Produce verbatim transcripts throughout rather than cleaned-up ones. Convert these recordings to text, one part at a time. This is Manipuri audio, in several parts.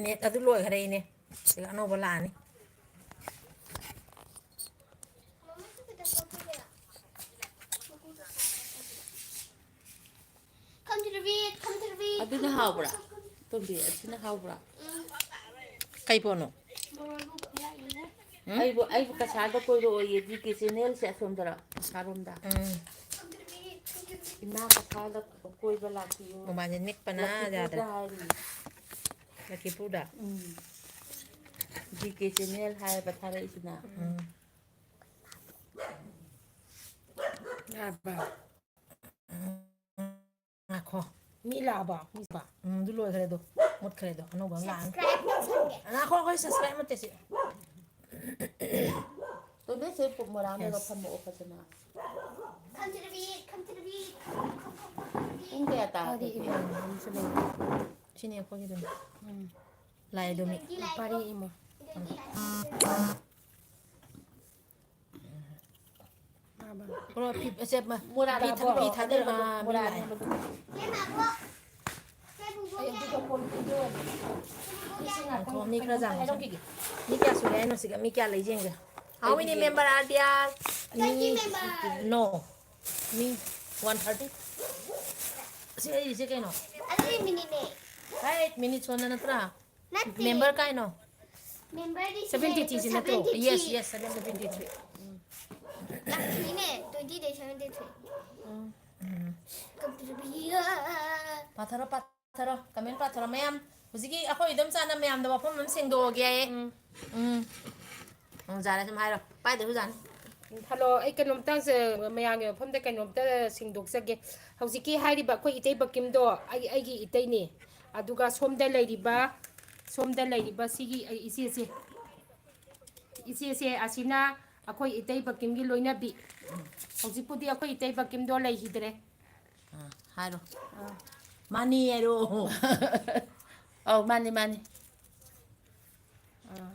ꯅꯦꯠ ꯑꯗꯨ ꯂꯣꯏꯈ꯭ꯔꯦ ꯏꯅꯦ꯫ ꯁꯤꯒ ꯑꯅꯧꯕ ꯂꯥꯛꯑꯅꯤ꯫ Come to the beat, come to the beat. ꯑꯗꯨꯅ ꯍꯥꯎꯕ꯭ꯔꯥ? ꯇꯣꯝꯕꯤ, ꯑꯁꯤꯅ ꯍꯥꯎꯕ꯭ꯔꯥ? ꯀꯩ ꯄꯣꯠꯅꯣ? ꯎꯝ? ꯑꯩꯕꯨ, ꯑꯩꯕꯨ ꯀꯁꯥꯔꯗ ꯀꯣꯏꯔꯛꯑꯣꯌꯦ, ꯗꯤ ꯀꯦ ꯆꯦꯅꯦꯜꯁꯦ ꯑꯁꯣꯝꯗꯔ, ꯀꯁꯥꯔꯣꯝꯗ꯫ ꯎꯝ꯫ ꯏꯃꯥ ꯀꯁꯥꯔꯗ ꯀꯣꯏꯕ ꯂꯥꯛꯄꯤꯌꯨ꯫ ꯃꯃꯥꯟꯁꯦ ꯅꯤꯛꯄꯅ ꯂꯛꯈꯤꯄꯨꯔꯗ ꯌꯥꯗ꯭ꯔꯦ꯫ ꯍꯥꯏꯔꯤ꯫ ꯂꯛꯈꯤꯄꯨꯔꯗ? ꯎꯝ꯫ ꯗꯤ ꯀꯦ ꯆꯦꯅꯦꯜ ꯍꯥꯏꯌꯦꯕ ꯊꯥꯔꯛꯏꯁꯤꯅ꯫ ꯎꯝ꯫ ꯌꯥꯔꯕ? ꯉꯥꯏꯈꯣ꯫ ꯃꯤ ꯂꯥꯛꯑꯕ? ꯃꯤ ꯂꯥꯛꯑꯕ? ꯎꯝ, ꯑꯗꯨ ꯂꯣꯏꯈ꯭ꯔꯦ ꯑꯗꯣ꯫ ꯃꯨꯠꯈ꯭ꯔꯦ ꯑꯗꯣ꯫ ꯑꯅꯧꯕ ꯑꯃ ꯂꯥꯛꯑꯅꯤ꯫ Subscribe ꯇꯧꯁꯟꯒꯦ꯫ ꯉꯥꯏꯈꯣ, ꯑꯩꯈꯣꯏ subscribe ꯅꯠꯇꯦ ꯁꯤ꯫ ꯇꯣꯝꯕꯤ, ꯁꯤ ꯄꯨ-, ꯃꯣꯔꯥ ꯑꯃꯒ Yes. ꯐꯝꯃꯛꯑꯣ ꯐꯖꯅ꯫ Come to the beat, come to the beat, come, come, come, come to the beat. ꯄꯨꯡ ꯀꯌꯥ ꯇꯥꯔꯒꯦ? ꯀꯔꯤ ꯏꯃꯣꯏꯅꯨ ꯑꯃꯁꯨ ꯂꯩ? ꯁꯤꯅꯦ ꯑꯩꯈꯣꯏꯒꯤꯗꯨꯅꯤ꯫ ꯎꯝ꯫ ꯂꯥꯛꯑꯦ ꯑꯗꯣ ꯃꯤ꯫ ꯄꯥꯔꯤ ꯏꯃꯣ꯫ ꯄꯨꯔꯥ ꯐꯤ, ꯑꯁꯦ, ꯃ-, ꯃꯣꯔꯥ ꯐꯤ ꯊ-, ꯂꯥꯛꯑꯕꯣ? ꯐꯤ ꯊꯥꯗꯔ-, ꯑꯥ, ꯃꯤ ꯃꯣꯔꯥ ꯂꯥꯛꯑꯦ꯫ ꯑꯅꯦꯝꯕꯗꯣ꯫ ꯑꯩ ꯑꯗꯨꯗꯣ ꯀꯣꯟ ꯐꯤꯗꯣ꯫ ꯂꯪꯊꯣꯛꯑꯣ, ꯃꯤ ꯈꯔ ꯌꯥꯝ ꯍꯥꯏꯔꯝꯈꯤꯒꯦ꯫ ꯃꯤ ꯀꯌꯥ ꯁꯨꯔꯦ ꯍꯥꯏꯅꯣ ꯁꯤꯒ? ꯃꯤ ꯀꯌꯥ ꯂꯩ ꯌꯦꯡꯒꯦ꯫ How many ꯑꯩꯒꯤ member are there? Twenty member. No. Me one thirty꯫ ꯁꯤ ꯑꯩꯁꯦ ꯀꯩꯅꯣ? ꯑꯗꯨꯗꯤ ꯃꯤꯅꯤꯠꯅꯦ꯫ ꯍꯥꯏ, ꯃꯤꯅꯤꯠ ꯁꯣꯟꯗ ꯅꯠꯇ꯭ꯔꯥ? ꯅꯠꯇꯦ꯫ Member ꯀꯥꯏꯅꯣ? Member ꯗꯤ ꯁꯤ seventy three ꯁꯤ ꯅꯠꯇ꯭ꯔꯣ? Seventy three꯫ Yes, yes, seventy three꯫ ꯂꯛꯀꯤꯅꯦ, twenty ꯗꯩ seventy three꯫ ꯎꯝ꯫ ꯄꯥꯊꯔꯣ, ꯄꯥꯊꯔꯣ, comment ꯄꯥꯊꯔꯣ ꯃꯌꯥꯝ꯫ ꯍꯧꯖꯤꯛꯀꯤ ꯑꯩꯈꯣꯏ ꯏꯗꯣꯝꯆꯥꯅ ꯃꯌꯥꯝꯗ ꯋꯥꯐꯝ ꯑꯃ ꯁꯦꯡꯗꯣꯛꯑꯒꯦ ꯍꯥꯏꯌꯦ꯫ ꯎꯝ꯫ ꯎꯝ꯫ ꯎꯝ, ꯖꯥꯔꯦ ꯁꯨꯝ ꯍꯥꯏꯔꯣ꯫ ꯄꯥꯏꯗꯁꯨ ꯌꯥꯅꯤ꯫ ꯍꯜꯂꯣ, ꯑꯩ ꯀꯩꯅꯣꯝꯇ ꯁꯦ-, ꯃꯌꯥꯝꯒꯤ ꯃꯐꯝꯗ ꯀꯩꯅꯣꯝꯇ ꯁꯦꯡꯗꯣꯛꯆꯒꯦ꯫ ꯍꯧꯖꯤꯛꯀꯤ ꯍꯥꯏꯔꯤꯕ ꯑꯩꯈꯣꯏ ꯏꯇꯩ ꯕꯀꯤꯝꯗꯣ ꯑꯩ, ꯑꯩꯒꯤ ꯏꯇꯩꯅꯤ꯫ ꯑꯗꯨꯒ ꯁꯣꯝꯗ ꯂꯩꯔꯤꯕ, ꯁꯣꯝꯗ ꯂꯩꯔꯤꯕ ꯁꯤꯒꯤ ꯑꯩ ꯏꯆꯦꯁꯦ, ꯏꯆꯦꯁꯦ ꯑꯁꯤꯅ ꯑꯩꯈꯣꯏ ꯏꯇꯩ ꯕꯀꯤꯝꯒꯤ ꯂꯣꯏꯅꯕꯤ꯫ ꯍꯧꯖꯤꯛꯄꯨꯗꯤ ꯑꯩꯈꯣꯏ ꯏꯇꯩ ꯕꯀꯤꯝꯗꯣ ꯂꯩꯈꯤꯗ꯭ꯔꯦ꯫ ꯑꯥ, ꯍꯥꯏꯔꯣ꯫ ꯑꯥ꯫ ꯃꯥꯅꯤ ꯍꯥꯏꯔꯣ꯫ ꯑꯧ, ꯃꯥꯅꯤ, ꯃꯥꯅꯤ꯫ ꯑꯥ꯫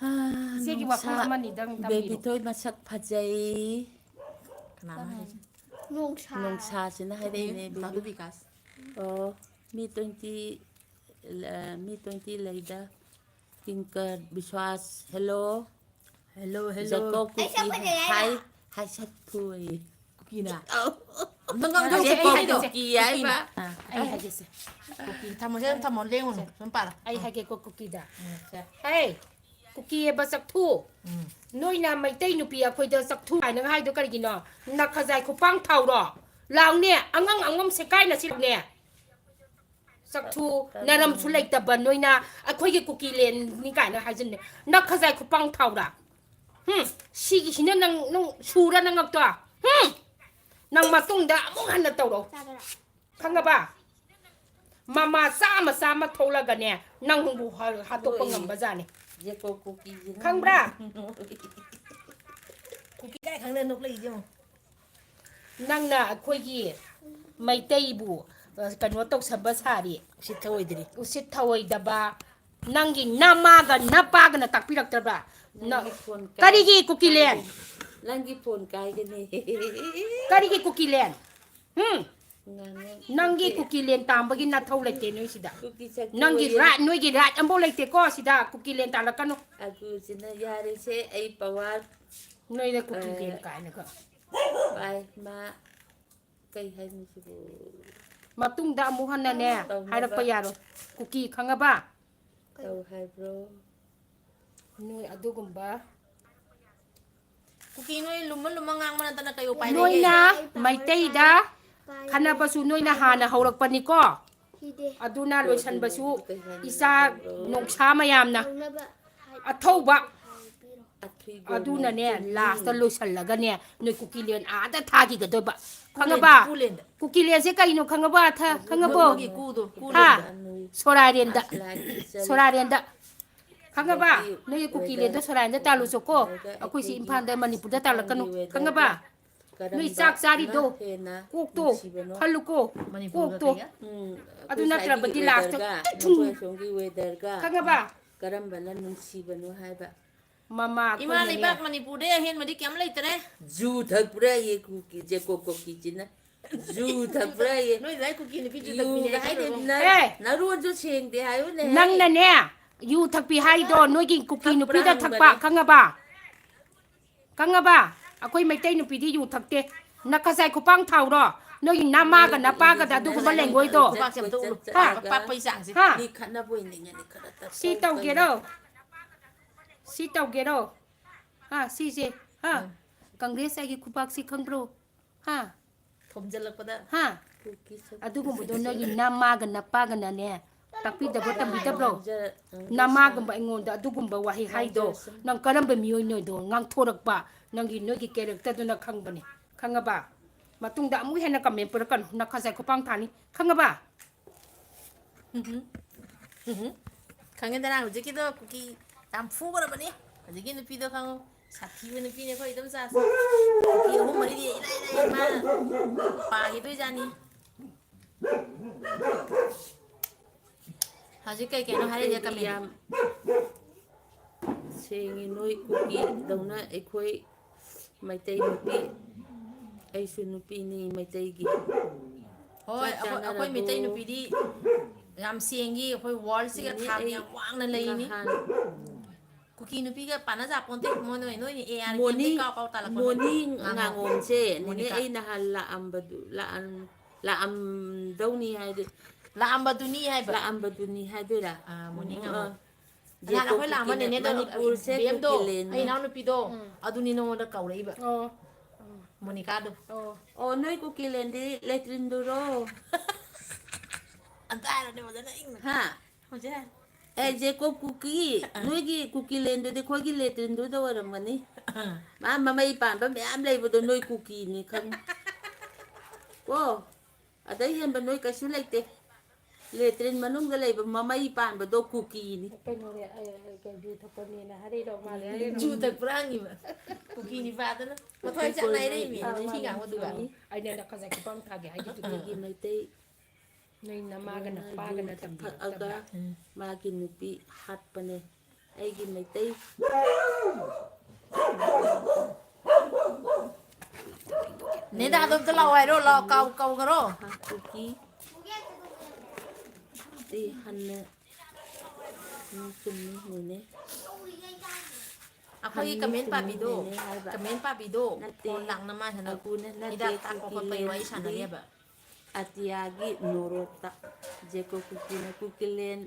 ꯑꯥ, ꯏꯆꯦꯒꯤ ꯅꯣꯡꯁꯥ, ꯋꯥꯐꯝ ꯑꯃꯅꯤꯗꯪ ꯊꯝꯕꯤꯔꯣ꯫ ꯕꯦꯕꯤꯊꯣꯏ ꯃꯁꯛ ꯐꯖꯩ꯫ ꯀꯅꯥꯅꯣ ꯍꯥꯏꯁꯦ? ꯅꯣꯡꯁꯥ꯫ ꯅꯣꯡꯁꯥꯁꯤꯅ ꯍꯥꯏꯔꯛꯏꯅꯦ, ꯎꯝ, ꯕꯦꯕꯤ꯫ ꯇꯥꯗꯨꯕꯤ ꯀꯥꯁ꯫ ꯑꯣ, ꯃꯤ twenty, ꯑ, ꯃꯤ twenty ꯂꯩꯗ꯫ ꯇꯤꯡꯀꯔ, ꯕꯤꯁ꯭ꯋꯥꯁ, hello꯫ Hello, hello꯫ ꯖꯦꯀꯣꯕ, ꯀꯨꯀꯤ, ꯍꯥꯏ, ꯍꯥꯏ ꯁꯛꯊꯨ ꯑꯌꯦ꯫ ꯀꯨꯀꯤꯅ? ꯑꯧ꯫ ꯅꯪ ꯉꯥꯡꯊꯣꯛꯁꯦ, ꯑꯩ ꯖꯦꯀꯣꯕ ꯍꯥꯏꯒꯦꯁꯦ꯫ ꯀꯨꯀꯤ ꯍꯥꯏꯕ꯫ ꯑꯥ, ꯑꯩ ꯍꯥꯏꯒꯦꯁꯦ꯫ ꯀꯨꯀꯤ, ꯊꯝꯃꯣꯁꯦ, ꯑꯗꯨꯝ ꯊꯝꯃꯣ, ꯂꯦꯡꯉꯨꯅꯨ, ꯁꯨꯝ ꯄꯥꯔꯣ꯫ ꯑꯩ ꯍꯥꯏꯒꯦꯀꯣ, ꯀꯨꯀꯤꯗ꯫ ꯎꯝ, ꯁꯦ꯫ ꯍꯦ, ꯀꯨꯀꯤ ꯍꯥꯏꯕ ꯆꯛꯊꯨ꯫ ꯎꯝ꯫ ꯅꯣꯏꯅ ꯃꯩꯇꯩ ꯅꯨꯄꯤ ꯑꯩꯈꯣꯏꯗ ꯆꯛꯊꯨ ꯍꯥꯏꯅ ꯍꯥꯏꯗꯣ ꯀꯔꯤꯒꯤꯅꯣ? ꯅꯈꯖꯥꯏ ꯈꯨꯄꯥꯡ ꯊꯥꯎꯔꯣ? ꯂꯥꯎꯅꯦ, ꯑꯉꯥꯡ ꯑꯉꯝ ꯁꯦꯀꯥꯏꯅ ꯁꯤꯜꯂꯨꯅꯦ꯫ ꯆꯛꯊꯨ, ꯅꯔꯝꯁꯨ ꯂꯩꯇꯕ ꯅꯣꯏꯅ ꯑꯩꯈꯣꯏꯒꯤ ꯀꯨꯀꯤꯂꯦꯟꯅꯤ ꯀꯥꯏꯅ ꯍꯥꯏꯖꯤꯟꯅꯦ꯫ ꯅꯈꯖꯥꯏ ꯈꯨꯄꯥꯡ ꯊꯥꯎꯔꯥ? ꯍꯨꯝ? ꯁꯤꯒꯤꯁꯤꯅ ꯅꯪ, ꯅꯪ ꯁꯨꯔ ꯅꯉꯛꯇꯣ? ꯍꯨꯝ? ꯅꯪ ꯃꯇꯨꯡꯗ ꯑꯃꯨꯛ ꯍꯟꯅ ꯇꯧꯔꯛꯎ꯫ ꯈꯪꯉꯕ? ꯃꯃꯥ ꯆꯥꯝꯃ ꯆꯥꯝꯃ ꯊꯣꯛꯂꯒꯅꯦ, ꯅꯪꯕꯨ ꯍ-, ꯍꯥꯠꯇꯣꯛꯄ ꯍꯣꯏ꯫ ꯉꯝꯕꯖꯥꯠꯅꯤ꯫ ꯖꯦꯀꯣꯕ ꯀꯨꯀꯤꯁꯤꯅ ꯈꯪꯕ꯭ꯔꯥ? ꯀꯨꯀꯤ ꯀꯥꯏ ꯈꯪꯗꯅ ꯅꯣꯛꯂꯛꯏꯁꯦ ꯌꯦꯡꯉꯣ꯫ ꯅꯪꯅ ꯑꯩꯈꯣꯏꯒꯤ ꯃꯩꯇꯩꯕꯨ, ꯑ, ꯀꯩꯅꯣ ꯇꯧꯁꯟꯕ ꯁꯥꯔꯤ꯫ ꯎꯁꯤꯠ ꯊꯑꯣꯏꯗ꯭ꯔꯤ꯫ ꯎꯁꯤꯠ ꯊꯑꯣꯏꯗꯕ꯫ ꯅꯪꯒꯤ ꯅꯃꯥꯒ ꯅꯄꯥꯒꯅ ꯇꯥꯛꯄꯤꯔꯛꯇ꯭ꯔꯕ? ꯅ-, ꯅꯪꯒꯤ ꯐꯣꯟ ꯀꯥꯏ-, ꯀꯔꯤꯒꯤ ꯀꯨꯀꯤꯂꯦꯟ? ꯀꯥꯏꯒꯅꯤ? ꯅꯪꯒꯤ ꯐꯣꯟ ꯀꯥꯏꯒꯅꯤ꯫ ꯀꯔꯤꯒꯤ ꯀꯨꯀꯤꯂꯦꯟ? ꯍꯨꯝ? ꯉꯥꯡꯉꯦ꯫ ꯅꯪꯒꯤ ꯀꯨꯀꯤ ꯀꯨꯀꯤꯂꯦꯟ ꯇꯥꯝꯕꯒꯤ ꯅꯊꯧ ꯂꯩꯇꯦ ꯅꯣꯏ ꯁꯤꯗ꯫ ꯀꯨꯀꯤ ꯆꯠꯈꯤ ꯅꯪꯒꯤ ꯑꯣꯏꯌꯦ꯫ ꯔꯥꯏꯠ, ꯅꯣꯏꯒꯤ ꯔꯥꯏꯠ ꯑꯝꯐꯥꯎ ꯂꯩꯇꯦꯀꯣ ꯁꯤꯗ ꯀꯨꯀꯤꯂꯦꯟ ꯇꯥꯜꯂꯛꯀꯅꯨ꯫ ꯑꯗꯨꯁꯤꯅ ꯌꯥꯔꯦꯁꯦ, ꯑꯩ ꯄꯋꯥꯔ ꯅꯣꯏꯅ ꯀꯨꯀꯤꯂꯦꯟ ꯑ, ꯀꯥꯏꯅꯒ꯫ ꯄꯥꯏ, ꯃꯥ ꯀꯩ ꯍꯥꯏꯅꯤ ꯁꯤꯕꯨ? ꯃꯇꯨꯡꯗ ꯑꯃꯨꯛ ꯍꯟꯅꯅꯦ ꯇꯧꯅꯕ꯫ ꯍꯥꯏꯔꯛꯄ ꯌꯥꯔꯣꯏ꯫ ꯀꯨꯀꯤ ꯈꯪꯉꯕ? ꯇꯧ ꯍꯥꯏꯕ꯭ꯔꯣ? ꯅꯣꯏ ꯑꯗꯨꯒꯨꯝꯕ ꯀꯨꯀꯤ ꯅꯣꯏ ꯂꯨꯝꯃ ꯂꯨꯝꯃ ꯉꯥꯡꯕ ꯅꯠꯇꯅ ꯀꯩ ꯎꯄꯥꯏ ꯂꯩꯒꯦ? ꯅꯣꯏꯅ ꯃꯩꯇꯩꯗ ꯈꯟꯅꯕꯁꯨ ꯅꯣꯏꯅ ꯍꯥꯟꯅ ꯍꯧꯔꯛꯄꯅꯤꯀꯣ꯫ ꯑꯗꯨꯅ ꯂꯣꯏꯁꯟꯕꯁꯨ ꯏꯆꯥ ꯅꯣꯡꯁꯥ ꯃꯌꯥꯝꯅ ꯑꯊꯧꯕ꯫ ꯑꯊꯣꯏꯕ ꯑꯗꯨꯅꯅꯦ, ꯃꯩꯇꯩꯅꯤ꯫ Last ꯂꯣꯏꯁꯜꯂꯒꯅꯦ, ꯅꯣꯏ ꯀꯨꯀꯤꯂꯦꯟ ꯑꯥꯗ ꯊꯥꯈꯤꯒꯗꯣꯏꯕ꯫ ꯈꯪꯉꯕ? ꯀꯨꯂꯦꯟꯗ, ꯀꯨꯂꯦꯟꯗ꯫ ꯀꯨꯀꯤꯂꯦꯟꯁꯦ ꯀꯩꯅꯣ ꯈꯪꯉꯕ? ꯊ-, ꯈꯪꯉꯕꯣ? ꯃꯣꯏꯒꯤ ꯀꯨꯗꯣ, ꯀꯨꯗꯣ꯫ ꯍꯥ? ꯁꯣꯔꯥꯔꯦꯟꯗ꯫ ꯂꯥꯏꯒꯤ ꯆꯔꯨ꯫ ꯁꯣꯔꯥꯔꯦꯟꯗ꯫ ꯈꯪꯉꯕ? ꯑꯗꯒꯤ ꯅꯣꯏꯒꯤ ꯀꯨꯀꯤꯂꯦꯟꯗꯣ weather ꯁꯣꯔꯥꯔꯦꯟꯗ ꯇꯥꯜꯂꯨ ꯆꯣꯀꯣ꯫ ꯍꯥꯏꯔꯒ ꯑꯩꯈꯣꯏ ꯁꯤ ꯑꯩꯈꯣꯏꯒꯤ ꯏꯝꯐꯥꯜꯗ, ꯃꯅꯤꯄꯨꯔꯗ ꯇꯥꯜꯂꯛꯀꯅꯨ꯫ ꯏꯝꯐꯥꯜꯒꯤ weather ꯈꯪꯉꯕ? ꯅꯣꯏ ꯆꯥꯛ ꯀꯔꯝꯕꯅ ꯆꯥꯔꯤꯗꯣ ꯍꯦꯟꯅ ꯀꯣꯛꯇꯣ ꯅꯨꯡꯁꯤꯕꯅꯣ? ꯈꯜꯂꯨꯀꯣ꯫ ꯃꯅꯤꯄꯨꯔꯒ ꯀꯣꯛꯇꯣ꯫ ꯀꯩꯒ? ꯎꯝ, ꯑꯗꯨ ꯑꯩꯈꯣꯏ ꯁ꯭ꯋꯥꯏꯒꯤ ꯅꯠꯇ꯭ꯔꯕꯗꯤ last weatherꯒ ꯇ ꯃꯈꯣꯏ ꯑꯁꯣꯝꯒꯤ weatherꯒ ꯈꯪꯉꯕ? ꯀꯔꯝꯕꯅ ꯅꯨꯡꯁꯤꯕꯅꯣ ꯍꯥꯏꯕ꯫ ꯃꯃꯥ ꯏꯃꯥ ꯑꯩꯈꯣꯏꯅꯅꯦ꯫ ꯂꯩꯕꯥꯛ ꯃꯅꯤꯄꯨꯔꯗꯩ ꯑꯍꯦꯟꯕꯗꯤ ꯀꯩꯝ ꯂꯩꯇꯔꯦ꯫ ꯖꯨ ꯊꯛꯄ꯭ꯔꯥ ꯌꯦ ꯀꯨꯀꯤ-, ꯖꯦꯀꯣ ꯀꯨꯀꯤꯁꯤꯅ? ꯖꯨ ꯊꯛꯄ꯭ꯔꯥ ꯍꯥꯏꯌꯦ꯫ ꯅꯣꯏ ꯑꯗꯥꯏ ꯀꯨꯀꯤ ꯅꯨꯄꯤ ꯖꯨ ꯊꯛꯄꯤꯅꯦ ꯌꯨꯒ ꯍꯥꯏꯗꯤ ꯍꯥꯏꯗ꯭ꯔꯣ? ꯅ-, ꯑꯦ! ꯅꯔꯣꯟꯁꯨ ꯁꯦꯡꯗꯦ ꯍꯥꯏꯌꯨꯅꯦꯍꯦ꯫ ꯅꯪꯅꯅꯦ, ꯌꯨ ꯊꯛꯄꯤ ꯍꯥꯏꯗꯣ ꯅꯣꯏꯒꯤ ꯀꯨꯀꯤ ꯊꯛꯄ꯭ꯔꯥ ꯅꯨꯄꯤꯗ ꯊꯛꯄ, ꯍꯪꯕꯅꯦ꯫ ꯈꯪꯉꯕ? ꯈꯪꯉꯕ? ꯑꯩꯈꯣꯏ ꯃꯩꯇꯩ ꯅꯨꯄꯤꯗꯤ ꯌꯨ ꯊꯛꯇꯦ꯫ ꯅꯈꯖꯥꯏ ꯈꯨꯄꯥꯡ ꯊꯥꯎꯔꯣ? ꯅꯣꯏꯒꯤ ꯅꯃꯥꯒ ꯅꯄꯥꯒꯗ ꯑꯗꯨꯒꯨꯝꯕ ꯂꯦꯡꯒꯣꯏꯗꯣ꯫ ꯈꯨꯕꯥꯛꯁꯦ ꯑꯝꯇ ꯎꯠꯂꯨ꯫ ꯍꯥ? ꯄꯥꯛꯄꯩ ꯆꯥꯡꯁꯦ꯫ ꯍꯥ? ꯃꯤ ꯈꯠꯅꯕ ꯑꯣꯏꯅꯤꯡꯉꯗꯤ ꯈꯔ ꯇꯞ ꯁꯤ ꯇꯞ ꯇꯧꯒꯦꯔꯣ? ꯀꯩꯅꯣ꯫ ꯁꯤ ꯇꯧꯒꯦꯔꯣ? ꯍꯥ, ꯁꯤꯁꯦ, ꯍꯥ? ꯎꯝ꯫ ꯀꯪꯒ꯭ꯔꯦꯁ ꯑꯩꯒꯤ ꯈꯨꯕꯥꯛꯁꯤ ꯈꯪꯕ꯭ꯔꯣ? ꯍꯥ? ꯊꯣꯝꯖꯤꯜꯂꯛꯄꯗ꯫ ꯍꯥ? ꯀꯨꯀꯤ ꯁꯛ-, ꯑꯗꯨꯒꯨꯝꯕꯗꯣ ꯅꯣꯏꯒꯤ ꯅꯃꯥꯒ ꯅꯄꯥꯒꯅꯅꯦ, ꯇꯥꯛꯄꯤꯗꯕ꯭ꯔꯣ, ꯇꯝꯕꯤꯗꯕ꯭ꯔꯣ? ꯉꯥꯡꯖ-, ꯉꯥꯡꯖꯁꯅꯨ꯫ ꯅꯃꯥꯒꯨꯝꯕ ꯑꯩꯉꯣꯟꯗ ꯑꯗꯨꯒꯨꯝꯕ ꯋꯥꯍꯩ ꯍꯥꯏꯗꯣ, ꯉꯥꯡꯖꯔꯁꯅꯨ꯫ ꯅꯪ ꯀꯔꯝꯕ ꯃꯤꯑꯣꯏꯅꯣꯗꯣ ꯉꯥꯡꯊꯣꯔꯛꯄ, ꯅꯪꯒꯤ, ꯅꯣꯏꯒꯤ characterꯗꯨꯅ ꯈꯪꯕꯅꯦ, ꯈꯪꯉꯕ? ꯃꯇꯨꯡꯗ ꯑꯃꯨꯛ ꯍꯦꯟꯅ comment ꯄꯨꯔꯛꯀꯅꯨ, ꯅꯈꯖꯥꯏ ꯈꯨꯄꯥꯡ ꯊꯥꯅꯤ, ꯈꯪꯉꯕ? ꯎꯝꯍꯨꯝ꯫ ꯎꯝꯍꯨꯝ꯫ ꯈꯪꯉꯦꯗꯅ, ꯍꯧꯖꯤꯛꯀꯤꯗꯣ ꯀꯨꯀꯤ ꯌꯥꯝ ꯐꯨꯈ꯭ꯔꯕꯅꯤ꯫ ꯍꯧꯖꯤꯛꯀꯤ ꯅꯨꯄꯤꯗꯣ ꯈꯪꯉꯨ꯫ ꯁꯥꯊꯤꯕ ꯅꯨꯄꯤꯅꯦ ꯑꯩꯈꯣꯏ ꯏꯗꯣꯝꯆꯥꯁꯦ꯫ ꯀꯨꯀꯤ ꯑꯍꯨꯝ ꯃꯔꯤꯗꯤ ꯏꯔꯥꯏ ꯂꯥꯏ ꯃꯥꯅ ꯄꯥꯈꯤꯗꯣꯏꯖꯥꯠꯅꯤ꯫ ꯍꯧꯖꯤꯛ ꯀꯩ ꯀꯩꯅꯣ ꯍꯥꯏꯔꯛꯏꯁꯦ ꯃꯩꯇꯩꯗꯤ comment? ꯌꯥꯝ ꯁꯦꯡꯉꯤ, ꯅꯣꯏ ꯀꯨꯀꯤꯗꯧꯅ ꯑꯩꯈꯣꯏ ꯃꯩꯇꯩ ꯅꯨꯄꯤ, ꯑꯩꯁꯨ ꯅꯨꯄꯤꯅꯤ ꯃꯩꯇꯩꯒꯤ꯫ ꯍꯣꯏ, ꯆꯥꯛ ꯑꯩꯈꯣꯏ, ꯑꯩꯈꯣꯏ ꯆꯥꯅꯔꯕꯣ? ꯃꯩꯇꯩ ꯅꯨꯄꯤꯗꯤ ꯌꯥꯝ ꯁꯦꯡꯉꯤ, ꯑꯩꯈꯣꯏ worldꯁꯤꯒ ꯅꯦꯅꯦ, ꯊꯥꯛ ꯑꯩ ꯌꯥꯝ ꯋꯥꯡꯅ ꯂꯩꯔꯤꯅꯤ꯫ ꯅꯍꯥꯟ ꯀꯨꯀꯤ ꯅꯨꯄꯤꯒ ꯄꯥꯅꯖꯥꯄꯣꯟꯇꯦ, ꯃꯣꯏ ꯅꯣꯏ, ꯅꯣꯏꯅ ARKꯗꯩ ꯃꯣꯅꯤ, ꯀꯥꯎ ꯀꯥꯎ ꯇꯥꯜꯂꯛꯄꯅꯤ꯫ ꯃꯣꯅꯤ ꯉꯥꯉꯣꯝ꯫ ꯉꯥꯉꯣꯝꯁꯦ, ꯅꯦꯅꯦ, ꯃꯣꯅꯤꯀꯥ꯫ ꯑꯩ ꯅꯍꯥꯟ ꯂꯥꯛꯑꯝꯕꯗꯨ, ꯂꯥꯛꯑꯝ-, ꯂꯥꯛꯑꯝꯗꯧꯅꯤ ꯍꯥꯏꯗꯤ꯫ ꯂꯥꯛꯑꯝꯕꯗꯨꯅꯤ ꯍꯥꯏꯕ꯫ ꯂꯥꯛꯑꯝꯕꯗꯨꯅꯤ ꯍꯥꯏꯗꯣꯏꯔꯥ? ꯑꯥ, ꯃꯣꯅꯤ ꯎꯝ, ꯉꯥꯉꯣꯝ꯫ ꯑꯥ꯫ ꯅꯍꯥꯟ ꯖꯦꯀꯣꯕ ꯑꯩꯈꯣꯏ ꯂꯥꯛꯑꯝꯕ ꯀꯨꯀꯤꯅ ꯅꯦꯅꯦꯗꯣ, ꯃꯅꯤꯄꯨꯔꯁꯦ ꯕꯦꯝꯗꯣ, ꯀꯨꯀꯤꯂꯦꯟꯅꯦ꯫ ꯑꯩ ꯏꯅꯥꯎꯅꯨꯄꯤꯗꯣ, ꯎꯝ꯫ ꯑꯗꯨꯅꯤ ꯅꯉꯣꯟꯗ ꯀꯧꯔꯛꯏꯕ꯫ ꯑꯣ꯫ ꯃꯣꯅꯤꯀꯥꯗꯣ꯫ ꯑꯣ꯫ ꯑꯣ, ꯅꯣꯏ ꯀꯨꯀꯤꯂꯦꯟꯗꯤ ꯂꯦꯇ꯭ꯔꯤꯟꯗꯨꯔꯣ? ꯑꯝꯇ ꯍꯥꯏꯔꯣꯅꯦ ꯐꯖꯅ ꯏꯪꯅ꯫ ꯍꯥ? ꯍꯧꯖꯤꯛ ꯍꯥꯏ꯫ ꯑꯦ, ꯖꯦꯀꯣꯕ ꯀꯨꯀꯤ, ꯑꯥ꯫ ꯅꯣꯏꯒꯤ ꯀꯨꯀꯤꯂꯦꯟꯗꯨꯗꯤ ꯑꯩꯈꯣꯏꯒꯤ ꯂꯦꯇ꯭ꯔꯤꯟꯗꯨꯗ ꯑꯣꯏꯔꯝꯒꯅꯤ꯫ ꯑꯥ꯫ ꯃꯥ ꯃꯃꯩ ꯄꯥꯟꯕ ꯃꯌꯥꯝ ꯂꯩꯕꯗꯣ ꯅꯣꯏ ꯀꯨꯀꯤꯅꯤ ꯈꯪꯉꯤ꯫ ꯀꯣ? ꯑꯗꯩ ꯍꯦꯟꯕ ꯅꯣꯏ ꯀꯩꯁꯨ ꯂꯩꯇꯦ꯫ ꯂꯦꯇ꯭ꯔꯤꯟ ꯃꯅꯨꯡꯗ ꯂꯩꯕ ꯃꯃꯩ ꯄꯥꯟꯕꯗꯣ ꯀꯨꯀꯤꯅꯤ꯫ ꯀꯩꯅꯣꯅꯦ, ꯑ, ꯑ, ꯌꯨ ꯊꯛꯄꯅꯦꯅ ꯍꯥꯏꯔꯛꯏꯔꯣ? ꯃꯥꯜꯂꯦ ꯍꯥꯏꯔꯛꯏꯔꯣ? ꯖꯨ ꯊꯛꯄ꯭ꯔꯥ ꯍꯪꯉꯤꯕ꯫ ꯀꯨꯀꯤ ꯅꯤꯄꯥꯗꯨꯅ ꯃꯊ꯭ꯋꯥꯏ ꯆꯠꯅ ꯍꯥꯏꯔꯛꯏꯃꯤ, ꯑꯥ, ꯊꯤ ꯃꯥꯅꯦ, ꯉꯥꯡꯕꯗꯨꯒ꯫ ꯃꯥꯅꯦ꯫ ꯑꯩꯅ ꯅꯈꯖꯥꯏ ꯈꯨꯄꯥꯡ ꯊꯥꯒꯦ ꯍꯥꯏꯒꯦ ꯇꯧꯔꯤ꯫ ꯑꯩꯈꯣꯏꯒꯤ ꯃꯩꯇꯩ ꯅꯣꯏ ꯅꯃꯥꯒ ꯅꯄꯥꯒꯅ ꯌꯨ ꯊꯛꯑꯒ ꯇꯝꯕꯤꯔꯛꯇꯕ꯭ꯔꯥ? ꯎꯝ꯫ ꯃꯥꯒꯤ ꯅꯨꯄꯤ ꯍꯥꯠꯄꯅꯦ꯫ ꯑꯩꯒꯤ ꯃꯩꯇꯩ꯫ ꯅꯦꯗꯥꯗꯣ ꯑꯝꯇ ꯂꯥꯛꯑꯣ ꯍꯥꯏꯔꯣ, ꯂꯥꯛꯑꯣ, ꯀꯥꯎ-, ꯀꯧꯈꯔꯣ꯫ ꯀꯨꯀꯤ꯫ ꯁꯤ ꯍꯟꯅ꯫ ꯎꯝ, ꯆꯨꯝꯃꯤ, ꯅꯦꯅꯦ꯫ ꯑꯩꯈꯣꯏꯒꯤ ꯍꯟꯅꯤ comment ꯆꯨꯝꯃꯤ, ꯄꯥꯕꯤꯗꯣ, ꯅꯦꯅꯦ ꯍꯥꯏꯕ꯫ Comment ꯄꯥꯕꯤꯗꯣ, ꯅꯠꯇꯦ, phone ꯂꯥꯛꯅ ꯃꯥ ꯍꯟꯗꯛ ꯑꯒꯨꯅ ꯅꯠꯇꯦ, ꯍꯤꯗꯥꯛ ꯊꯥꯛꯄ ꯈꯣꯠꯄꯒꯤ ꯋꯥꯔꯤ ꯀꯨꯀꯤꯂꯦꯟꯗꯤ ꯁꯥꯟꯅꯔꯤꯑꯕ꯫ ꯑꯇꯤꯌꯥꯒꯤ ꯅꯣꯔꯣꯠꯇ ꯖꯦꯀꯣ ꯀꯨꯀꯤꯅ ꯀꯨꯀꯤꯂꯦꯟ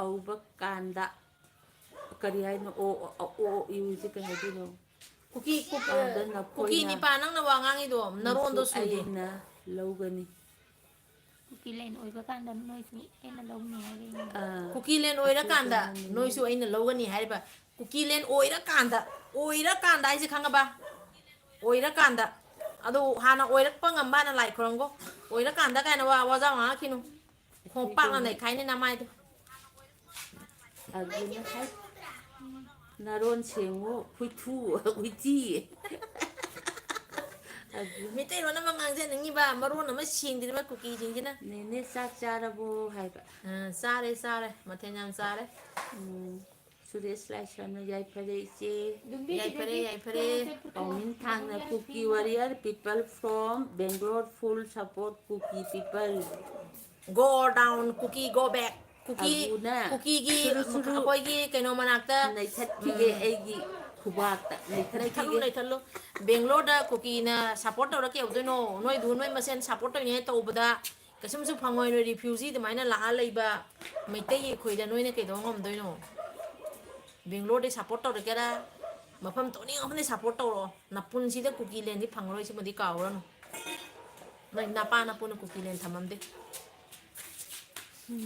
ꯑꯧꯕ ꯀꯥꯟꯗ ꯀꯔꯤ ꯍꯥꯏꯅꯣ? ꯑꯣ, ꯑꯣ, ꯑꯣ, ꯑꯣ, ꯏꯌꯨꯁꯦ ꯀꯩ ꯍꯥꯏꯗꯣꯏꯅꯣ? ꯀꯨꯀꯤ, ꯀꯨ-, ꯀꯥꯟꯗ ꯀꯨꯀꯤ ꯅꯈꯣꯏꯅ ꯅꯤꯄꯥ ꯅꯪꯅ ꯋꯥ ꯉꯥꯡꯉꯤꯗꯣ ꯅꯔꯣꯟꯗꯣ ꯅꯁꯨ ꯁꯨꯗꯦ꯫ ꯑꯩꯅ ꯂꯧꯒꯅꯤ꯫ ꯀꯨꯀꯤꯂꯦꯟ ꯑꯣꯏꯕ ꯀꯥꯟꯗ ꯅꯣꯏꯁꯨ ꯑꯩꯅ ꯂꯧꯅꯤ ꯍꯥꯏꯔꯛꯏꯅꯦ꯫ ꯑꯥ, ꯀꯨꯀꯤꯂꯦꯟ ꯑꯣꯏꯔꯀꯥꯟꯗ ꯑꯗꯨꯗꯨꯅꯅꯦ꯫ ꯅꯣꯏꯁꯨ ꯑꯩꯅ ꯂꯧꯒꯅꯤ ꯍꯥꯏꯔꯤꯕ꯫ ꯀꯨꯀꯤꯂꯦꯟ ꯑꯣꯏꯔꯀꯥꯟꯗ, ꯑꯣꯏꯔꯀꯥꯟꯗ ꯍꯥꯏꯁꯦ ꯈꯪꯉꯕ? ꯑꯣꯏꯔꯀꯥꯟꯗ꯫ ꯑꯗꯨ ꯍꯥꯟꯅ ꯑꯣꯏꯔꯛꯄ ꯉꯝꯕ ꯍꯥꯟꯅ ꯂꯥꯏ ꯈꯨꯔꯝꯒꯣ꯫ ꯑꯣꯏꯔꯀꯥꯟꯗ ꯀꯥꯏꯅ ꯋꯥ ꯋꯥꯖꯥꯎ ꯉꯥꯡꯉꯛꯈꯤꯅꯨ꯫ ꯈꯣꯡꯄꯥꯛꯅ ꯅꯩꯈꯥꯏꯅꯤ ꯅꯃꯥꯏꯗꯣ꯫ ꯑꯗꯨꯅ ꯍꯥꯏ, ꯅꯔꯣꯟ ꯁꯦꯡꯉꯨ, ꯍꯨꯏꯊꯨ, ꯍꯨꯏꯊꯤ꯫ ꯑꯗꯨ ꯃꯩꯇꯩꯂꯣꯟ ꯑꯃ ꯉꯥꯡꯖꯅꯤꯡꯉꯤꯕ, ꯃꯔꯣꯟ ꯑꯃ ꯁꯦꯡꯗ꯭ꯔꯤꯕ ꯀꯨꯀꯤꯁꯤꯡꯁꯤꯅ꯫ ꯅꯦꯅꯦ ꯆꯥꯛ ꯆꯥꯔꯕꯣ ꯍꯥꯏꯕ꯫ ꯑ, ꯆꯥꯔꯦ, ꯆꯥꯔꯦ꯫ ꯃꯊꯦꯜ ꯌꯥꯝ ꯆꯥꯔꯦ꯫ ꯎꯝ꯫ ꯁꯨꯔꯦꯁ ꯂꯥꯏꯁ꯭ꯔꯝꯅ ꯌꯥꯏꯐꯔꯦ ꯏꯆꯦ꯫ ꯌꯥꯏꯐꯔꯦ, ꯌꯥꯏꯐꯔꯦ꯫ ꯄꯥꯎꯃꯤꯟ ꯊꯥꯡꯅ Kuki warrior people from Bangalore full support Kuki people꯫ Go down, Kuki go back꯫ ꯀꯨꯀꯤ, ꯑꯗꯨꯅ ꯀꯨꯀꯤꯒꯤ ꯁꯨꯔꯨ ꯁꯨꯔꯨ ꯑꯩꯈꯣꯏꯒꯤ ꯀꯩꯅꯣ ꯃꯅꯥꯛꯇ, ꯅꯩꯊꯠꯈꯤꯒꯦ ꯎꯝ, ꯑꯩꯒꯤ ꯈꯨꯕꯥꯛꯇ ꯅꯩꯊꯠꯂꯨ, ꯅꯩꯊꯠꯈꯤꯒꯦ꯫ ꯅꯩꯊꯠꯂꯨ꯫ ꯕꯦꯡꯒ꯭ꯂꯣꯔꯗ ꯀꯨꯀꯤꯅ support ꯇꯧꯔ ꯀꯩꯗꯧꯗꯣꯏꯅꯣ? ꯅꯣꯏꯗꯨ ꯅꯣꯏ ꯃꯁꯦꯟ support ꯇꯧꯔꯤꯅꯦ ꯇꯧꯕꯗ ꯀꯩꯁꯨꯝꯁꯨ ꯐꯪꯉꯣꯏ꯫ ꯅꯣꯏ refugee ꯑꯗꯨꯃꯥꯏꯅ ꯂꯥꯛꯑ ꯂꯩꯕ ꯃꯩꯇꯩ ꯑꯩꯈꯣꯏꯗ ꯅꯣꯏꯅ ꯀꯩꯗꯧ ꯉꯝꯗꯣꯏꯅꯣ? ꯕꯦꯡꯒ꯭ꯂꯣꯔꯗꯩ support ꯇꯧꯔꯛꯀꯦꯔꯥ, ꯃꯐꯝ ꯇꯧꯅꯤꯡ ꯃꯐꯝꯗꯩ support ꯇꯧꯔꯛꯑꯣ, ꯅꯄꯨꯟꯁꯤꯗ ꯀꯨꯀꯤꯂꯦꯟꯗꯤ ꯐꯪꯉꯔꯣꯏ꯫ ꯁꯤꯃꯗꯤ ꯀꯥꯎꯔꯅꯨ꯫ ꯅꯣꯏ ꯅꯄꯥ ꯅꯄꯨꯅ ꯀꯨꯀꯤꯂꯦꯟ ꯊꯝꯃꯝꯗꯦ꯫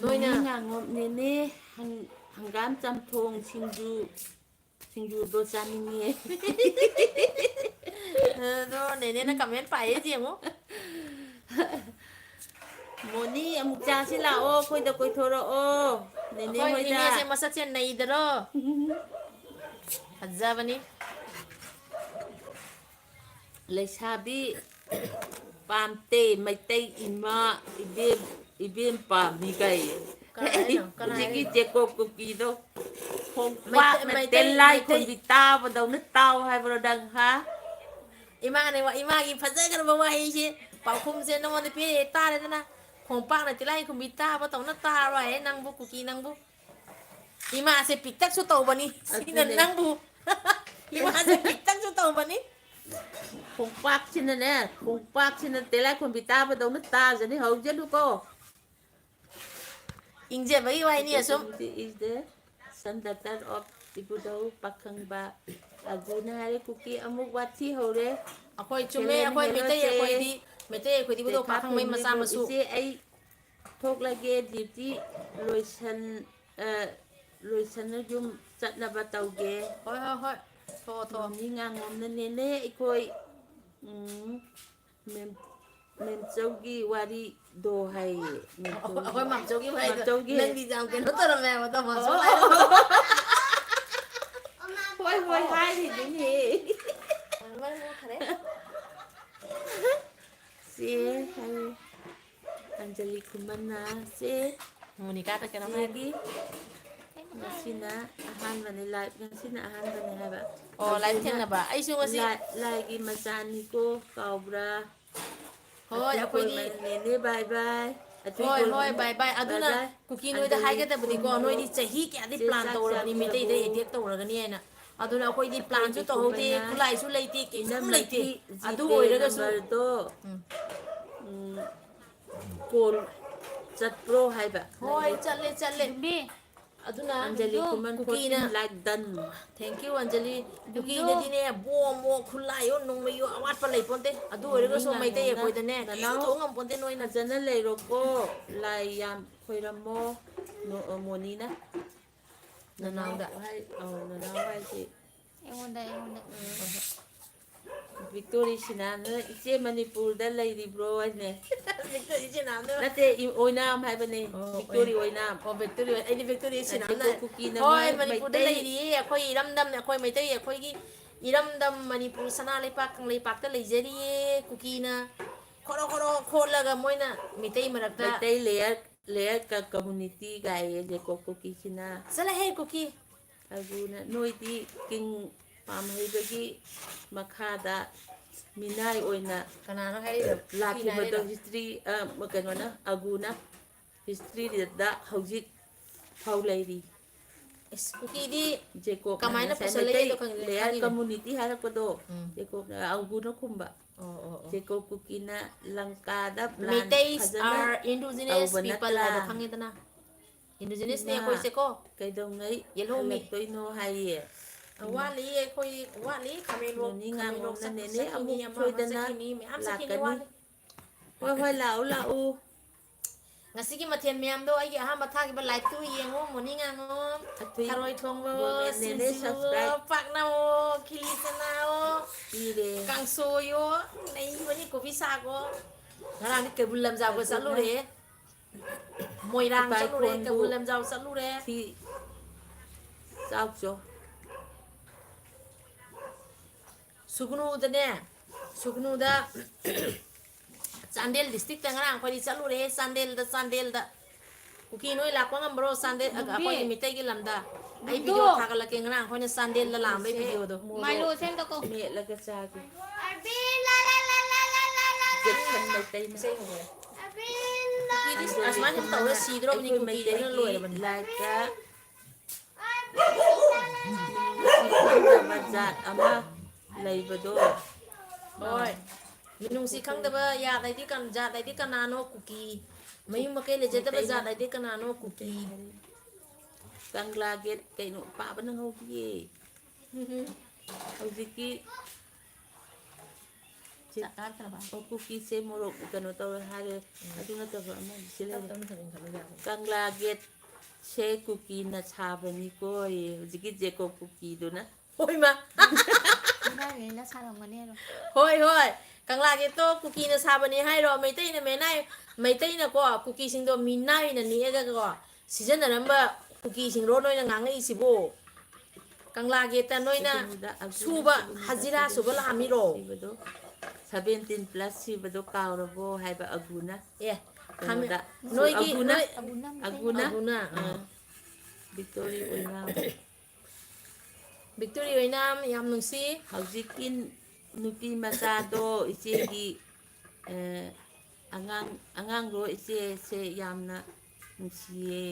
ꯅꯣꯏꯅ ꯅꯦꯅꯦ ꯉꯥꯉꯣꯝ, ꯅꯦꯅꯦ ꯍꯪ-, ꯍꯪꯒꯥꯝ ꯆꯝꯊꯣꯡ ꯁꯤꯡꯖꯨ, ꯁꯤꯡꯖꯨꯗꯣ ꯆꯥꯅꯤꯡꯉꯦ꯫ ꯑꯗꯣ ꯅꯦꯅꯦꯅ comment ꯄꯥꯏꯌꯦ ꯌꯦꯡꯉꯣ꯫ ꯃꯣꯅꯤ, ꯑꯃꯨꯛ ꯆꯥꯁꯤ ꯂꯥꯛꯑꯣ, ꯑꯩꯈꯣꯏꯗ ꯀꯣꯏꯊꯣꯔꯛꯑꯣ, ꯅꯦꯅꯦ ꯑꯩꯈꯣꯏ ꯍꯣꯏꯗ꯫ ꯅꯦꯅꯦꯁꯦ ꯃꯁꯛꯁꯦ ꯅꯩꯗꯔꯣ? ꯐꯖꯕꯅꯤ꯫ ꯂꯩꯁꯥꯕꯤ ꯄꯥꯝꯇꯦ, ꯃꯩꯇꯩ ꯏꯃꯥ, ꯏꯕꯦꯝ, ꯏꯕꯦꯝ ꯄꯥꯝꯃꯤ ꯀꯥꯏ꯫ ꯀꯅꯥ ꯍꯥꯏꯅꯣ? ꯀꯅꯥ ꯍꯧꯖꯤꯛꯀꯤ ꯍꯥꯏꯅꯣ? ꯖꯦꯀꯣꯕ ꯀꯨꯀꯤꯗꯣ ꯈꯣꯡꯄꯥꯛꯅ ꯃꯩꯇꯩ, ꯃꯩꯇꯩ, ꯇꯦꯟꯂꯥꯏ ꯃꯩꯇꯩ꯫ ꯈꯣꯟꯕꯤ ꯇꯥꯕꯗꯧꯅ ꯇꯥꯎ ꯍꯥꯏꯕ꯭ꯔꯣ ꯅꯪ, ꯍꯥ? ꯏꯃꯥꯅꯦ ꯋꯥ-, ꯏꯃꯥꯒꯤ ꯐꯖꯈ꯭ꯔꯕ ꯋꯥꯍꯩꯁꯦ, ꯄꯥꯎꯈꯨꯝꯁꯦ ꯅꯉꯣꯟꯗ ꯄꯤꯔꯛꯑꯦ, ꯇꯥꯔꯦꯗꯅ꯫ ꯈꯣꯡꯄꯥꯛꯅ ꯇꯤꯜꯂꯥꯏꯈꯨꯝꯕꯤ ꯇꯥꯕ ꯇꯧꯅ ꯇꯥꯔꯣꯏ ꯍꯦ ꯅꯪꯕꯨ, ꯀꯨꯀꯤ ꯅꯪꯕꯨ꯫ ꯏꯃꯥꯁꯦ ꯄꯤꯛꯇꯛꯁꯨ ꯇꯧꯕꯅꯤ꯫ ꯁꯤꯅ ꯑꯗꯨꯅꯦ꯫ ꯅꯪꯕꯨ꯫ ꯏꯃꯥꯁꯦ ꯄꯤꯛꯇꯛꯁꯨ ꯇꯧꯕꯅꯤ꯫ ꯈꯣꯡꯄꯥꯛꯁꯤꯅꯅꯦ, ꯈꯣꯡꯄꯥꯛꯁꯤꯅ ꯇꯤꯜꯂꯥꯏꯈꯨꯝꯕꯤ ꯇꯥꯕꯗꯧꯅ ꯇꯥꯖꯅꯤ ꯍꯧꯖꯅꯨꯀꯣ꯫ ꯏꯪꯖꯕꯒꯤ ꯋꯥꯍꯩꯅꯤ ꯑꯁꯨꯝ꯫ Is the son daughter of ꯏꯕꯨꯙꯧ ꯄꯥꯈꯪꯕ꯫ ꯑꯗꯨꯅ ꯍꯥꯏꯔꯦ, ꯀꯨꯀꯤ ꯑꯃꯨꯛ ꯋꯥꯊꯤ ꯍꯧꯔꯦ꯫ ꯑꯩꯈꯣꯏ ꯆꯨꯝꯃꯦ, ꯍꯦꯂꯦꯟ ꯑꯩꯈꯣꯏ ꯃꯩꯇꯩ ꯍꯦꯔꯣꯁꯦ꯫ ꯑꯩꯈꯣꯏꯗꯤ, ꯃꯩꯇꯩ ꯑꯩꯈꯣꯏꯗꯤ ꯏꯕꯨꯙꯧ ꯇꯦꯊꯥ ꯄꯥꯈꯪꯕꯩ family ꯃꯆꯥ ꯕꯨ-, ꯃꯁꯨ꯫ ꯏꯆꯦ, ꯑꯩ ꯊꯣꯛꯂꯒꯦ, duty ꯂꯣꯏꯁꯟ-, ꯑ, ꯂꯣꯏꯁꯟꯅ ꯌꯨꯝ ꯆꯠꯅꯕ ꯇꯧꯒꯦ꯫ ꯍꯣꯏ, ꯍꯣꯏ, ꯍꯣꯏ꯫ ꯊꯣꯛꯑꯣ, ꯊꯣꯛꯑꯣ꯫ ꯃꯤ ꯉꯥꯡꯉꯣꯝꯅ ꯅꯦꯅꯦ ꯑꯩꯈꯣꯏ, ꯎꯝ, ꯃꯦꯝ-, ꯃꯦꯝꯆꯧꯒꯤ ꯋꯥꯔꯤꯗꯣ ꯍꯥꯏꯌꯦ꯫ ꯃꯦꯝꯆꯧꯒꯤ꯫ ꯑꯩꯈꯣꯏ ꯃꯥꯝꯆꯧꯒꯤ ꯋꯥꯔꯤꯗꯣ꯫ ꯃꯥꯝꯆꯧꯒꯤ꯫ ꯅꯪꯗꯤ ꯌꯥꯝ ꯀꯩꯅꯣ ꯇꯧꯔꯝꯃꯦ ꯍꯥꯏꯕ, ꯇꯥꯃꯣ꯫ ꯑꯣ, ꯑꯣ, ꯑꯣ꯫ ꯍꯣꯏ, ꯍꯣꯏ, ꯍꯥꯏꯔꯤꯗꯨꯅꯦ꯫ ꯃꯔꯝ ꯃꯣꯛꯈꯔꯦ꯫ ꯆꯦ ꯍꯥꯏꯌꯦ꯫ ꯑꯟꯖꯂꯤ ꯈꯨꯃꯟꯅ ꯆꯦ꯫ ꯃꯣꯅꯤꯀꯥꯗ ꯀꯩꯅꯣꯝ ꯍꯥꯏ꯫ ꯆꯦꯒꯤ ꯉꯁꯤꯅ ꯑꯍꯥꯟꯕꯅꯤ, live ꯉꯁꯤꯅ ꯑꯍꯥꯟꯕꯅꯤ ꯍꯥꯏꯕ꯫ ꯑꯣ, live ꯑꯗꯨꯅ ꯊꯦꯡꯅꯕ꯫ ꯑꯩꯁꯨ ꯉꯁꯤ ꯂꯥꯏ-, ꯂꯥꯏꯒꯤ ꯃꯆꯥꯅꯤꯀꯣ ꯀꯥꯎꯕ꯭ꯔꯥ? ꯍꯣꯏ, ꯑꯩꯈꯣꯏꯗꯤ ꯅꯦꯅꯦ bye bye꯫ ꯍꯣꯏ, ꯍꯣꯏ, bye bye꯫ ꯑꯗꯨꯅ bye bye꯫ ꯀꯨꯀꯤ ꯅꯣꯏꯗ ꯑꯟꯖꯂꯤ ꯍꯥꯏꯒꯗꯕꯅꯤꯀꯣ, ꯈꯨꯃꯟ ꯅꯣꯏꯗꯤ ꯆꯍꯤ ꯀꯌꯥꯗꯤ ꯆꯦ plan ꯆꯥꯛ ꯇꯧꯔꯕꯅꯤ ꯆꯥꯕꯤꯔꯕꯣ? ꯃꯩꯇꯩꯗ attack ꯇꯧꯔꯒꯅꯤ ꯍꯥꯏꯅ꯫ ꯑꯗꯨꯅ ꯑꯩꯈꯣꯏꯗꯤ planꯁꯨ ꯑꯩꯈꯣꯏꯗꯤ ꯇꯧꯍꯧꯗꯦ, ꯈꯨꯃꯟꯅ ꯈꯨꯠꯂꯥꯏꯁꯨ ꯂꯩꯇꯦ, ꯀꯩꯁꯨ ꯂꯩꯇꯦ꯫ ꯏꯅꯝꯃꯒꯤ ꯑꯗꯨ GPay ꯑꯣꯏꯔꯒꯁꯨ numberꯗꯣ, ꯎꯝ꯫ ꯎꯝ, call ꯆꯠꯄ꯭ꯔꯣ ꯍꯥꯏꯕ? ꯍꯣꯏ, ꯆꯠꯂꯦ, ꯆꯠꯂꯦ꯫ ꯕꯤ, ꯑꯗꯨꯅ ꯑꯟꯖꯂꯤ ꯕꯤꯗꯨ, ꯈꯨꯃꯟ ꯀꯨꯀꯤꯅ fourteen like done꯫ Thank you, Anjali. ꯕꯤꯗꯨ꯫ ꯀꯨꯀꯤꯗꯗꯤꯅꯦ, ꯕꯣꯝꯑꯣ, ꯈꯨꯠꯂꯥꯏꯑꯣ, ꯅꯣꯡꯃꯩꯑꯣ, ꯑꯋꯥꯠꯄ ꯂꯩꯄꯣꯟꯇꯦ꯫ ꯑꯗꯨ ꯑꯣꯏꯔꯒꯁꯨ ꯃꯩꯇꯩ ꯑꯩꯈꯣꯏꯗꯅꯦ, ꯀꯩꯁꯨ ꯅꯅꯥꯎ ꯇꯧ ꯉꯝꯄꯣꯟꯇꯦ ꯅꯣꯏꯅ꯫ ꯐꯖꯅ ꯂꯩꯔꯣꯀꯣ, ꯂꯥꯏ ꯌꯥꯝ ꯈꯣꯏꯔꯝꯃꯣ, ꯅꯣ-, ꯃꯣꯅꯤꯅ꯫ ꯅꯅꯥꯎꯗ꯫ ꯅꯅꯥꯎ ꯍꯥꯏ-, ꯑꯧ, ꯅꯅꯥꯎ ꯍꯥꯏꯁꯦ꯫ ꯑꯩꯉꯣꯟꯗ, ꯑꯩꯉꯣꯟꯗ꯫ ꯎꯝ꯫ ꯕꯤꯛꯇꯣꯔꯤ ꯁꯤꯅꯥꯝꯅ, "ꯏꯆꯦ ꯃꯅꯤꯄꯨꯔꯗ ꯂꯩꯔꯤꯕ꯭ꯔꯣ?" ꯍꯥꯏꯅꯦ꯫ ꯕꯤꯛꯇꯣꯔꯤ ꯁꯤꯅꯥꯝꯅ꯫ ꯅꯠꯇꯦ, ꯏ-, ꯑꯣꯏꯅꯥꯝ ꯍꯥꯏꯕꯅꯦ꯫ ꯑꯣ, ꯕꯤꯛꯇꯣꯔꯤ ꯑꯣꯏ-, ꯑꯣꯏꯅꯥꯝ꯫ ꯑꯣ, ꯕꯤꯛꯇꯣꯔꯤ ꯑꯣꯏ-, ꯑꯩꯗꯤ ꯕꯤꯛꯇꯣꯔꯤ ꯅꯠꯇꯦꯀꯣ, ꯁꯤꯅꯥꯝꯅ꯫ ꯀꯨꯀꯤꯅ ꯍꯣꯏ, ꯃꯥꯏ ꯃꯅꯤꯄꯨꯔꯗ ꯃꯩꯇꯩ ꯂꯩꯔꯤꯌꯦ꯫ ꯑꯩꯈꯣꯏ ꯏꯔꯝꯗꯝꯅꯦ, ꯑꯩꯈꯣꯏ ꯃꯩꯇꯩ, ꯑꯩꯈꯣꯏꯒꯤ ꯏꯔꯝꯗꯝ ꯃꯅꯤꯄꯨꯔ ꯁꯅꯥ ꯂꯩꯄꯥꯛ ꯀꯪꯂꯩꯄꯥꯛꯇ ꯂꯩꯖꯔꯤꯌꯦ꯫ ꯀꯨꯀꯤꯅ ꯈꯣꯔꯣ ꯈꯣꯔꯣ ꯈꯣꯠꯂꯒ ꯃꯣꯏꯅ ꯃꯤꯇꯩ ꯃꯔꯛꯇ ꯃꯩꯇꯩ layer, layer ꯀ-, community ꯒꯥꯏꯌꯦ ꯖꯦꯀꯣ ꯀꯨꯀꯤꯁꯤꯅ꯫ ꯆꯠꯂꯍꯦ ꯀꯨꯀꯤ꯫ ꯑꯗꯨꯅ ꯅꯣꯏꯗꯤ ꯀꯤꯡ ꯄꯥꯝꯍꯩꯕꯒꯤ ꯃꯈꯥꯗ ꯃꯤꯅꯥꯏ ꯑꯣꯏꯅ ꯀꯅꯥꯅꯣ ꯍꯥꯏꯔꯤꯗꯣ? ꯀꯨꯀꯤꯅ ꯂꯥꯛꯈꯤꯕꯗꯣ ꯍꯥꯏꯔꯤꯔꯣ? ꯍꯤꯁꯇ꯭ꯔꯤ, ꯑ, ꯀꯩꯅꯣꯅ, ꯑꯒꯨꯅ ꯍꯤꯁꯇ꯭ꯔꯤꯗ ꯍꯧꯖꯤꯛ ꯐꯥꯎ ꯂꯩꯔꯤ꯫ ꯏꯁ, ꯀꯨꯀꯤꯗꯤ ꯖꯦꯀꯣꯕꯅ ꯀꯃꯥꯏꯅ ꯉꯁꯥꯏ ꯃꯩꯇꯩ ꯄꯨꯁꯜꯂꯛꯏꯗꯣ ꯈꯪ-, ꯂꯦꯌꯔ ꯈꯪꯉꯤꯅꯦ꯫ ꯀꯝꯃꯨꯅꯤꯇꯤ ꯍꯥꯏꯔꯛꯄꯗꯣ, ꯎꯝ꯫ ꯖꯦꯀꯣꯕꯅ, ꯑꯒꯨꯅ ꯈꯨꯝꯕ꯫ ꯑꯣ, ꯑꯣ, ꯑꯣ꯫ ꯖꯦꯀꯣꯕ ꯀꯨꯀꯤꯅ ꯂꯪꯀꯥꯗ ꯄ꯭ꯂꯥꯟ Meiteis ꯐꯖꯅ are indigenous ꯇꯧꯕ people ꯅꯠꯇ꯭ꯔꯥ? ꯍꯥꯏꯗꯣ ꯈꯪꯉꯦꯗꯅ꯫ Indigenous ꯅꯦ ꯏꯃꯥ, ꯑꯩꯈꯣꯏꯁꯦꯀꯣ꯫ ꯀꯩꯗꯧꯉꯩ Yellow me꯫ ꯍꯜꯂꯛꯇꯣꯏꯅꯣ ꯍꯥꯏꯌꯦ꯫ ꯋꯥꯠꯂꯤ ꯑꯩꯈꯣꯏ, ꯋꯥꯠꯂꯤ ꯈꯥꯃꯦꯟꯂꯣꯛ, ꯅꯣꯅꯤ ꯈꯥꯃꯦꯟꯂꯣꯛ ꯉꯥꯉꯣꯝꯅ ꯆꯠ-, ꯅꯦꯅꯦ ꯆꯠꯈꯤꯅꯤ, ꯑꯃꯨꯛ ꯑꯃ, ꯑꯃ ꯁꯣꯏꯗꯅ ꯆꯠꯈꯤꯅꯤ, ꯃꯌꯥꯝ ꯆꯠꯈꯤꯅꯤ, ꯂꯥꯛꯀꯅꯤ꯫ ꯋꯥꯠꯂꯤ꯫ ꯍꯣꯏ, ꯍꯣꯏ, ꯂꯥꯛꯎ, ꯂꯥꯛꯎ꯫ ꯉꯁꯤꯒꯤ ꯃꯊꯦꯜ ꯃꯌꯥꯝꯗꯣ ꯑꯩꯒꯤ ꯑꯍꯥꯟꯕ ꯊꯥꯈꯤꯕ ꯂꯥꯏꯛꯇꯨ ꯌꯦꯡꯉꯣ, ꯃꯣꯔꯅꯤꯡ ꯉꯥꯉꯣꯝ, ꯑꯊꯨꯏ ꯊꯔꯣꯏ ꯊꯣꯡꯕꯑꯣ, ꯒꯣꯔꯃꯦꯟꯅꯦꯅꯦ ꯁꯤꯡꯖꯨꯑꯣ, subscribe ꯄꯥꯛꯅꯝꯑꯣ, ꯈꯤꯂꯤ ꯆꯅꯥꯑꯣ, ꯄꯤꯔꯦ꯫ ꯀꯥꯡꯁꯣꯏꯑꯣ, ꯅꯩꯕꯅꯤ ꯀꯣꯕꯤ ꯁꯥꯛꯑꯣ꯫ ꯉꯔꯥꯡꯗꯤ ꯀꯩꯕꯨꯜ ꯂꯝꯖꯥꯎꯒ ꯑꯗꯨꯅ ꯆꯠꯂꯨꯔꯦ꯫ ꯃꯣꯏꯔꯥꯡ ꯆꯠꯂꯨꯔꯦ, ꯏꯄꯥꯏꯈꯣꯟꯕꯨ ꯀꯩꯕꯨꯜ ꯂꯝꯖꯥꯎ ꯆꯠꯂꯨꯔꯦ꯫ ꯊꯤ ꯆꯥꯎꯆꯣ꯫ ꯁꯨꯒꯅꯨꯗꯅꯦ, ꯁꯨꯒꯅꯨꯗ, ꯆꯥꯟꯗꯦꯜ district ꯇ ꯉꯔꯥꯡ ꯑꯩꯈꯣꯏꯗꯤ ꯆꯠꯂꯨꯔꯦ, ꯆꯥꯟꯗꯦꯜꯗ, ꯆꯥꯟꯗꯦꯜꯗ꯫ ꯀꯨꯀꯤ ꯅꯣꯏ ꯂꯥꯛꯄ ꯉꯝꯕ꯭ꯔꯣ ꯆꯥꯟꯗꯦꯜ, ꯑ, ꯑꯩꯈꯣꯏꯒꯤ ꯃꯤꯇꯩꯒꯤ ꯂꯝꯗ? ꯑꯩ video ꯊꯥꯒꯠꯂꯛꯀꯦ, ꯉꯔꯥꯡ ꯑꯩꯈꯣꯏꯅ ꯆꯥꯟꯗꯦꯜꯗ ꯂꯥꯛꯑꯝꯕꯩ video ꯗꯣ꯫ ꯃꯥꯏꯂꯣ ꯁꯦꯝꯗꯀꯣ꯫ ꯃꯦꯠꯂꯒ ꯆꯥꯒꯦ꯫ ꯖꯦꯛꯁꯟ ꯃꯩꯇꯩꯅ꯫ ꯀꯨꯀꯤꯗꯤ ꯑꯁꯨꯃꯥꯏꯅ ꯁꯨꯝ ꯇꯧꯔ ꯁꯤꯗ꯭ꯔꯣꯕꯅꯤ, ꯑꯩꯈꯣꯏ ꯀꯨꯀꯤꯗꯨꯅ ꯃꯩꯇꯩꯒꯤ ꯂꯣꯏꯔꯕꯅꯤ꯫ ꯂꯥꯏꯔꯤꯛꯇ ꯈꯪꯗꯕ ꯖꯥꯠ ꯑꯃ ꯂꯩꯕꯗꯣ꯫ ꯍꯣꯏ꯫ ꯃꯤꯅꯨꯡꯁꯤ ꯈꯪꯗꯕ ꯌꯥꯠ ꯍꯥꯏꯗꯤ ꯀꯟ-, ꯖꯥꯠ ꯍꯥꯏꯗꯤ ꯀꯅꯥꯅꯣ? ꯀꯨꯀꯤ꯫ ꯃꯌꯨꯝ ꯃꯀꯩ ꯂꯩꯖꯗꯕ ꯖꯥꯠ ꯍꯥꯏꯗꯤ ꯀꯅꯥꯅꯣ? ꯀꯨꯀꯤ꯫ ꯀꯪꯂꯥ ꯒꯦꯠ ꯀꯩꯅꯣ ꯄꯥꯕ ꯅꯪꯍꯧꯗꯤꯌꯦ꯫ ꯍꯧꯖꯤꯛꯀꯤ ꯆꯦ-, ꯆꯥꯛ ꯀꯥꯈ꯭ꯔꯕ? ꯑꯣ, ꯀꯨꯀꯤꯁꯦ ꯃꯣꯔꯣꯛ ꯀꯩꯅꯣ ꯇꯧꯔꯦ ꯍꯥꯏꯔꯦ꯫ ꯑꯗꯨ ꯅꯠꯇꯕ ꯑꯃ ꯁꯤ ꯂꯩꯔꯦ꯫ ꯇꯞꯅ ꯇꯞꯅ ꯏꯟꯈꯠꯂꯨ ꯌꯥꯕꯅꯤ꯫ ꯀꯪꯂꯥ ꯒꯦꯠꯁꯦ ꯀꯨꯀꯤꯅ ꯁꯥꯕꯅꯤꯀꯣ, ꯍꯧꯖꯤꯛꯀꯤ ꯖꯦꯀꯣꯕ ꯀꯨꯀꯤꯗꯨꯅ꯫ ꯍꯣꯏꯃ꯫ ꯏꯕꯥꯏꯅ ꯁꯥꯔꯝꯒꯅꯤ ꯑꯗꯣ꯫ ꯍꯣꯏ, ꯍꯣꯏ꯫ ꯀꯪꯂꯥ ꯒꯦꯠꯇꯣ ꯀꯨꯀꯤꯅ ꯁꯥꯕꯅꯤ ꯍꯥꯏꯔꯣ? ꯃꯩꯇꯩꯅ ꯃꯦꯅꯥꯏ-, ꯃꯩꯇꯩꯅꯀꯣ ꯀꯨꯀꯤꯁꯤꯡꯗꯣ ꯃꯤꯅꯥꯏ ꯑꯣꯏꯅ ꯅꯦꯛꯑꯒꯀꯣ ꯁꯤꯖꯤꯟꯅꯔꯝꯕ ꯀꯨꯀꯤꯁꯤꯡꯔꯣ ꯅꯣꯏꯅ ꯉꯥꯡꯉꯛꯏꯁꯤꯕꯨ? ꯀꯪꯂꯥ ꯒꯦꯠꯇ ꯅꯣꯏꯅ ꯑꯗꯨꯗ ꯑꯒꯨꯅ ꯁꯨꯕ, ꯁꯤꯕꯅꯤꯗ ꯍꯖꯤꯔꯥ ꯁꯨꯕ seventeen ꯂꯥꯛꯑꯝꯃꯤꯔꯣ? ꯁꯤꯕꯗꯣ, seventeen plus ꯁꯤꯕꯗꯣ ꯀꯥꯎꯔꯕꯣ ꯍꯥꯏꯕ ꯑꯒꯨꯅ꯫ ꯑꯦ, ꯈꯥꯃꯦ-, ꯀꯩꯅꯣꯗ, ꯅꯣꯏꯒꯤ, ꯑꯒꯨꯅ, ꯅꯣꯏ ꯑꯒꯨꯅ, ꯑꯒꯨꯅ, ꯑꯥ꯫ ꯑ, ꯕꯤꯛꯇꯣꯔꯤ ꯑꯣꯏꯅꯥꯝ꯫ ꯕꯤꯛꯇꯣꯔꯤ ꯑꯣꯏꯅꯥꯝ, ꯌꯥꯝ ꯅꯨꯡꯁꯤ꯫ ꯍꯧꯖꯤꯛꯀꯤ ꯅꯨꯄꯤ ꯃꯆꯥꯗꯣ ꯏꯆꯦꯒꯤ, ꯑ, ꯑꯉꯥꯡ, ꯑꯉꯥꯡꯗꯣ ꯏꯆꯦꯁꯦ ꯌꯥꯝꯅ ꯅꯨꯡꯁꯤꯌꯦ꯫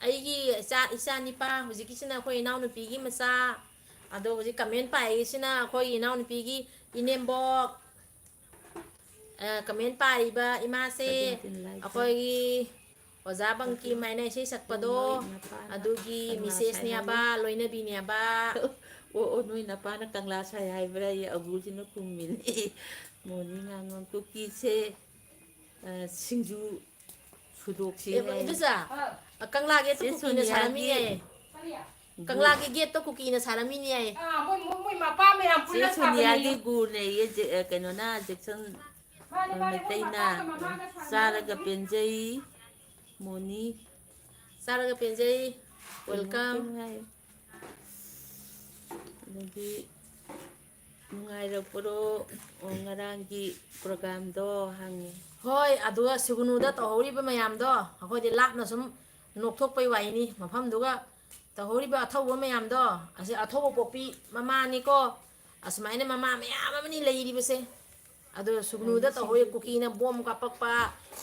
ꯑꯩꯒꯤ ꯏꯆꯥ, ꯏꯆꯥ ꯅꯤꯄꯥ, ꯍꯧꯖꯤꯛꯀꯤꯁꯤꯅ ꯑꯩꯈꯣꯏ ꯏꯅꯥꯎꯅꯨꯄꯤꯒꯤ ꯃꯆꯥ, ꯑꯗꯣ ꯍꯧꯖꯤꯛ comment ꯄꯥꯏꯔꯤꯁꯤꯅ ꯑꯩꯈꯣꯏ ꯏꯅꯥꯎꯅꯨꯄꯤꯒꯤ ꯏꯅꯦꯝꯕꯣꯛ, ꯑ, comment ꯄꯥꯔꯤꯕ ꯏꯃꯥꯁꯦ seventeen like ꯑꯩꯈꯣꯏꯒꯤ ꯑꯣꯖꯥ ꯕꯪꯀꯤꯝ ꯍꯥꯏꯅ ꯏꯁꯩ ꯁꯛꯄꯗꯣ, ꯅꯣꯏ ꯅꯄꯥꯅ ꯑꯗꯨꯒꯤ ꯀꯪꯂꯥ ꯃꯤꯁꯦꯁꯅꯦ ꯁꯥꯏ ꯍꯥꯏꯕ, ꯍꯥꯏꯕ꯭ꯔꯣ? ꯂꯣꯏꯅꯕꯤꯅꯦ ꯍꯥꯏꯕ꯫ ꯑꯣ, ꯑꯣ, ꯅꯣꯏ ꯅꯄꯥꯅ ꯀꯪꯂꯥ ꯁꯥꯏ ꯍꯥꯏꯕ꯭ꯔꯥ? ꯑꯩ ꯑꯒꯨꯁꯤꯅ ꯈꯨꯝꯃꯤꯅꯦ꯫ ꯃꯣꯅꯤ ꯉꯥꯉꯣꯟ ꯀꯨꯀꯤꯁꯦ, ꯑ, ꯁꯤꯡꯖꯨ ꯁꯨꯗꯣꯛꯁꯤ ꯑꯦ, ꯍꯥꯏ꯫ ꯏꯗꯣꯆꯥ, ꯑ, ꯀꯪꯂꯥꯒꯤ ꯆꯦ ꯀꯨꯀꯤꯅ ꯁꯣꯅꯤꯌꯥꯒꯤ ꯁꯥꯔꯝꯃꯤꯅꯦ꯫ ꯀꯪꯂꯥꯒꯤ ꯒꯦꯠꯇꯣ ꯀꯨꯀꯤꯅ ꯁꯥꯔꯝꯃꯤꯅꯦ꯫ ꯑꯥ, ꯃꯣꯏ, ꯃꯣꯏ, ꯃꯣꯏ ꯃꯄꯥ ꯃꯌꯥꯝ ꯆꯦ ꯄꯨꯟꯅ ꯁꯣꯅꯤꯌꯥꯒꯤ ꯁꯥꯕꯅꯦꯌꯦ꯫ ꯒꯨꯅꯦꯌꯦ, ꯖꯦ-, ꯑ, ꯀꯩꯅꯣꯅ, ꯖꯦꯛꯁꯟ, ꯃꯥꯅꯦ, ꯑ, ꯃꯥꯅꯦ, ꯃꯣꯏ ꯃꯩꯇꯩꯅ, ꯃꯄꯥꯒ ꯃꯃꯥꯒ ꯁꯥꯕꯅꯦ꯫ ꯆꯥꯔꯒ ꯄꯦꯟꯖꯩ, ꯃꯣꯅꯤ꯫ ꯆꯥꯔꯒ ꯄꯦꯟꯖꯩ꯫ Welcome꯫ ꯀꯩꯅꯣ ꯍꯥꯏ꯫ ꯑꯗꯒꯤ ꯅꯨꯡꯉꯥꯏꯔꯛꯄ꯭ꯔꯣ, ꯑꯣ, ꯉꯔꯥꯡꯒꯤ programꯗꯣ ꯍꯪꯉꯤ꯫ ꯍꯣꯏ, ꯑꯗꯨꯒ ꯁꯨꯒꯅꯨꯗ ꯇꯧꯍꯧꯔꯤꯕ ꯃꯌꯥꯝꯗꯣ, ꯑꯩꯈꯣꯏꯗꯤ ꯂꯥꯞꯅ ꯁꯨꯝ ꯅꯣꯛꯊꯣꯛꯄꯩ ꯋꯥꯔꯤꯅꯤ꯫ ꯃꯐꯝꯗꯨꯒ ꯇꯧꯍꯧꯔꯤꯕ ꯑꯊꯧꯕ ꯃꯌꯥꯝꯗꯣ, ꯑꯁꯤ ꯑꯊꯧꯕ ꯄꯣꯛꯄꯤ ꯃꯃꯥꯅꯤꯀꯣ꯫ ꯑꯁꯨꯃꯥꯏꯅ ꯃꯃꯥ ꯃꯌꯥꯝ ꯑꯃꯅꯤ ꯂꯩꯔꯤꯕꯁꯦ꯫ ꯑꯗꯣ ꯁꯨꯒꯅꯨꯗ ꯇꯧꯍꯧꯔꯤ, ꯀꯨꯀꯤꯅ ꯕꯣꯝ ꯀꯥꯞꯄꯛꯄ,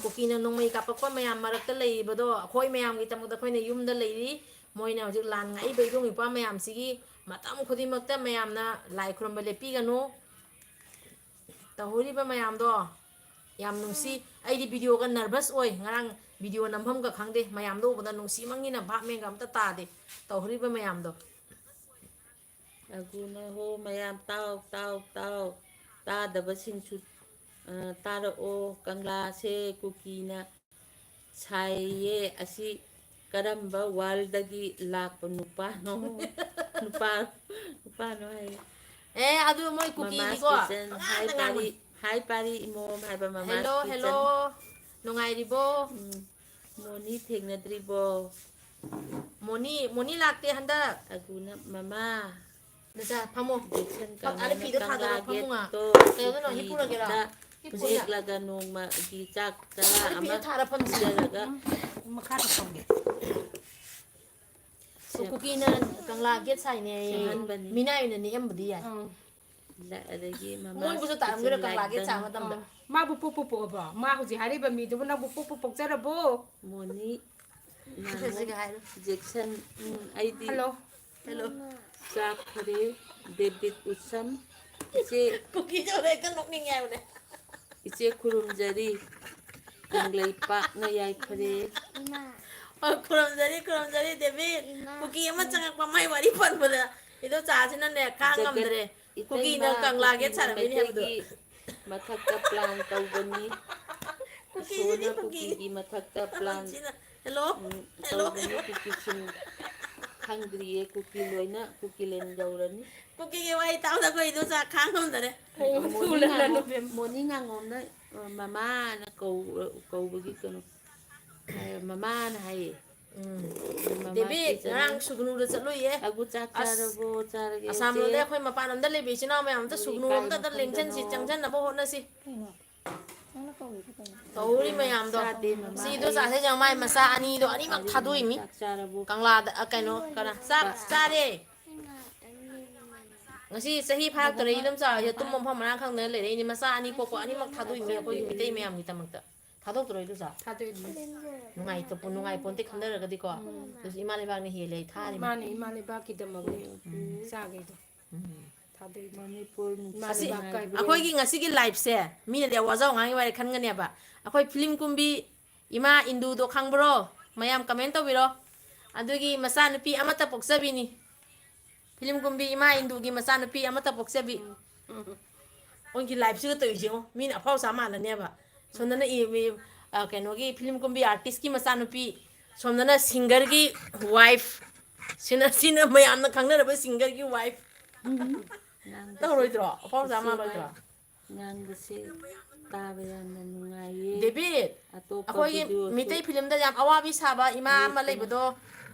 ꯀꯨꯀꯤꯅ ꯅꯣꯡꯃꯩ ꯀꯥꯞꯄꯛꯄ ꯃꯌꯥꯝ ꯃꯔꯛꯇ ꯂꯩꯔꯤꯕꯗꯣ, ꯑꯩꯈꯣꯏ ꯃꯌꯥꯝꯒꯤꯗꯃꯛꯇ ꯑꯩꯈꯣꯏꯅ ꯌꯨꯝꯗ ꯂꯩꯔꯤ꯫ ꯃꯣꯏꯅ ꯍꯧꯖꯤꯛ ꯂꯥꯟ ꯉꯥꯛꯏꯕ ꯏꯕꯨꯡ ꯏꯄ꯭ꯋꯥ ꯃꯌꯥꯝꯁꯤꯒꯤ ꯃꯇꯝ ꯈꯨꯗꯤꯡꯃꯛꯇ ꯃꯌꯥꯝꯅ ꯂꯥꯏ ꯈꯨꯔꯨꯝꯕ ꯂꯦꯞꯄꯤꯒꯅꯨ꯫ ꯇꯧꯍꯧꯔꯤꯕ ꯃꯌꯥꯝꯗꯣ ꯌꯥꯝ ꯅꯨꯡꯁꯤ꯫ ꯑꯩꯗꯤ videoꯒ nervous ꯑꯣꯏ꯫ ꯉꯔꯥꯡ video ꯅꯝꯐꯝꯒ ꯈꯪꯗꯦ꯫ ꯃꯌꯥꯝꯗꯣ ꯎꯕꯗ ꯅꯨꯡꯁꯤꯃꯟꯒꯤꯅ ꯚꯥꯞ ꯃꯦꯟꯒ ꯑꯝꯇ ꯇꯥꯗꯦ ꯇꯧꯍꯧꯔꯤꯕ ꯃꯌꯥꯝꯗꯣ꯫ ꯑꯒꯨꯅ ꯍꯣ ꯃꯌꯥꯝ ꯇꯥꯎ, ꯇꯥꯎ, ꯇꯥꯎ꯫ ꯇꯥꯗꯕꯁꯤꯡꯁꯨ, ꯑ, ꯇꯥꯔꯛꯑꯣ꯫ ꯀꯪꯂꯥꯁꯦ ꯀꯨꯀꯤꯅ ꯁꯥꯏꯌꯦ꯫ ꯑꯁꯤ ꯀꯔꯝꯕ worldꯗꯒꯤ ꯂꯥꯛꯄ ꯅꯨꯄꯥꯅꯣ? ꯅꯨꯄꯥ, ꯅꯨꯄꯥꯅꯣ ꯍꯥꯏꯌꯦ꯫ ꯑꯦ, ꯑꯗꯨ ꯃꯣꯏ ꯃꯃꯥꯁ ꯀꯨꯀꯤꯅꯤꯀꯣ꯫ Kitchen꯫ ꯄꯉꯥꯡꯗ ꯍꯥꯏ ꯉꯥꯡꯉꯨ꯫ ꯄꯥꯔꯤ, ꯍꯥꯏ ꯄꯥꯔꯤ ꯏꯃꯣꯝ ꯍꯥꯏꯕ ꯃꯃꯥꯁ Hello, Kitchen꯫ Hello꯫ ꯅꯨꯡꯉꯥꯏꯔꯤꯕꯣ? ꯎꯝ꯫ ꯃꯣꯅꯤ ꯊꯦꯡꯅꯗ꯭ꯔꯤꯕꯣ? ꯃꯣꯅꯤ, ꯃꯣꯅꯤ ꯂꯥꯛꯇꯦ ꯍꯟꯗꯛ꯫ ꯑꯒꯨꯅ ꯃꯃꯥ꯫ ꯅꯆꯥ, ꯐꯝꯃꯣ꯫ ꯖꯦꯛꯁꯟ ꯐꯝ-, ꯑꯥ, ꯀꯃꯥꯏꯅ ꯅꯨꯄꯤꯗꯣ ꯀꯪꯂꯥ ꯊꯥꯗꯣꯔꯣ, ꯐꯃꯨꯡ ꯉꯥ꯫ ꯒꯦꯠꯇꯣ ꯀꯩꯗꯧꯗꯣꯏꯅꯣ? ꯍꯤꯞꯄꯨꯔꯒꯦꯔꯣ? ꯀꯨꯀꯤꯗ ꯍꯤꯞꯄꯨꯔꯒꯦ꯫ ꯌꯦꯛꯂꯒ ꯅꯣꯡꯃꯒꯤ ꯆꯥꯛ ꯆꯔꯥ ꯑꯥ, ꯅꯨꯄꯤꯗꯣ ꯑꯃ ꯊꯥꯔ ꯐꯝꯁꯤ꯫ ꯄꯤꯖꯔꯒ ꯎꯝ, ꯃꯈꯥꯗ ꯐꯝꯒꯦ꯫ ꯁꯦꯝ-, ꯀꯨꯀꯤꯅ ꯀꯪꯂꯥ ꯒꯦꯠ ꯁꯥꯏꯅꯦ꯫ ꯁꯦꯝꯍꯟꯕꯅꯤ꯫ ꯃꯤꯅꯥꯏ ꯑꯣꯏꯅ ꯅꯦꯛꯑꯝꯕꯗꯤ ꯌꯥꯏ꯫ ꯑꯥ꯫ ꯑꯗꯒꯤ ꯃꯃꯥ ꯃꯣꯏꯕꯨꯁꯨ ꯇꯥꯔꯝꯒꯅꯤ ꯀꯪꯂꯥꯒꯤ ꯆꯥ ꯃꯇꯝꯗ꯫ ꯃꯥꯕꯨ ꯄꯣꯛꯄꯨ ꯄꯣꯛꯑꯕꯣ? ꯃꯥ ꯍꯧꯖꯤꯛ ꯍꯥꯏꯔꯤꯕ ꯃꯤꯗꯨꯕꯨ ꯅꯪꯕꯨ ꯄꯣꯛꯄꯨ ꯄꯣꯛꯆꯔꯕꯣ? ꯃꯣꯅꯤ, ꯁꯤꯁꯤꯒ ꯍꯥꯏꯔꯣ꯫ ꯖꯦꯛꯁꯟ, ꯎꯝ, ꯑꯩꯗꯤ ꯍꯜꯂꯣ꯫ ꯍꯜꯂꯣ꯫ ꯆꯥꯛ ꯐꯔꯦ, ꯗꯦꯕꯤꯠ ꯎꯠꯁꯝ, ꯏꯆꯦ꯫ ꯀꯨꯀꯤꯁꯦ ꯍꯦꯛꯇ ꯅꯣꯛꯅꯤꯡꯉꯦ ꯍꯥꯏꯕꯅꯦ꯫ ꯏꯆꯦ ꯈꯨꯔꯨꯝꯖꯔꯤ, ꯀꯪꯂꯩꯄꯥꯛꯅ ꯌꯥꯏꯐꯔꯦ꯫ ꯏꯃꯥ꯫ ꯑꯣ, ꯈꯨꯔꯨꯝꯖꯔꯤ, ꯈꯨꯔꯨꯝꯖꯔꯤ, ꯗꯦꯕꯤꯠ꯫ ꯏꯃꯥ꯫ ꯀꯨꯀꯤ ꯑꯃ ꯆꯪꯉꯛꯄ, ꯃꯥꯏ ꯋꯥꯔꯤ ꯄꯟꯕꯗ ꯏꯗꯣꯝꯆꯥꯁꯤꯅꯅꯦ, ꯈꯥꯡ ꯉꯝꯗ꯭ꯔꯦ꯫ ꯖꯒꯠ ꯀꯨꯀꯤꯅ ꯏꯇꯩꯃ, ꯀꯪꯂꯥ ꯒꯦꯠ ꯀꯨꯀꯤꯅ ꯁꯥꯔꯝꯃꯤꯅꯦ ꯍꯥꯏꯕꯗꯣ꯫ ꯃꯩꯇꯩꯒꯤ ꯃꯊꯛꯇ plan ꯇꯧꯕꯅꯤ꯫ ꯀꯨꯀꯤꯁꯤꯗꯤ ꯏꯁꯣꯔꯅ ꯀꯨꯀꯤ꯫ ꯀꯨꯀꯤꯒꯤ ꯃꯊꯛꯇ plan, ꯁꯤꯅ, ꯍꯦꯜꯂꯣ, ꯎꯝ, ꯍꯦꯜꯂꯣ, ꯇꯧꯕꯅꯤ꯫ ꯍꯦꯜꯂꯣ꯫ ꯀꯨꯀꯤꯁꯤꯡ ꯈꯪꯗ꯭ꯔꯤꯌꯦ, ꯀꯨꯀꯤ ꯂꯣꯏꯅ ꯀꯨꯀꯤꯂꯦꯟ ꯌꯧꯔꯅꯤ꯫ ꯀꯨꯀꯤꯒꯤ ꯋꯥꯔꯤ ꯇꯥꯕꯗ ꯑꯩꯈꯣꯏ ꯏꯗꯣꯝꯆꯥ ꯈꯥꯡ ꯉꯝꯗꯔꯦ꯫ ꯃꯣꯅꯤ ꯉꯥꯉꯣꯝ-, ꯃꯣꯅꯤ ꯉꯥꯉꯣꯝꯅ, ꯑ, ꯃꯃꯥꯅ ꯀꯧ-, ꯀꯧꯕꯒꯤ ꯀꯩꯅꯣ, ꯑ, ꯃꯃꯥꯅ ꯍꯥꯏꯌꯦ꯫ ꯎꯝ꯫ ꯃꯃꯥ ꯗꯦꯕꯤꯠ, ꯀꯤꯆꯟꯗ꯫ ꯉꯔꯥꯡ ꯁꯨꯒꯅꯨꯗ ꯆꯠꯂꯨꯏꯌꯦ꯫ ꯑꯒꯨ ꯆꯥꯛ ꯑꯁ, ꯆꯥꯔꯕꯣ? ꯆꯥꯔꯒꯦ, ꯑꯁꯥꯝ ꯆꯦ꯫ ꯂꯣꯝꯗ ꯑꯩꯈꯣꯏ ꯃꯄꯥꯟ ꯂꯝꯗ ꯂꯩꯕ ꯏꯆꯤꯟ ꯏꯅꯥꯎ ꯃꯌꯥꯝ ꯑꯝꯇ ꯃꯣꯏ ꯁꯨꯒꯅꯨ ꯀꯥꯏ ꯑꯝꯇ, ꯑꯝꯇ ꯂꯦꯡꯁꯟꯁꯤ, ꯃꯐꯝꯗꯅꯣ? ꯆꯪꯁꯟꯅꯕ ꯍꯣꯠꯅꯁꯤ꯫ ꯀꯩꯅꯣ? ꯅꯪꯅ ꯀꯧꯔꯤꯗꯣ ꯀꯩꯅꯣ? ꯇꯧꯔꯤ ꯃꯌꯥꯝꯗꯣ꯫ ꯆꯥꯗꯦ, ꯃꯃꯥ꯫ ꯁꯤ ꯏꯗꯣꯝꯆꯥꯁꯦ ꯌꯦꯡꯉꯣ, ꯃꯥꯏ ꯃꯆꯥ ꯑꯅꯤꯗꯣ ꯑꯅꯤꯃꯛ ꯀꯔꯤꯅꯣ? ꯊꯥꯗꯣꯛꯏꯃꯤ꯫ ꯆꯥꯛ ꯆꯥꯔꯕꯣ? ꯀꯪꯂꯥꯗ, ꯑ, ꯀꯩꯅꯣ, ꯀꯅꯥ? ꯆꯥꯛ ꯆꯥꯔꯦ꯫ ꯉꯁꯤ ꯆꯍꯤ ꯐꯥꯔꯛꯇꯣꯔꯦ, ꯏꯗꯣꯝꯆꯥ ꯍꯣꯏꯁꯦ ꯇꯨꯝꯕ ꯃꯐꯝ ꯃꯔꯥꯡ ꯈꯪꯗꯅ ꯂꯩꯔꯛꯏꯅꯤ꯫ ꯃꯆꯥ ꯑꯅꯤ ꯄꯣꯛꯄ ꯑꯅꯤꯃꯛ ꯊꯥꯗꯣꯛꯏꯃꯤ ꯑꯩꯈꯣꯏ ꯃꯤꯇꯩ ꯃꯌꯥꯝꯒꯤꯗꯃꯛꯇ꯫ ꯊꯥꯗꯣꯛꯇꯣꯔꯣ ꯏꯗꯣꯝꯆꯥ? ꯊꯥꯗꯣꯛꯏꯅꯤ꯫ ꯅꯨꯡꯉꯥꯏꯇ-, ꯅꯨꯡꯉꯥꯏꯄꯣꯟꯇꯦ ꯈꯟꯊꯔꯒꯗꯤꯀꯣ꯫ ꯎꯝ꯫ ꯑꯗꯨꯁꯨ ꯏꯃꯥ ꯂꯩꯕꯥꯛꯅ ꯍꯦꯜꯂꯦ ꯊꯥꯔꯤꯃꯤ꯫ ꯃꯥꯅꯦ, ꯏꯃꯥ ꯂꯩꯕꯥꯛꯀꯤꯗꯃꯛꯅꯦ꯫ ꯎꯝ꯫ ꯆꯥꯈꯩꯗꯣ꯫ ꯎꯝ꯫ ꯊꯥꯗꯣꯛꯏꯅꯤ꯫ ꯃꯅꯤꯄꯨꯔ ꯏꯃꯥ ꯅꯨꯡꯁꯤ ꯑꯁꯤ ꯂꯩꯕꯥꯛ ꯀꯥꯏꯕ꯫ ꯑꯩꯈꯣꯏꯒꯤ ꯉꯁꯤꯒꯤ liveꯁꯦ ꯃꯤꯅꯗꯤ ꯋꯥꯖꯥꯎ ꯉꯥꯡꯉꯤ ꯋꯥꯔꯦ ꯈꯟꯒꯅꯦꯕ꯫ ꯑꯩꯈꯣꯏ film ꯀꯨꯝꯕꯤ ꯏꯃꯥ ꯏꯟꯗꯨꯗꯣ ꯈꯪꯕ꯭ꯔꯣ? ꯃꯌꯥꯝ comment ꯇꯧꯕꯤꯔꯣ꯫ ꯑꯗꯨꯒꯤ ꯃꯆꯥꯅꯨꯄꯤ ꯑꯃꯠꯇ ꯄꯣꯛꯆꯕꯤꯅꯤ꯫ Film ꯀꯨꯝꯕꯤ ꯏꯃꯥ ꯏꯟꯗꯨꯒꯤ ꯃꯆꯥꯅꯨꯄꯤ ꯑꯃꯠꯇ ꯄꯣꯛꯆꯕꯤ꯫ ꯎꯝ꯫ ꯑꯩꯈꯣꯏꯒꯤ liveꯁꯤꯒ ꯇꯧꯔꯤꯁꯦ ꯌꯦꯡꯉꯣ꯫ ꯃꯤꯅ ꯑꯐꯥꯎ ꯁꯥ ꯃꯥꯜꯂꯅꯦꯕ꯫ ꯁꯣꯝꯗꯅ ꯏ-, ꯃꯤ-, ꯑ, ꯀꯩꯅꯣꯒꯤ film ꯀꯨꯝꯕꯤ artistꯀꯤ ꯃꯆꯥꯅꯨꯄꯤ꯫ ꯁꯣꯝꯗꯅ singerꯒꯤ wife꯫ ꯁꯤꯅ, ꯁꯤꯅ ꯃꯌꯥꯝꯅ ꯈꯪꯅꯔꯕ singerꯒꯤ wife꯫ ꯎꯝ꯫ ꯇꯧꯔꯣꯏꯗ꯭ꯔꯣ? ꯑꯐꯥꯎ ꯁꯥ ꯃꯥꯜꯂꯣꯏꯗ꯭ꯔꯣ? ꯉꯥꯡꯕꯁꯦ ꯇꯥꯕ ꯌꯥꯝꯅ ꯅꯨꯡꯉꯥꯏꯌꯦ꯫ ꯗꯦꯕꯤꯠ, ꯑꯇꯣꯞꯄ ꯑꯩꯈꯣꯏꯒꯤ videoꯁꯨ ꯃꯤꯇꯩ filmꯗ ꯌꯥꯝ ꯑꯋꯥꯕꯤ ꯁꯥꯕ ꯏꯃꯥ ꯑꯃ ꯌꯦꯡꯁꯤ꯫ ꯂꯩꯕꯗꯣ,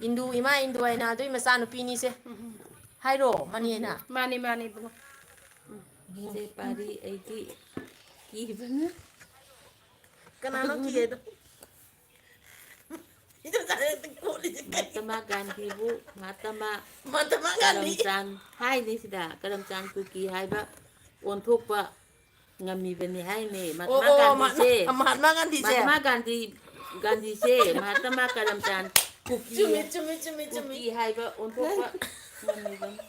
ꯏꯟꯗꯨ, ꯏꯃꯥ ꯏꯟꯗꯨ ꯍꯥꯏꯅ, ꯑꯗꯨꯏ ꯃꯆꯥꯅꯨꯄꯤꯅꯤꯁꯦ꯫ ꯍꯥꯏꯔꯣ, ꯃꯅꯤ ꯍꯥꯏꯅ꯫ ꯃꯥꯅꯤ, ꯃꯥꯅꯤ, ꯏꯕꯨꯡꯉꯣ꯫ ꯏꯆꯦ ꯄꯥꯔꯤ, ꯑꯩꯗꯤ ꯀꯤꯕꯅ꯫ ꯀꯅꯥꯅꯣ ꯀꯤꯌꯦꯗꯣ? ꯏꯗꯣꯝꯆꯥꯅ ꯍꯦꯛꯇ ꯀꯣꯠꯂꯤꯁꯦ ꯀꯩ? ꯃꯍꯥꯇꯃꯥ ꯒꯥꯟꯙꯤꯕꯨ, ꯃꯍꯥꯇꯃꯥ ꯃꯍꯥꯇꯃꯥ ꯒꯥꯟꯙꯤ꯫ ꯀꯔꯝꯆꯥꯟ ꯍꯥꯏꯅꯤ ꯁꯤꯗ, ꯀꯔꯝꯆꯥꯟ ꯀꯨꯀꯤ ꯍꯥꯏꯕ ꯑꯣꯟꯊꯣꯛꯄ ꯉꯝꯃꯤꯕꯅꯤ ꯍꯥꯏꯅꯦ꯫ ꯑꯣ, ꯃꯍꯥꯇꯃꯥ ꯑꯣ, ꯒꯥꯟꯙꯤꯁꯦ, ꯃꯍꯥ-, ꯃꯍꯥꯇꯃꯥ ꯒꯥꯟꯙꯤꯁꯦ꯫ ꯃꯍꯥꯇꯃꯥ ꯒꯥꯟꯙꯤ, ꯒꯥꯟꯙꯤꯁꯦ, ꯃꯍꯥꯇꯃꯥ ꯀꯔꯝꯆꯥꯟ ꯀꯨꯀꯤ, ꯆꯨꯝꯃꯤ, ꯆꯨꯝꯃꯤ, ꯆꯨꯝꯃꯤ, ꯆꯨꯝꯃꯤ꯫ ꯀꯨꯀꯤ ꯍꯥꯏꯕ ꯑꯣꯟꯊꯣꯛꯄ ꯉꯝꯃꯤꯕꯅꯤ꯫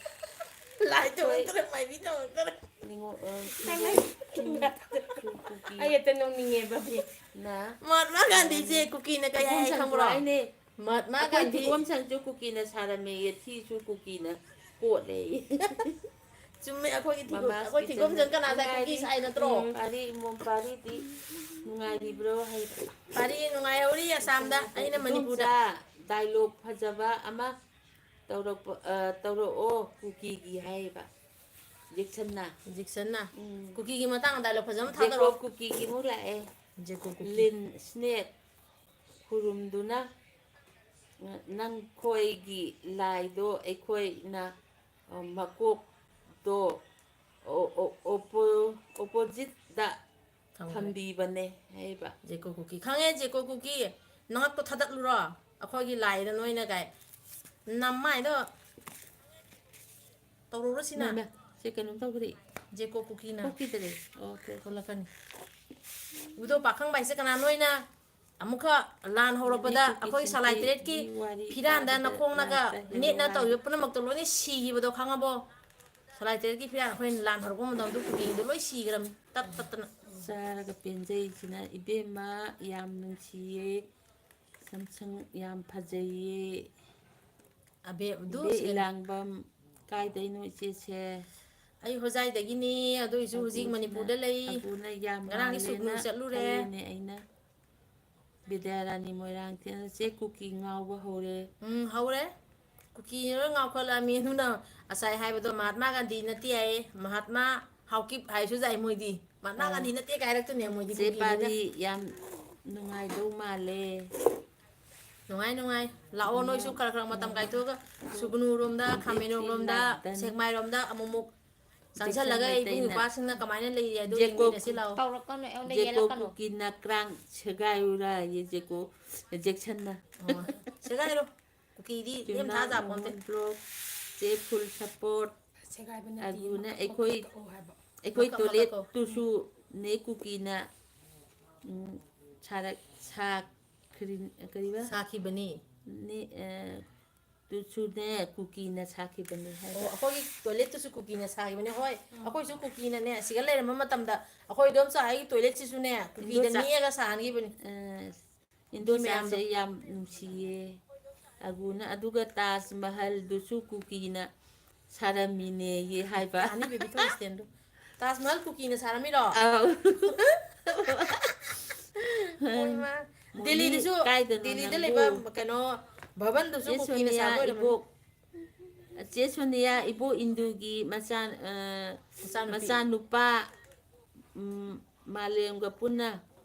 ꯂꯥꯏ ꯇꯧꯔꯛꯇꯔꯦ, ꯃꯥꯏꯕꯤ ꯇꯧꯔꯛꯇꯔꯦ꯫ ꯅꯤꯉꯣ-, ꯑ, ꯅꯤꯉꯣ-, ꯀꯨꯀꯤ꯫ ꯑꯩ ꯍꯦꯛꯇ ꯅꯣꯛꯅꯤꯡꯉꯦꯕ, ꯃꯤ꯫ ꯅ ꯃꯍꯥꯇꯃꯥ ꯒꯥꯟꯙꯤꯁꯦ ꯀꯨꯀꯤꯅ ꯀꯩ ꯍꯥꯏ ꯏꯕꯣꯝ ꯁꯟꯇꯨ ꯈꯪꯕ꯭ꯔꯣ? ꯍꯥꯏꯅꯦ꯫ ꯃꯍꯥꯇꯃꯥ ꯑꯩꯈꯣꯏ ꯒꯥꯟꯙꯤ꯫ ꯊꯤꯒꯣꯝ ꯁꯟꯁꯨ ꯀꯨꯀꯤꯅ ꯁꯥꯔꯝꯃꯦꯌꯦ, ꯊꯤꯁꯨ ꯀꯨꯀꯤꯅ ꯀꯣꯠꯂꯦꯌꯦ꯫ ꯆꯨꯝꯃꯦ, ꯑꯩꯈꯣꯏꯒꯤ ꯊꯤꯒꯣꯝ, ꯃꯃꯥꯁ ꯑꯩꯈꯣꯏ ꯊꯤꯒꯣꯝ ꯀꯤꯠꯆꯟꯗ ꯁꯟ ꯀꯅꯥ ꯁꯥꯏ? ꯅꯨꯡꯉꯥꯏꯔꯤ꯫ ꯀꯨꯀꯤ ꯁꯥꯏ ꯅꯠꯇ꯭ꯔꯣ? ꯎꯝ, ꯄꯥꯔꯤ ꯏꯃꯣꯝ ꯄꯥꯔꯤꯗꯤ ꯅꯨꯡꯉꯥꯏꯔꯤꯕ꯭ꯔꯣ ꯍꯥꯏ꯫ ꯄꯥꯔꯤ ꯅꯨꯡꯉꯥꯏꯍꯧꯔꯤ ꯑꯁꯥꯝꯗ, ꯑꯩꯅ ꯃꯅꯤꯄꯨꯔꯗ꯫ ꯏꯗꯣꯝꯆꯥ, ꯗꯥꯏꯂꯣꯛ ꯐꯖꯕ ꯑꯃ ꯇꯧꯔꯛꯄ, ꯑ, ꯇꯧꯔꯛꯑꯣ ꯀꯨꯀꯤꯒꯤ ꯍꯥꯏꯌꯦꯕ꯫ ꯖꯦꯛꯁꯟꯅ꯫ ꯖꯦꯛꯁꯟꯅ꯫ ꯎꯝ꯫ ꯀꯨꯀꯤꯒꯤ ꯃꯇꯥꯡꯗ ꯗꯥꯏꯂꯣꯛ ꯐꯖꯕ ꯖꯦꯀꯣ ꯊꯥꯗꯔꯛꯑꯣ꯫ ꯀꯨꯀꯤꯒꯤ ꯑꯃꯨꯛ ꯂꯥꯛꯑꯦ꯫ ꯖꯦꯀꯣ ꯀꯨꯀꯤ꯫ ꯂꯤꯟ ꯁ꯭ꯅꯦꯛ ꯈꯨꯔꯨꯝꯗꯨꯅ, ꯅꯪꯈꯣꯏꯒꯤ ꯂꯥꯏꯗꯣ ꯑꯩꯈꯣꯏꯅ, ꯑ, ꯃꯀꯣꯛꯇꯣ ꯑꯣ-, ꯑꯣ-, ꯑꯣꯄꯣ-, ꯑꯣꯄꯣꯖꯤꯠꯇ ꯊꯝꯈ꯭ꯔꯦ꯫ ꯊꯝꯕꯤꯕꯅꯦ ꯍꯥꯏꯕ꯫ ꯖꯦꯀꯣ ꯀꯨꯀꯤ꯫ ꯈꯪꯉꯦ, ꯖꯦꯀꯣ ꯀꯨꯀꯤ꯫ ꯅꯉꯛꯇꯣ ꯊꯥꯗꯠꯂꯨꯔꯣ? ꯑꯩꯈꯣꯏꯒꯤ ꯂꯥꯏꯗ ꯅꯣꯏꯅ ꯀꯥꯏ꯫ ꯅꯃꯥꯏꯗꯣ ꯇꯧꯔꯨꯔꯣ ꯁꯤꯅ꯫ ꯃꯥ, ꯃꯥ, ꯁꯤ ꯀꯩꯅꯣꯝ ꯇꯧꯈ꯭ꯔꯦ꯫ ꯖꯦꯀꯣ ꯀꯨꯀꯤꯅ꯫ ꯊꯣꯛꯈꯤꯗ꯭ꯔꯦ꯫ ꯑꯣꯀꯦ꯫ ꯊꯣꯛꯂꯛꯀꯅꯤ꯫ ꯏꯕꯨꯙꯧ ꯄꯥꯈꯪꯕ ꯍꯥꯏꯁꯦ ꯀꯅꯥ? ꯅꯣꯏꯅ ꯑꯃꯨꯛꯀ ꯂꯥꯟ ꯍꯧꯔꯛꯄꯗ ꯖꯦꯀꯣ ꯀꯨꯀꯤ ꯑꯩꯈꯣꯏ ꯁꯂꯥꯏ ꯁꯤꯡꯁꯤꯒꯤ ꯇꯔꯦꯠꯀꯤ ꯋꯥꯔꯤ ꯐꯤꯔꯥꯟꯗ ꯇꯥꯕꯗ ꯅꯈꯣꯡꯅꯒ ꯂꯥꯛꯄ ꯍꯦꯟꯅ ꯅꯦꯠꯅ ꯅꯨꯡꯉꯥꯏ꯫ ꯇꯧꯈꯤꯕ ꯄꯨꯝꯅꯃꯛꯇꯣ ꯂꯣꯏꯅ ꯁꯤꯈꯤꯕꯗꯣ ꯈꯪꯉꯕꯣ? ꯁꯂꯥꯏ ꯇꯔꯦꯠꯀꯤ ꯐꯤꯔꯥꯟ ꯑꯩꯈꯣꯏꯅ ꯂꯥꯟ ꯍꯧꯔꯛꯄ ꯃꯇꯝꯗ ꯀꯨꯀꯤꯗꯣ ꯂꯣꯏ ꯁꯤꯈ꯭ꯔꯕꯅꯤ꯫ ꯇꯠ ꯇꯠꯇꯅ꯫ ꯆꯥꯔꯒ ꯄꯦꯟꯖꯩꯁꯤꯅ ꯏꯕꯦꯝꯃ ꯌꯥꯝ ꯅꯨꯡꯁꯤꯌꯦ꯫ ꯁꯝꯁꯪ ꯌꯥꯝ ꯐꯖꯩꯌꯦ꯫ ꯑꯕꯦ-, ꯑꯗꯨ ꯏꯕꯦ ꯁꯦꯡ- ꯏꯂꯥꯡꯕꯝ, ꯀꯥꯏꯗꯩꯅꯣ ꯏꯆꯦꯁꯦ? ꯑꯩ ꯍꯣꯖꯥꯏꯗꯒꯤꯅꯤ, ꯑꯗꯨꯏꯁꯨ ꯍꯧꯖꯤꯛ ꯑꯕꯨꯁꯤꯅ, ꯃꯅꯤꯄꯨꯔꯗ ꯂꯩ꯫ ꯑꯕꯨꯅ ꯌꯥꯝ ꯉꯔꯥꯡꯒꯤ ꯃꯥꯜꯂꯦꯅ ꯁꯨꯒꯅꯨ ꯆꯠꯂꯨꯔꯦ꯫ ꯈꯜꯂꯦꯅꯦ ꯑꯩꯅ꯫ ꯕꯤꯗ꯭ꯌꯥꯔꯥꯅꯤ ꯃꯣꯏꯔꯥꯡ ꯊꯦꯝꯅ ꯆꯦ ꯀꯨꯀꯤ ꯉꯥꯎꯕ ꯍꯧꯔꯦ꯫ ꯎꯝ, ꯍꯧꯔꯦ꯫ ꯀꯨꯀꯤꯅ ꯂꯣꯏ ꯉꯥꯎꯈꯠꯂꯛꯑꯃꯤ꯫ ꯑꯗꯨꯅ ꯉꯁꯥꯏ ꯍꯥꯏꯕꯗꯣ ꯃꯍꯥꯠꯃꯥ ꯒꯥꯟꯙꯤ ꯅꯠꯇꯦ ꯍꯥꯏꯌꯦ, ꯃꯍꯥꯠꯃꯥ ꯍꯥꯎꯀꯤꯞ ꯍꯥꯏꯁꯨ ꯌꯥꯏ ꯃꯣꯏꯗꯤ꯫ ꯃꯍꯥꯠꯃꯥ ꯑꯥ꯫ ꯒꯥꯟꯙꯤ ꯅꯠꯇꯦ ꯀꯥꯏ ꯍꯥꯏꯔꯛꯇꯣꯏꯅꯦ ꯃꯣꯏꯗꯤ ꯆꯦ ꯀꯨꯀꯤꯅꯤꯅ꯫ ꯄꯥꯔꯤ ꯌꯥꯝ ꯅꯨꯡꯉꯥꯏꯗꯧ ꯃꯥꯜꯂꯦ꯫ ꯅꯨꯡꯉꯥꯏ, ꯅꯨꯡꯉꯥꯏ꯫ ꯂꯥꯛꯑꯣ ꯅꯣꯏꯁꯨ ꯈꯔ ꯈꯔ ꯃꯇꯝ ꯀꯥꯏꯊꯣꯛꯑꯒ ꯁꯨꯒꯅꯨꯔꯣꯝꯗ, ꯈꯥꯃꯦꯟꯂꯣꯛꯂꯣꯝꯗ, ꯁꯦꯛꯃꯥꯏꯔꯣꯝꯗ ꯑꯃꯨꯛꯃꯨꯛ ꯆꯪꯁꯜꯂꯒ ꯏꯕꯨꯡ ꯏꯄ꯭ꯋꯥꯁꯤꯡꯅ ꯀꯃꯥꯏꯅ ꯂꯩꯔꯤ ꯍꯥꯏꯗꯣ ꯌꯦꯡꯃꯤꯟꯅꯁꯤ ꯂꯥꯛꯑꯣ꯫ ꯇꯧꯔꯛꯀꯅꯨ, ꯑꯩꯉꯣꯟꯗ ꯖꯦꯀꯣ ꯌꯦꯜꯂꯛꯀꯅꯨ꯫ ꯀꯨꯀꯤꯅ ꯀ꯭ꯔꯥꯡ ꯁꯦꯒꯥꯏꯔꯨꯔꯥ ꯌꯦ ꯖꯦꯀꯣ ꯖꯦꯛꯁꯟꯅ꯫ ꯑꯣ, ꯁꯦꯒꯥꯏꯔꯣ꯫ ꯀꯨꯀꯤꯗꯤ ꯂꯦꯝ ꯊꯥ ꯆꯥꯄꯣꯟꯇꯦ꯫ ꯕ꯭ꯂꯣꯛ, ꯆꯦ ꯐꯨꯜ ꯁꯄꯣꯔꯠ꯫ ꯁꯦꯒꯥꯏꯕ ꯅꯠꯇꯦ, ꯑꯗꯨꯅ ꯃꯀꯛ, ꯑꯩꯈꯣꯏ, ꯃꯀꯛ ꯀꯛꯑꯣ ꯍꯥꯏꯕ꯫ ꯑꯩꯈꯣꯏ ꯃꯀꯛ, ꯃꯀꯛ ꯀꯛꯑꯣ꯫ ꯇꯣꯏꯂꯦꯠꯇꯨꯁꯨ ꯅꯦ ꯀꯨꯀꯤꯅ, ꯎꯝ, ꯁꯥꯔꯛ-, ꯁꯥꯈ꯭ꯔꯤꯟ-, ꯀꯔꯤꯕ? ꯁꯥꯈꯤꯕꯅꯤ꯫ ꯅꯦ, ꯑ, ꯇꯨꯁꯨꯅꯦ ꯀꯨꯀꯤꯅ ꯁꯥꯈꯤꯕꯅꯤ ꯍꯥꯏꯕ꯫ ꯑꯣ, ꯑꯩꯈꯣꯏꯒꯤ ꯇꯣꯏꯂꯦꯠꯇꯨꯁꯨ ꯀꯨꯀꯤꯅ ꯁꯥꯈꯤꯕꯅꯤ꯫ ꯍꯣꯏ, ꯑꯩꯈꯣꯏꯁꯨ ꯀꯨꯀꯤꯅꯅꯦ ꯑꯁꯤꯒ ꯂꯩꯔꯝꯕ ꯃꯇꯝꯗ ꯑꯩꯈꯣꯏ ꯏꯗꯣꯝꯆꯥ ꯑꯩꯒꯤ ꯇꯣꯏꯂꯦꯠꯁꯤꯁꯨꯅꯦ ꯀꯨꯀꯤꯗ ꯏꯗꯣꯝꯆꯥ-, ꯅꯦꯛꯑꯒ ꯁꯥꯍꯟꯈꯤꯕꯅꯤ꯫ ꯑ, ꯏꯗꯣꯝꯆꯥꯁꯦ ꯃꯌꯥꯝꯗꯣ꯫ ꯌꯥꯝ ꯅꯨꯡꯁꯤꯌꯦ꯫ ꯑꯒꯨꯅ, ꯑꯗꯨꯒ ꯇꯥꯖ ꯃꯍꯜꯗꯨꯁꯨ ꯀꯨꯀꯤꯅ ꯁꯥꯔꯝꯃꯤꯅꯦꯌꯦ ꯍꯥꯏꯕ꯫ ꯑꯅꯤ ꯕꯦꯕꯤ ꯊꯣꯏ ꯁ꯭ꯇꯦꯟꯗꯣ꯫ ꯇꯥꯖ ꯃꯍꯜ ꯀꯨꯀꯤꯅ ꯁꯥꯔꯝꯃꯤꯔꯣ? ꯑꯧ꯫ ꯍꯣꯏ, ꯃꯥ꯫ ꯃꯣꯏꯅꯤ ꯗꯦꯜꯂꯤꯗꯁꯨ, ꯀꯥꯏꯗꯅꯣ ꯗꯦꯜꯂꯤꯗ ꯅꯪꯕꯨ? ꯂꯩꯕ ꯀꯩꯅꯣ ꯚꯕꯟꯗꯨꯁꯨ ꯆꯦ ꯀꯨꯀꯤꯅ ꯁꯣꯅꯤꯌꯥ ꯁꯥꯕ ꯑꯣꯏꯔꯝꯃꯅꯤ꯫ ꯏꯕꯣꯛ, ꯆꯦ ꯁꯣꯅꯤꯌꯥ ꯏꯕꯣꯛ ꯏꯟꯗꯨꯒꯤ ꯃꯆꯥ, ꯑ, ꯃꯆꯥꯅꯨꯄꯤ꯫ ꯃꯆꯥꯅꯨꯄꯥ, ꯎꯝ, ꯃꯥꯂꯦꯝꯒ ꯄꯨꯟꯅ,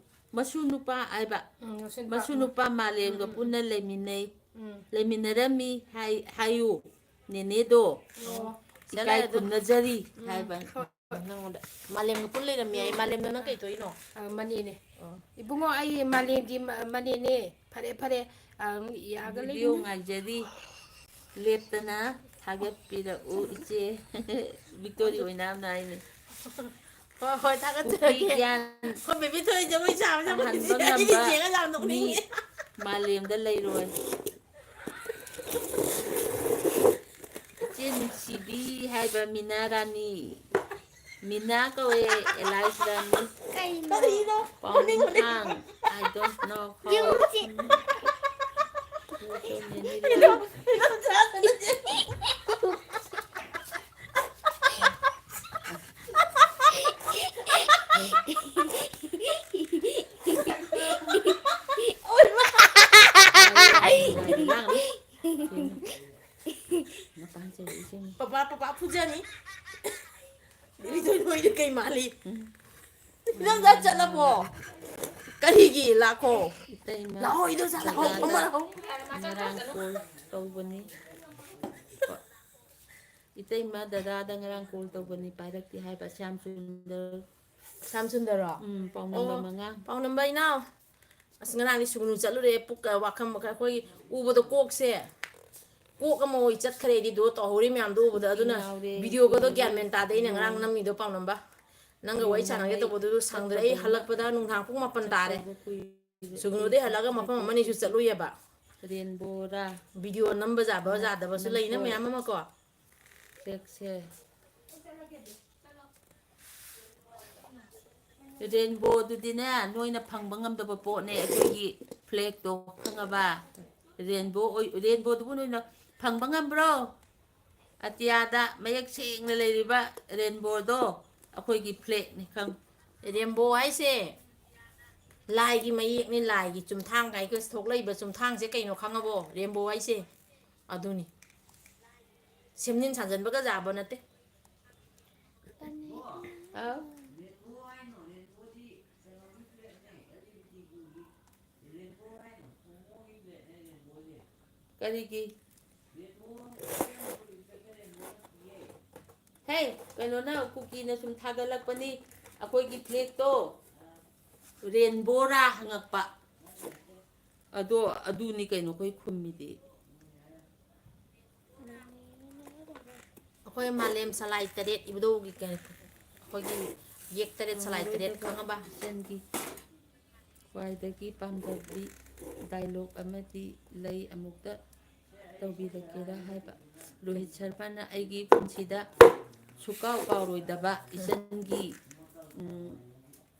ꯃꯁꯨ ꯅꯨꯄꯥ ꯍꯥꯏꯕ꯫ ꯎꯝ, ꯃꯁꯨ ꯅꯨꯄꯥ꯫ ꯃꯁꯨ ꯅꯨꯄꯥ ꯃꯥꯂꯦꯝꯒ ꯎꯝ, ꯎꯝ, ꯎꯝ꯫ ꯄꯨꯟꯅ ꯂꯩꯃꯤꯟꯅꯩ꯫ ꯎꯝ꯫ ꯂꯩꯃꯤꯟꯅꯔꯝꯃꯤ ꯍꯥꯏ-, ꯍꯥꯏꯌꯨ꯫ ꯅꯦꯅꯦꯗꯣ ꯑꯣ꯫ ꯏꯀꯥꯏ ꯈꯨꯝꯅꯖꯔꯤ ꯎꯝ, ꯍꯥꯏꯕ꯫ ꯍꯣꯏ, ꯍꯣꯏ, ꯅꯪꯉꯣꯟꯗ꯫ ꯃꯥꯂꯦꯝꯒ ꯄꯨꯟ ꯂꯩꯔꯝꯃꯤ ꯍꯥꯏ꯫ ꯃꯥꯂꯦꯝꯗꯣ ꯅꯪ ꯀꯩ ꯇꯧꯔꯤꯅꯣ? ꯑ, ꯃꯅꯦꯅꯦ꯫ ꯑꯣ꯫ ꯏꯕꯨꯡꯉꯣ, ꯑꯩ ꯃꯥꯂꯦꯝꯒꯤ ꯃ-, ꯃꯅꯦꯅꯦ꯫ ꯐꯔꯦ, ꯐꯔꯦ꯫ ꯑ, ꯌꯥꯒ ꯚꯤꯗꯤꯑꯣ ꯂꯩꯕꯅꯤ꯫ ꯉꯥꯏꯖꯔꯤ꯫ ꯂꯦꯞꯇꯅ ꯊꯥꯒꯠꯄꯤꯔꯛꯎ, ꯏꯆꯦ꯫ ꯚꯤꯛꯇꯣꯔꯤ ꯑꯣꯏꯅꯥꯝꯅ ꯍꯥꯏꯅꯤ꯫ ꯍꯣꯏ, ꯍꯣꯏ, ꯊꯥꯒꯠꯆꯔꯒꯦ꯫ ꯀꯨꯀꯤ ꯒ꯭ꯌꯥꯟ ꯑꯩꯈꯣꯏ ꯕꯦꯕꯤ ꯊꯣꯏ ꯖꯒꯣꯏ ꯁꯥꯕꯁꯦ ꯑꯩꯈꯣꯏ ꯇꯝꯍꯟꯕ ꯆꯤꯆꯦ ꯑꯩꯗꯤ ꯉꯝꯕ ꯌꯦꯡꯉ ꯌꯥꯝ ꯃꯤ ꯅꯣꯛꯅꯤꯡꯉꯦ꯫ ꯃꯥꯂꯦꯝꯗ ꯂꯩꯔꯣꯏ꯫ ꯏꯆꯦ ꯅꯨꯡꯁꯤꯕꯤ ꯍꯥꯏꯕ ꯃꯤꯅꯥ ꯔꯥꯅꯤ꯫ ꯃꯤꯅꯥ ꯀꯧꯋꯦ, ꯑꯦꯂꯥꯏꯁ ꯔꯥꯅꯤ꯫ ꯀꯩꯅꯣ? ꯀꯔꯤꯅꯣ? ꯄꯥꯎꯃꯤꯊꯥꯡ, I don't know how. ꯌꯨꯝꯁꯤ꯫ ꯀꯩꯅꯣ? ꯀꯩꯅꯣ? Papa, papa ꯐꯨꯖꯅꯤ꯫ ꯕꯦꯕꯤ ꯊꯣꯏ ꯅꯣꯏꯗꯤ ꯀꯩ ꯃꯥꯜꯂꯤ? ꯎꯝ꯫ ꯏꯗꯣꯝꯆꯥ ꯆꯠꯂꯕꯣ? ꯀꯔꯤꯒꯤ? ꯂꯥꯛꯈꯣ꯫ ꯏꯇꯩꯃ ꯂꯥꯛꯑꯣ, ꯏꯗꯣꯝꯆꯥ, ꯂꯥꯛꯑꯣ, ꯖꯒꯥꯗ ꯐꯝꯃꯣ, ꯂꯥꯛꯑꯣ꯫ ꯉꯔꯥꯡ call ꯇꯧꯕꯅꯤ꯫ ꯏꯇꯩꯃ ꯗꯗꯥꯗ ꯉꯔꯥꯡ ꯀꯣꯜ ꯇꯧꯕꯅꯤ, ꯄꯥꯏꯔꯛꯇꯦ ꯍꯥꯏꯕ ꯁ꯭ꯌꯥꯝ ꯁꯨꯟꯗꯔ꯫ ꯁ꯭ꯌꯥꯝ ꯁꯨꯟꯗꯔꯣ? ꯎꯝ, ꯄꯥꯎ ꯅꯝꯕꯔ ꯑꯣ, ꯃꯉꯥ꯫ ꯄꯥꯎ ꯅꯝꯕꯔ ꯏꯅꯥꯎ꯫ ꯑꯁ, ꯉꯔꯥꯡꯗꯤ ꯁꯨꯒꯅꯨ ꯆꯠꯂꯨꯔꯦ, ꯄꯨꯛꯀ ꯋꯥꯈꯝ ꯃꯈꯜ, ꯑꯩꯈꯣꯏꯒꯤ ꯎꯕꯗ ꯀꯣꯛꯁꯦ ꯀꯣꯛ ꯑꯃ ꯑꯣꯏ ꯆꯠꯈ꯭ꯔꯦ ꯑꯩꯗꯤ, ꯗꯣ ꯇꯧꯍꯧꯔꯤ ꯃꯌꯥꯝꯗꯣ ꯎꯕꯗ꯫ ꯑꯗꯨꯅ ꯉꯥꯎꯔꯦ, ꯚꯤꯗꯤꯑꯣꯒꯗꯣ ꯒ꯭ꯌꯥꯟ ꯃꯦꯟ ꯇꯥꯗꯦ ꯑꯩꯅ ꯉꯔꯥꯡ ꯅꯝꯃꯤꯗꯣ ꯄꯥꯎ ꯅꯝꯕ꯫ ꯅꯪꯒ ꯋꯥꯔꯤ ꯁꯥꯟꯅꯒꯦ ꯇꯧꯕꯗꯨꯁꯨ ꯁꯪꯗ꯭ꯔꯦ꯫ ꯑꯩ ꯍꯜꯂꯛꯄꯗ ꯅꯨꯡꯗꯥꯡ ꯄꯨꯡ ꯃꯥꯄꯟ ꯇꯥꯔꯦ꯫ ꯁꯨꯒꯅꯨꯗꯤ ꯍꯜꯂꯛꯑꯒ ꯃꯐꯝ ꯑꯃ ꯑꯅꯤꯁꯨ ꯆꯠꯂꯨꯏꯌꯦꯕ꯫ ꯔꯦꯟꯕꯣꯔꯥ꯫ ꯚꯤꯗꯤꯑꯣ ꯅꯝꯕ ꯌꯥꯕ ꯌꯥꯗꯕꯁꯨ ꯂꯩꯅ ꯃꯌꯥꯝ ꯑꯃ ꯀꯣ꯫ ꯐ꯭ꯂꯦꯛꯁꯦ꯫ ꯔꯦꯟꯕꯣꯗꯨꯗꯤꯅꯦ, ꯅꯣꯏꯅ ꯐꯪꯕ ꯉꯝꯗꯕ ꯄꯣꯠꯅꯦ, ꯑꯩꯈꯣꯏꯒꯤ ꯐ꯭ꯂꯦꯛꯇꯣ, ꯈꯪꯉꯕ? ꯔꯦꯟꯕꯣ ꯑꯣꯏ-, ꯔꯦꯟꯕꯣꯗꯨꯕꯨ ꯅꯣꯏꯅ ꯐꯪꯕ ꯉꯝꯕ꯭ꯔꯣ? ꯑꯇꯤꯌꯥꯗ ꯃꯌꯦꯛ ꯁꯦꯡꯅ ꯂꯩꯔꯤꯕ ꯔꯦꯟꯕꯣꯗꯣ ꯑꯩꯈꯣꯏꯒꯤ ꯐ꯭ꯂꯦꯛꯅꯤ, ꯈꯪ-, ꯔꯦꯟꯕꯣ ꯍꯥꯏꯁꯦ ꯂꯥꯏꯒꯤ ꯃꯌꯦꯛꯅꯤ, ꯂꯥꯏꯒꯤ ꯆꯨꯝꯊꯥꯡ ꯍꯥꯏ, ꯊꯣꯛꯂꯛꯏꯕ ꯆꯨꯝꯊꯥꯡꯁꯦ ꯀꯩꯅꯣ ꯈꯪꯉꯕꯣ? ꯔꯦꯟꯕꯣ ꯍꯥꯏꯁꯦ ꯑꯗꯨꯅꯤ꯫ ꯁꯦꯝꯖꯤꯟ ꯁꯥꯖꯤꯟꯕꯒ ꯌꯥꯕ ꯅꯠꯇꯦ꯫ ꯑꯥꯎ꯫ ꯀꯔꯤꯒꯤ? ꯍꯦ, ꯀꯩꯅꯣꯅ, ꯀꯨꯀꯤꯅ ꯁꯨꯝ ꯊꯥꯒꯠꯂꯛꯄꯅꯤ, ꯑꯩꯈꯣꯏꯒꯤ ꯐ꯭ꯂꯦꯛꯇꯣ ꯔꯦꯟꯕꯣꯔꯥ ꯍꯪꯉꯛꯄ꯫ ꯑꯗꯣ ꯑꯗꯨꯅꯤ ꯀꯩꯅꯣ ꯑꯩꯈꯣꯏ ꯈꯨꯝꯃꯤꯗꯤ꯫ ꯑꯩꯈꯣꯏ ꯃꯥꯂꯦꯝ ꯁꯂꯥꯏ ꯇꯔꯦꯠ ꯏꯕꯨꯙꯧꯒꯤ ꯀꯩ-, ꯑꯩꯈꯣꯏꯒꯤ ꯌꯦꯛ ꯇꯔꯦꯠ ꯁꯂꯥꯏ ꯇꯔꯦꯠ ꯈꯪꯉꯕ? ꯏꯆꯟꯒꯤ ꯈ꯭ꯋꯥꯏꯗꯒꯤ ꯄꯥꯝꯖꯕꯤ ꯗꯥꯏꯂꯣꯛ ꯑꯃꯗꯤ ꯂꯩ, ꯑꯃꯨꯛꯇ ꯇꯧꯕꯤꯔꯛꯀꯦꯔꯥ ꯍꯥꯏꯕ꯫ ꯔꯣꯍꯤꯠ ꯁꯔꯃꯅ ꯑꯩꯒꯤ ꯄꯨꯟꯁꯤꯗ ꯁꯨꯀꯥꯎ ꯀꯥꯎꯔꯣꯏꯗꯕ ꯏꯆꯟꯒꯤ, ꯎꯝ,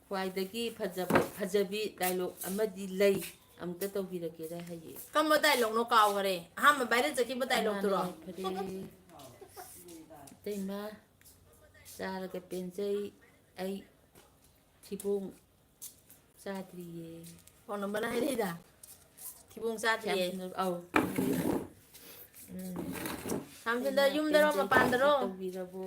ꯈ꯭ꯋꯥꯏꯗꯒꯤ ꯐꯖꯕ, ꯐꯖꯕꯤ ꯗꯥꯏꯂꯣꯛ ꯑꯃꯗꯤ ꯂꯩ, ꯑꯃꯨꯛꯇ ꯇꯧꯕꯤꯔꯛꯀꯦꯔꯥ ꯍꯥꯏꯌꯦ꯫ ꯀꯔꯝꯕ ꯗꯥꯏꯂꯣꯛꯅꯣ ꯀꯥꯎꯈꯔꯦ? ꯑꯍꯥꯟꯕ ꯚꯥꯏꯔꯦꯜ ꯆꯠꯈꯤꯕ ꯗꯥꯏꯂꯣꯛꯇꯨꯔꯣ? ꯑꯃꯅ ꯌꯥꯏꯐꯔꯦ꯫ ꯏꯇꯩꯃ, ꯆꯥꯔꯒ ꯄꯦꯟꯖꯩ ꯑꯩ, ꯊꯤꯕꯣꯡ ꯆꯥꯗ꯭ꯔꯤꯌꯦ꯫ ꯄꯥꯎ ꯅꯝꯕꯅ ꯍꯥꯏꯔꯛꯏꯗ꯫ ꯊꯤꯕꯣꯡ ꯆꯥꯗ꯭ꯔꯤꯌꯦ꯫ ꯁ꯭ꯌꯥꯝꯁꯨꯟꯗꯔ, ꯑꯧ꯫ ꯎꯝ꯫ ꯁ꯭ꯌꯥꯝꯁꯨꯟꯗꯔ ꯌꯨꯝꯗꯔꯣ, ꯄꯦꯟꯖꯩ ꯃꯄꯥꯟꯗꯔꯣ? ꯇꯧꯕꯤꯔꯕꯣ?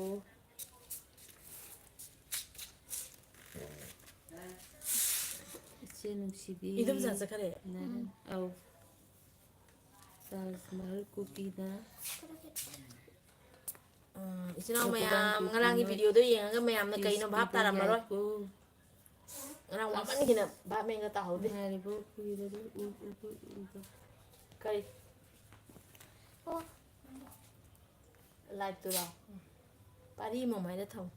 ꯏꯆꯦ ꯅꯨꯡꯁꯤꯕꯤ꯫ ꯏꯗꯣꯝꯆꯥ ꯆꯠꯈꯔꯦ꯫ ꯅꯥꯔꯟ-, ꯑꯧ꯫ ꯇꯥꯖ ꯃꯍꯜ ꯀꯨꯀꯤꯅ ꯎꯝ, ꯏꯆꯤꯟ ꯏꯅꯥꯎ ꯃꯌꯥꯝ, ꯉꯔꯥꯡꯒꯤ ꯚꯤꯗꯤꯑꯣꯗꯣ ꯌꯦꯡꯉꯒ ꯃꯌꯥꯝꯅ ꯀꯩꯅꯣ ꯚꯥꯞ ꯇꯥꯔꯝꯃꯔꯣꯏ꯫ ꯉꯔꯥꯡ ꯋꯥꯃꯟꯈꯤꯅ ꯚꯥꯞ ꯃꯦꯟꯒ ꯇꯥꯍꯧꯗꯦ꯫ ꯉꯥꯏꯔꯤꯕ ꯀꯨꯏꯔꯗꯤ ꯎ, ꯎ, ꯎ, ꯎ꯫ ꯀꯔꯤ? ꯑꯣ꯫ ꯂꯥꯏꯠꯇꯨꯔꯣ? ꯄꯥꯔꯤ ꯑꯃꯃꯝ ꯍꯥꯏꯅ ꯊꯝꯃꯨ꯫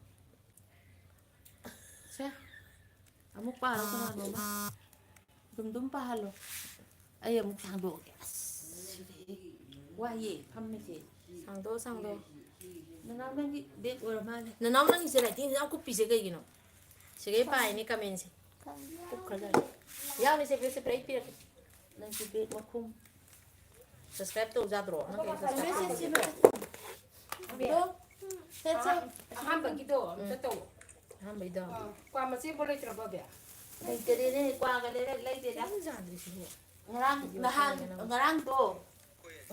ꯁꯦ꯫ ꯑꯃꯨꯛ ꯄꯥꯔꯣ ꯀꯅꯥꯅꯣꯝꯃ꯫ ꯑꯗꯨꯝ ꯑꯗꯨꯝ ꯄꯥꯍꯜꯂꯣ꯫ ꯑꯩ ꯑꯃꯨꯛ ꯁꯥꯡꯗꯣꯛꯑꯒꯦ꯫ ꯑꯁ, ꯁꯤꯔꯦ꯫ ꯋꯥꯏꯌꯦ ꯐꯝꯃꯤꯁꯦ꯫ ꯁꯥꯡꯗꯣꯛꯑꯣ, ꯁꯥꯡꯗꯣꯛꯑꯣ꯫ ꯅꯅꯥꯎ ꯅꯪꯒꯤ ꯕꯦꯛ ꯑꯣꯏꯔ ꯃꯥꯜꯂꯦ꯫ ꯅꯅꯥꯎ ꯅꯪꯒꯤꯁꯦ ꯔꯥꯏꯇꯤꯡꯁꯦ ꯌꯥꯝ ꯀꯨꯞꯄꯤꯁꯦ ꯀꯩꯒꯤꯅꯣ? ꯁꯤꯒꯩ ꯄꯥꯏꯅꯤ ꯀꯃꯦꯟꯁꯦ꯫ ꯀꯨꯞꯈ꯭ꯔꯖꯥꯠꯅꯤ꯫ ꯌꯥꯎꯅꯤ ꯁꯦ, ꯕꯦꯛꯁꯦ ꯄꯨꯔꯥ ꯑꯩ ꯄꯤꯔꯛꯀꯦ꯫ ꯅꯪꯒꯤ ꯕꯦꯛ ꯃꯈꯨꯝ꯫ Subscribe ꯇꯧ ꯌꯥꯗ꯭ꯔꯣ? ꯅꯪ ꯀꯩ subscribe ꯁꯦ, ꯁꯦ, ꯇꯧꯗ꯭ꯔꯤꯕ? ꯁꯦ, ꯁꯦ꯫ ꯑꯗꯣ, ꯁꯦ, ꯁꯦ꯫ ꯑꯍꯥꯟꯕꯒꯤꯗꯣ ꯑꯝꯇ ꯎꯝ꯫ ꯇꯧ꯫ ꯑꯍꯥꯟꯕꯩꯗꯣ꯫ ꯑꯥ, ꯀ꯭ꯋꯥ ꯃꯆꯦꯠ ꯑꯝꯐꯥꯎ ꯂꯩꯇ꯭ꯔꯕꯣ, ꯑꯕꯦ? ꯂꯩꯇꯔꯦꯅꯦ, ꯀ꯭ꯋꯥꯒ ꯂꯩꯔ-, ꯂꯩꯗꯦꯗ꯫ ꯈꯤꯇꯪ ꯌꯥꯗ꯭ꯔꯤꯁꯤꯕꯨ꯫ ꯉꯔꯥꯡ, ꯅꯍꯥꯟ, ꯉꯔꯥꯡꯗꯣ꯫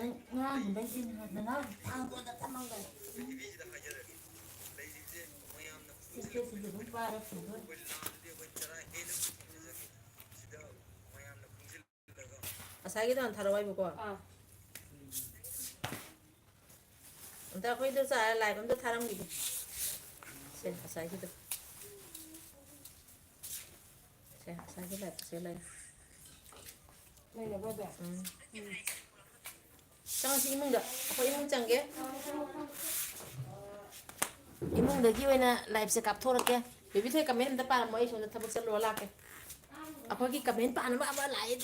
ꯎꯝ, ꯉꯔꯥꯡꯗꯣ ꯂꯩꯗꯦ, ꯅꯍꯥꯟ, ꯅꯅꯥꯎ ꯊꯥꯡꯗꯣꯛꯑꯒ ꯊꯝꯃꯝꯒꯅꯤ꯫ ꯁꯤ ꯐꯦꯠꯁꯤꯁꯨ ꯑꯗꯨꯝ ꯄꯥꯏꯔ ꯄꯨꯗꯣꯏꯅꯤ꯫ ꯉꯁꯥꯏꯒꯤꯗꯣ ꯍꯥꯟꯅ ꯊꯥꯔꯛꯑꯣ ꯍꯥꯏꯕꯀꯣ꯫ ꯑꯥ꯫ ꯑꯝꯇ ꯑꯩꯈꯣꯏꯗꯣ ꯆꯥꯔ live ꯑꯝꯇ ꯊꯥꯔꯝꯈꯤꯒꯦ꯫ ꯁꯦ, ꯉꯁꯥꯏꯒꯤꯗꯣ꯫ ꯁꯦ, ꯉꯁꯥꯏꯒꯤ live ꯁꯦ ꯂꯩꯔꯦ꯫ ꯂꯩꯔꯕ ꯑꯗꯣ? ꯎꯝ꯫ ꯆꯪꯉꯁꯤ ꯏꯃꯨꯡꯗ꯫ ꯑꯩꯈꯣꯏ ꯏꯃꯨꯡ ꯆꯪꯒꯦ꯫ ꯏꯃꯨꯡꯗꯒꯤ ꯑꯣꯏꯅ live ꯁꯦ ꯀꯥꯞꯊꯣꯔꯛꯀꯦ꯫ ꯕꯦꯕꯤ ꯊꯣꯏ comment ꯑꯝꯇ ꯄꯥꯔꯝꯃꯣ, ꯑꯩ ꯁꯣꯝꯗ ꯊꯕꯛ ꯆꯠꯂꯨꯔ ꯂꯥꯛꯀꯦ꯫ ꯑꯩꯈꯣꯏꯒꯤ comment ꯄꯥꯅꯕ ꯑꯃ ꯂꯥꯛꯑꯦ꯫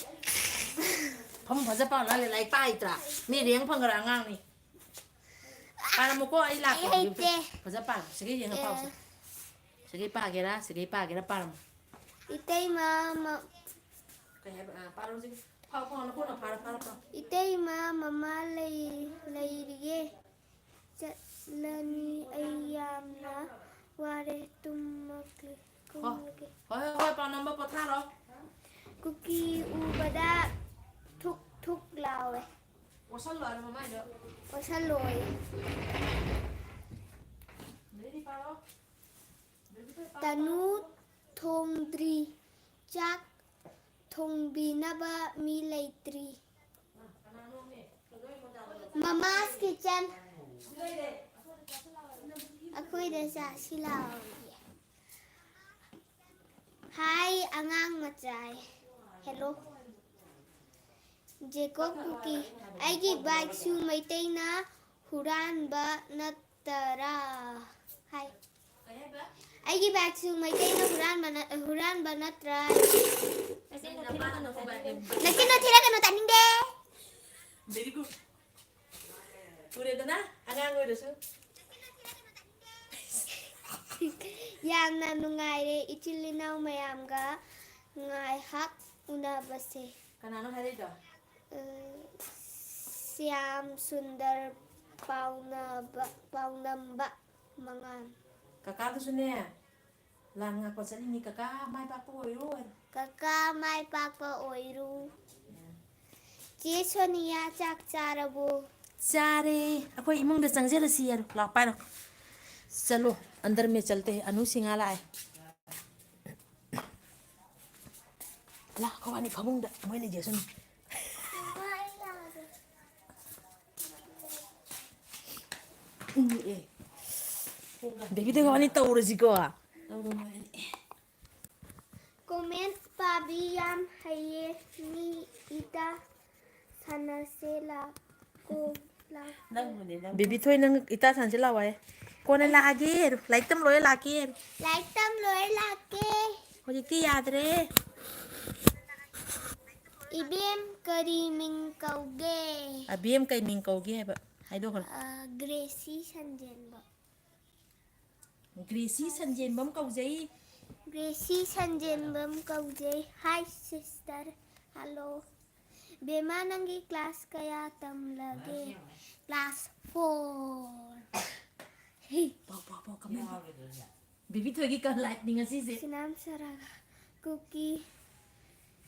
ꯐꯃꯨꯡ ꯐꯖ ꯄꯥꯎ ꯂꯥꯜꯂꯦ, ꯂꯥꯏꯔꯤꯛ ꯄꯥꯏꯇ꯭ꯔꯥ? ꯃꯤ rank ꯐꯪꯈ꯭ꯔ ꯑꯉꯥꯡꯅꯤ꯫ ꯄꯥꯔꯝꯃꯨꯀꯣ, ꯑꯩ ꯂꯥꯛꯀꯦ꯫ ꯑꯩ ꯍꯩꯇꯦ꯫ ꯐꯖ ꯄꯥꯔꯣ꯫ ꯁꯤꯒꯩ ꯌꯦꯡꯉ ꯄꯥꯎꯁꯦ꯫ ꯑꯦ꯫ ꯁꯤꯒꯩ ꯄꯥꯒꯦꯔꯥ, ꯁꯤꯒꯩ ꯄꯥꯒꯦꯔꯥ ꯄꯥꯔꯝꯃꯣ꯫ ꯏꯇꯩꯃ ꯃ- ꯀꯩ ꯍꯥꯏꯕ? ꯑꯥ, ꯄꯥꯔꯣ ꯍꯧꯖꯤꯛ꯫ ꯄꯥꯎ, ꯄꯥꯎ, ꯅꯈꯣꯡꯅ ꯐꯥꯔꯣ, ꯐꯥꯔꯣ, ꯄꯥꯎ꯫ ꯏꯇꯩꯃ ꯃꯃꯥ ꯂꯩ-, ꯂꯩꯔꯤꯌꯦ꯫ ꯆꯠꯂꯅꯤ ꯑꯩ ꯌꯥꯝꯅ ꯋꯥꯔꯦ, ꯇꯨꯝꯃꯒꯦ, ꯍꯣ꯫ ꯇꯨꯝꯃꯒꯦ꯫ ꯍꯣꯏ, ꯍꯣꯏ, ꯍꯣꯏ, ꯄꯥꯎ ꯅꯝꯕ ꯄꯣꯊꯥꯔꯣ꯫ ꯀꯨꯀꯤ ꯎꯕꯗ ꯊꯨꯛ ꯊꯨꯛ ꯂꯥꯎꯋꯦ꯫ ꯑꯣꯠꯁꯜꯂꯣ ꯍꯥꯏꯕ ꯃꯃꯥꯏꯗꯣ꯫ ꯑꯣꯠꯁꯜꯂꯣꯌꯦ꯫ ꯑꯗꯩꯗꯤ ꯄꯥꯔꯣ꯫ ꯇꯅꯨ ꯊꯣꯡꯗ꯭ꯔꯤ꯫ ꯆꯥꯛ ꯊꯣꯡꯕꯤꯅꯕ ꯃꯤ ꯂꯩꯇ꯭ꯔꯤ꯫ Mama's Kitchen꯫ ꯑꯩꯈꯣꯏꯗ ꯆꯥꯁꯤ ꯂꯥꯛꯑꯣꯌꯦ꯫ ꯍꯥꯏ ꯑꯉꯥꯡ ꯃꯆꯥ꯫ ꯍꯦꯜꯂꯣ꯫ ꯖꯦꯀꯣꯕ ꯀꯨꯀꯤ, ꯑꯩꯒꯤ ꯕꯥꯏꯛꯁꯨ ꯃꯩꯇꯩꯅ ꯍꯨꯔꯥꯟꯕ ꯅꯠꯇꯔꯥ? ꯍꯥꯏ꯫ ꯑꯩꯒꯤ ꯕꯥꯏꯛꯁꯨ ꯃꯩꯇꯩꯅ ꯍꯨꯔꯥꯟꯕ ꯅꯠ-, ꯍꯨꯔꯥꯟꯕ ꯅꯠꯇ꯭ꯔꯥ? ꯅꯆꯤꯟꯗꯣ ꯊꯤꯔꯛꯀꯅꯨ, ꯇꯥꯅꯤꯡꯗꯦ꯫ Very good. ꯎꯔꯦꯗꯅ, ꯑꯉꯥꯡ ꯑꯣꯏꯔꯁꯨ꯫ ꯌꯥꯝꯅ ꯅꯨꯡꯉꯥꯏꯔꯦ ꯏꯆꯤꯜ ꯏꯅꯥꯎ ꯃꯌꯥꯝꯒ ꯉꯥꯏꯍꯥꯛ ꯎꯅꯕꯁꯦ꯫ ꯀꯅꯥꯅꯣ ꯍꯥꯏꯔꯛꯏꯗꯣ? ꯑ, ꯁ꯭ꯌꯥꯝ ꯁꯨꯟꯗꯔ ꯄꯥꯎꯅꯕ-, ꯄꯥꯎꯅꯝꯕ ꯃꯉꯥꯜ꯫ ꯀꯀꯥꯗꯨꯁꯨꯅꯦ, ꯂꯥꯟ ꯉꯥꯛꯄ ꯆꯠꯂꯤꯅꯤ꯫ ꯀꯀꯥ ꯃꯥꯏ ꯄꯥꯛꯄ ꯑꯣꯏꯔꯣ꯫ ꯀꯀꯥ ꯃꯥꯏ ꯄꯥꯛꯄ ꯑꯣꯏꯔꯨ꯫ ꯆꯦ ꯁꯣꯅꯤꯌꯥ ꯆꯥꯛ ꯆꯥꯔꯕꯣ? ꯆꯥꯔꯦ꯫ ꯑꯩꯈꯣꯏ ꯏꯃꯨꯡꯗ ꯆꯪꯁꯤꯜꯂꯁꯤ ꯍꯥꯏꯔꯣ꯫ ꯂꯥꯛꯑꯣ ꯄꯥꯏꯔꯣ꯫ ꯆꯠꯂꯣ꯫ ꯑꯟꯗꯔ ꯃꯦ ꯆꯜꯇꯦ ꯍꯦ꯫ ꯑꯅꯨ ꯁꯤꯡꯍ ꯂꯥꯛꯑꯦ꯫ ꯂꯥꯛ, ꯑꯩꯈꯣꯏꯕꯥꯅꯤ ꯐꯃꯨꯡꯗ ꯃꯣꯏ ꯂꯩꯖꯁꯅꯨ꯫ ꯎꯝ, ꯑꯦ꯫ ꯕꯦꯕꯤꯗ ꯏꯕꯥꯅꯤ ꯇꯧꯔꯁꯤꯀꯣ꯫ Comment ꯄꯥꯕꯤ ꯌꯥꯝ ꯍꯩꯌꯦ꯫ ꯃꯤ ꯏꯇꯥ ꯁꯥꯟꯅꯁꯦ ꯂꯥꯛꯑꯣ, ꯂꯥꯛꯑꯣ꯫ ꯅꯪꯕꯨꯅꯦ, ꯅꯪꯕꯨ꯫ ꯕꯦꯕꯤ ꯊꯣꯏ, ꯅꯪ ꯏꯇꯥ ꯁꯥꯟꯅꯁꯦ ꯂꯥꯛꯑꯣ ꯍꯥꯏ꯫ ꯀꯣꯟꯅ ꯑꯩ ꯂꯥꯛꯑꯒꯦ꯫ ꯂꯥꯏꯔꯤꯛ ꯇꯝ ꯂꯣꯏꯔ ꯂꯥꯛꯀꯦ꯫ ꯂꯥꯏꯔꯤꯛ ꯇꯝ ꯂꯣꯏꯔ ꯂꯥꯛꯀꯦ꯫ ꯍꯧꯖꯤꯛꯇꯤ ꯌꯥꯗ꯭ꯔꯦ꯫ ꯏꯕꯦꯝ ꯀꯔꯤ ꯃꯤꯡ ꯀꯧꯒꯦ? ꯑꯕꯦꯝ ꯀꯩ ꯃꯤꯡ ꯀꯧꯒꯦ ꯍꯥꯏꯕ? ꯍꯥꯏꯗꯣꯛꯈ꯭ꯔꯣ꯫ ꯑ, ꯒ꯭ꯔꯦꯁꯤ ꯁꯟꯖꯦꯟꯕꯝ꯫ ꯒ꯭ꯔꯦꯁꯤ ꯁꯟꯖꯦꯟꯕꯝ ꯀꯧꯖꯩ꯫ ꯒ꯭ꯔꯦꯁꯤ ꯁꯟꯖꯦꯟꯕꯝ ꯀꯧꯖꯩ꯫ Hi sister꯫ Hello꯫ ꯕꯦꯃꯥ, ꯅꯪꯒꯤ class ꯀꯌꯥ ꯇꯝꯂꯒꯦ? Class four꯫ ꯍꯦ꯫ ꯄꯥꯎ, ꯄꯥꯎ, ꯄꯥꯎ, comment ꯄꯥꯎ꯫ ꯕꯦꯕꯤ ꯊꯣꯏꯒꯤ ꯀ-, live ꯅꯤ ꯉꯁꯤꯁꯦ꯫ ꯁꯤꯅꯥꯝ ꯁꯔꯥꯒ ꯀꯨꯀꯤ꯫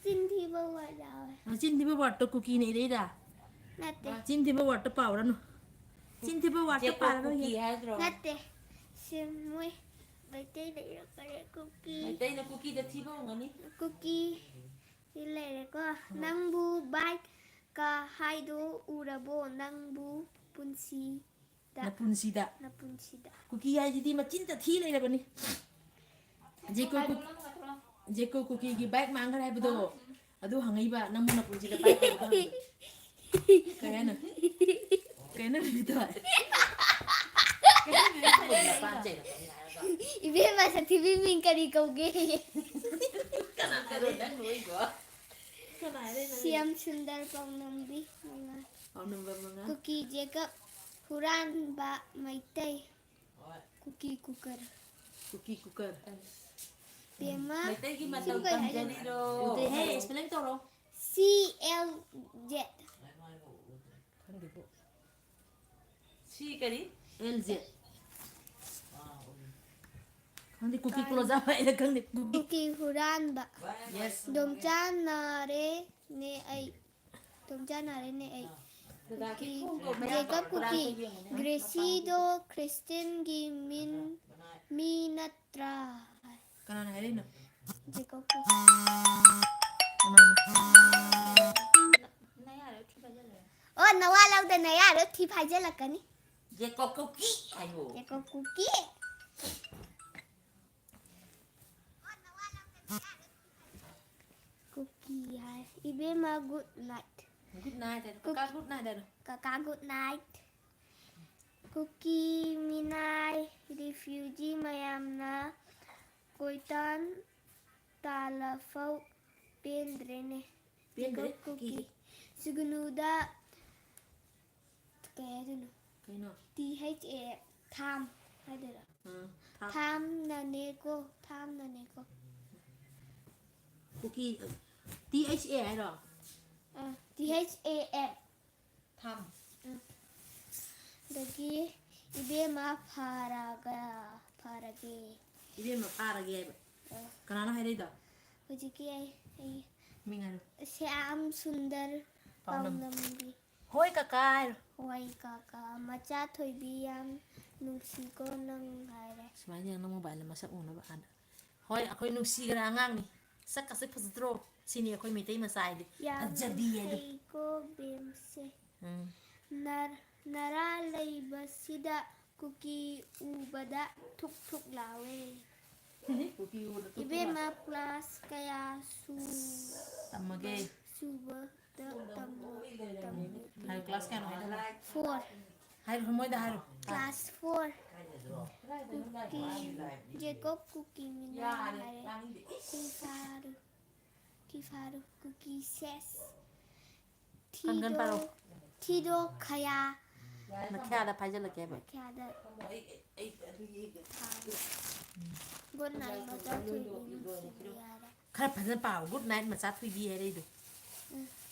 ꯆꯤꯟ ꯊꯤꯕ word ꯌꯥꯎꯋꯦ꯫ ꯅꯆꯤꯟ ꯊꯤꯕ word ꯇꯣ ꯀꯨꯀꯤꯅ ꯏꯔꯛꯏꯔꯥ? ꯅꯠꯇꯦ꯫ ꯆꯤꯟ ꯊꯤꯕ word ꯇꯣ ꯄꯥꯎꯔꯅꯨ꯫ ꯆꯤꯟ ꯊꯤꯕ word ꯇꯣ ꯆꯦ ꯀꯣꯛ ꯄꯥꯔꯅꯨ꯫ ꯀꯨꯀꯤ ꯍꯥꯏꯗ꯭ꯔꯣ? ꯅꯠꯇꯦ꯫ ꯁꯤ ꯃꯣꯏ ꯃꯩꯇꯩꯗ ꯏꯔꯛꯄꯅꯦ ꯀꯨꯀꯤ꯫ ꯃꯩꯇꯩꯅ ꯀꯨꯀꯤꯗ ꯊꯤꯕ ꯑꯣꯏꯔꯝꯒꯅꯤ꯫ ꯀꯨꯀꯤ꯫ ꯁꯤ ꯂꯩꯔꯦꯀꯣ꯫ ꯎꯝ꯫ ꯅꯪꯕꯨ bike ꯀ ꯍꯥꯏꯗꯣ ꯎꯔꯕꯣ? ꯅꯪꯕꯨ ꯄꯨꯟꯁꯤ ꯅꯄꯨꯟꯁꯤꯗ꯫ ꯅꯄꯨꯟꯁꯤꯗ꯫ ꯀꯨꯀꯤ ꯍꯥꯏꯁꯤꯗꯤ ꯃꯆꯤꯟ ꯇꯊꯤ ꯂꯩꯔꯕꯅꯤ꯫ ꯖꯦꯀꯣ ꯀꯨ-, ꯖꯦꯀꯣ ꯀꯨꯀꯤꯒꯤ ꯕꯥꯏꯛ ꯃꯥꯡꯈ꯭ꯔꯦ ꯍꯥꯏꯕꯗꯣ, ꯑꯗꯨ ꯍꯪꯉꯛꯏꯕ, ꯅꯪꯕꯨ ꯅꯄꯨꯟꯁꯤꯗ ꯕꯥꯏꯛ ꯂꯩꯔꯕ ꯍꯪꯉꯛꯏꯕ꯫ ꯀꯩ ꯍꯥꯏꯅꯣ? ꯀꯩꯅꯣ ꯅꯨꯃꯤꯠꯇꯣ? ꯏꯕꯦꯝꯃ, ꯁꯛꯊꯤꯕꯤ ꯃꯤꯡ ꯀꯔꯤ ꯀꯧꯒꯦ? ꯀꯅꯥ ꯍꯥꯏꯔꯛꯏꯅꯣ? ꯅꯪ ꯅꯣꯏꯗꯣ? ꯀꯅꯥ ꯍꯥꯏꯔꯛꯏꯅꯣ? ꯁꯤ ꯑꯦꯝ ꯁꯨꯟꯗꯔ ꯄꯥꯎꯅꯝꯕꯤ ꯃꯉꯥ꯫ ꯄꯥꯎꯅꯝꯕ ꯃꯉꯥ꯫ ꯀꯨꯀꯤ ꯖꯦꯀꯕ ꯍꯨꯔꯥꯟꯕ ꯃꯩꯇꯩ꯫ ꯀꯨꯀꯤ ꯀꯨꯀꯔ꯫ ꯀꯨꯀꯤ ꯀꯨꯀꯔ꯫ ꯕꯦꯝꯃ, ꯃꯩꯇꯩꯒꯤ ꯁꯤꯕꯨ ꯃꯇꯧ ꯀꯩ ꯍꯥꯏꯗꯣꯏꯅꯣ? ꯇꯝꯖꯔꯤꯔꯣ? ꯎꯗꯦꯍꯦ, spelling ꯇꯧꯔꯣ꯫ C L Z꯫ ꯈꯪꯗꯦꯀꯣ꯫ C ꯀꯔꯤ? L Z꯫ ꯈꯪꯗꯦ, ꯀꯨꯀꯤ ꯀ꯭ꯂꯣꯖꯥ ꯍꯥꯏꯅ ꯈꯪꯗꯦ꯫ ꯀꯨꯀꯤ꯫ ꯀꯨꯀꯤ ꯍꯨꯔꯥꯟꯕ꯫ Yes꯫ ꯗꯣꯝꯆꯥ ꯅꯥꯔꯦꯅꯦ ꯑꯩ꯫ ꯗꯣꯝꯆꯥ ꯅꯥꯔꯦꯅꯦ ꯑꯩ꯫ ꯀꯨꯀꯤ꯫ ꯖꯦꯀꯕ ꯀꯨꯀꯤ꯫ ꯒ꯭ꯔꯦꯁꯤꯗꯣ ꯈ꯭ꯔꯤꯁꯇꯦꯟꯒꯤ ꯃꯤꯟ-, ꯃꯤ ꯅꯠꯇ꯭ꯔꯥ? ꯀꯅꯥꯅ ꯍꯥꯏꯔꯛꯏꯅꯣ? ꯖꯦꯀꯕ ꯀꯨꯀꯤ꯫ ꯀꯅꯥꯅ? ꯑꯣ, ꯅꯋꯥ ꯂꯧꯗꯅ ꯌꯥꯔꯣꯏ, ꯊꯤ ꯐꯥꯏꯖꯜꯂꯛꯀꯅꯤ꯫ ꯖꯦꯀꯕ ꯀꯨꯀꯤ ꯍꯥꯏꯌꯣ꯫ ꯖꯦꯀꯕ ꯀꯨꯀꯤ꯫ ꯀꯨꯀꯤ ꯍꯥꯏ꯫ ꯏꯕꯦꯝꯃ, good night꯫ Good night ꯍꯥꯏꯔꯣ꯫ ꯀꯀꯥ, good night ꯍꯥꯏꯔꯣ꯫ ꯀꯀꯥ, good night꯫ ꯀꯨꯀꯤ ꯃꯤꯅꯥꯏ refugee ꯃꯌꯥꯝꯅ ꯀꯣꯏꯇꯥꯟ ꯇꯥꯜꯂꯐꯧ ꯄꯦꯟꯗ꯭ꯔꯦꯅꯦ꯫ ꯄꯦꯟꯗ꯭ꯔꯦ, ꯖꯦꯀꯕ ꯀꯨꯀꯤ꯫ ꯀꯨꯀꯤ꯫ ꯁꯤꯒꯅꯨꯗ ꯀꯩ ꯍꯥꯏꯗꯣꯏꯅꯣ? ꯀꯩꯅꯣ? T H A, ꯊꯥꯝ ꯍꯥꯏꯗꯣꯏꯔꯣ? Um, ꯊꯥꯝ꯫ ꯊꯥꯝꯅꯅꯦꯀꯣ, ꯊꯥꯝꯅꯅꯦꯀꯣ꯫ Kuki, T H A ꯍꯥꯏꯔꯣ? ꯑꯥ, T H A M꯫ ꯊꯥꯝ꯫ ꯎꯝ꯫ ꯑꯗꯒꯤ ꯏꯕꯦꯝꯃ ꯐꯥꯔꯒ, ꯐꯥꯔꯒꯦ꯫ ꯏꯕꯦꯝꯃ ꯐꯥꯔꯒꯦ ꯍꯥꯏꯕ꯫ ꯑꯥ꯫ ꯀꯅꯥꯅꯣ ꯍꯥꯏꯔꯛꯏꯗꯣ? ꯍꯧꯖꯤꯛꯀꯤ ꯑꯩ, ꯑꯩ ꯃꯤꯡ ꯍꯥꯏꯔꯣ꯫ ꯁ꯭ꯌꯥꯝ ꯁꯨꯟꯗꯔ ꯄꯥꯎꯅꯝ-, ꯄꯥꯎꯅꯝꯕꯤ꯫ ꯍꯣꯏ ꯀꯀꯥ ꯍꯥꯏꯔꯣ꯫ ꯍꯣꯏ ꯀꯀꯥ꯫ ꯃꯆꯥ ꯊꯣꯏꯕꯤ ꯌꯥꯝ ꯅꯨꯡꯁꯤꯀꯣ ꯅꯪ ꯍꯥꯏꯔꯦ꯫ ꯁꯨꯃꯥꯏꯅ ꯌꯦꯡꯉꯣ, ꯃꯣꯕꯥꯏꯜꯗ ꯃꯁꯛ ꯎꯅꯕ ꯍꯥꯟꯅ꯫ ꯍꯣꯏ, ꯑꯩꯈꯣꯏ ꯅꯨꯡꯁꯤꯈ꯭ꯔ ꯑꯉꯥꯡꯅꯤ꯫ ꯁꯛꯀꯁꯦ ꯐꯖꯗ꯭ꯔꯣ? ꯁꯤꯅꯤ ꯑꯩꯈꯣꯏ ꯃꯩꯇꯩ ꯃꯆꯥ ꯍꯥꯏꯗꯤ꯫ ꯌꯥꯝ ꯐꯖꯕꯤ ꯍꯥꯏꯗꯣ꯫ ꯍꯩꯀꯣ ꯕꯦꯝꯁꯦ꯫ ꯎꯝ꯫ ꯅꯔ-, ꯅꯔꯥ ꯂꯩꯕꯁꯤꯗ ꯀꯨꯀꯤ ꯎꯕꯗ ꯊꯨꯛ ꯊꯨꯛ ꯂꯥꯎꯋꯦ꯫ ꯀꯨꯀꯤ ꯎꯕꯗ ꯊꯨꯛ ꯊꯨꯛ ꯏꯕꯦꯝꯃ, ꯂꯥꯎ꯫ ꯀ꯭ꯂꯥꯁ ꯀꯌꯥ ꯁꯨ-, ꯇꯝꯃꯒꯦ꯫ ꯁꯨꯕꯗ ꯇꯝꯃꯣ, ꯇꯝꯃꯣ꯫ ꯍꯥꯏꯌꯨ, ꯀ꯭ꯂꯥꯁ ꯀꯌꯥꯅꯣ ꯍꯥꯏꯗꯣ? ꯐꯣꯔ꯫ ꯍꯥꯏꯔꯣ, ꯃꯣꯏꯗ ꯍꯥꯏꯔꯣ꯫ Class four. ꯀꯨꯀꯤ ꯖꯦꯀꯣꯕ ꯀꯨꯀꯤ ꯃꯤꯅ ꯍꯥꯏꯔꯦ꯫ ꯐꯤ ꯐꯥꯔꯨ, ꯐꯤ ꯐꯥꯔꯨ ꯀꯨꯀꯤ ꯁꯦꯁ꯫ ꯀꯥꯡꯒꯟ ꯄꯥꯔꯣ꯫ ꯊꯤꯗꯣ ꯈꯌꯥ꯫ ꯃꯈ꯭ꯌꯥꯗ ꯐꯥꯏꯖꯜꯂꯛꯀꯦ ꯍꯥꯏꯕ꯫ ꯃꯈ꯭ꯌꯥꯗ ꯐꯥꯔꯨ꯫ ꯒꯨꯗ ꯅꯥꯏꯠ ꯃꯆꯥ ꯊꯣꯏꯕꯤ ꯅꯨꯡꯁꯤꯕꯤ ꯍꯥꯏꯔꯦ꯫ ꯈꯔ ꯐꯖꯅ ꯄꯥꯎ꯫ ꯒꯨꯗ ꯅꯥꯏꯠ ꯃꯆꯥ ꯊꯣꯏꯕꯤ ꯍꯥꯏꯔꯛꯏꯗꯣ꯫ ꯎꯝ꯫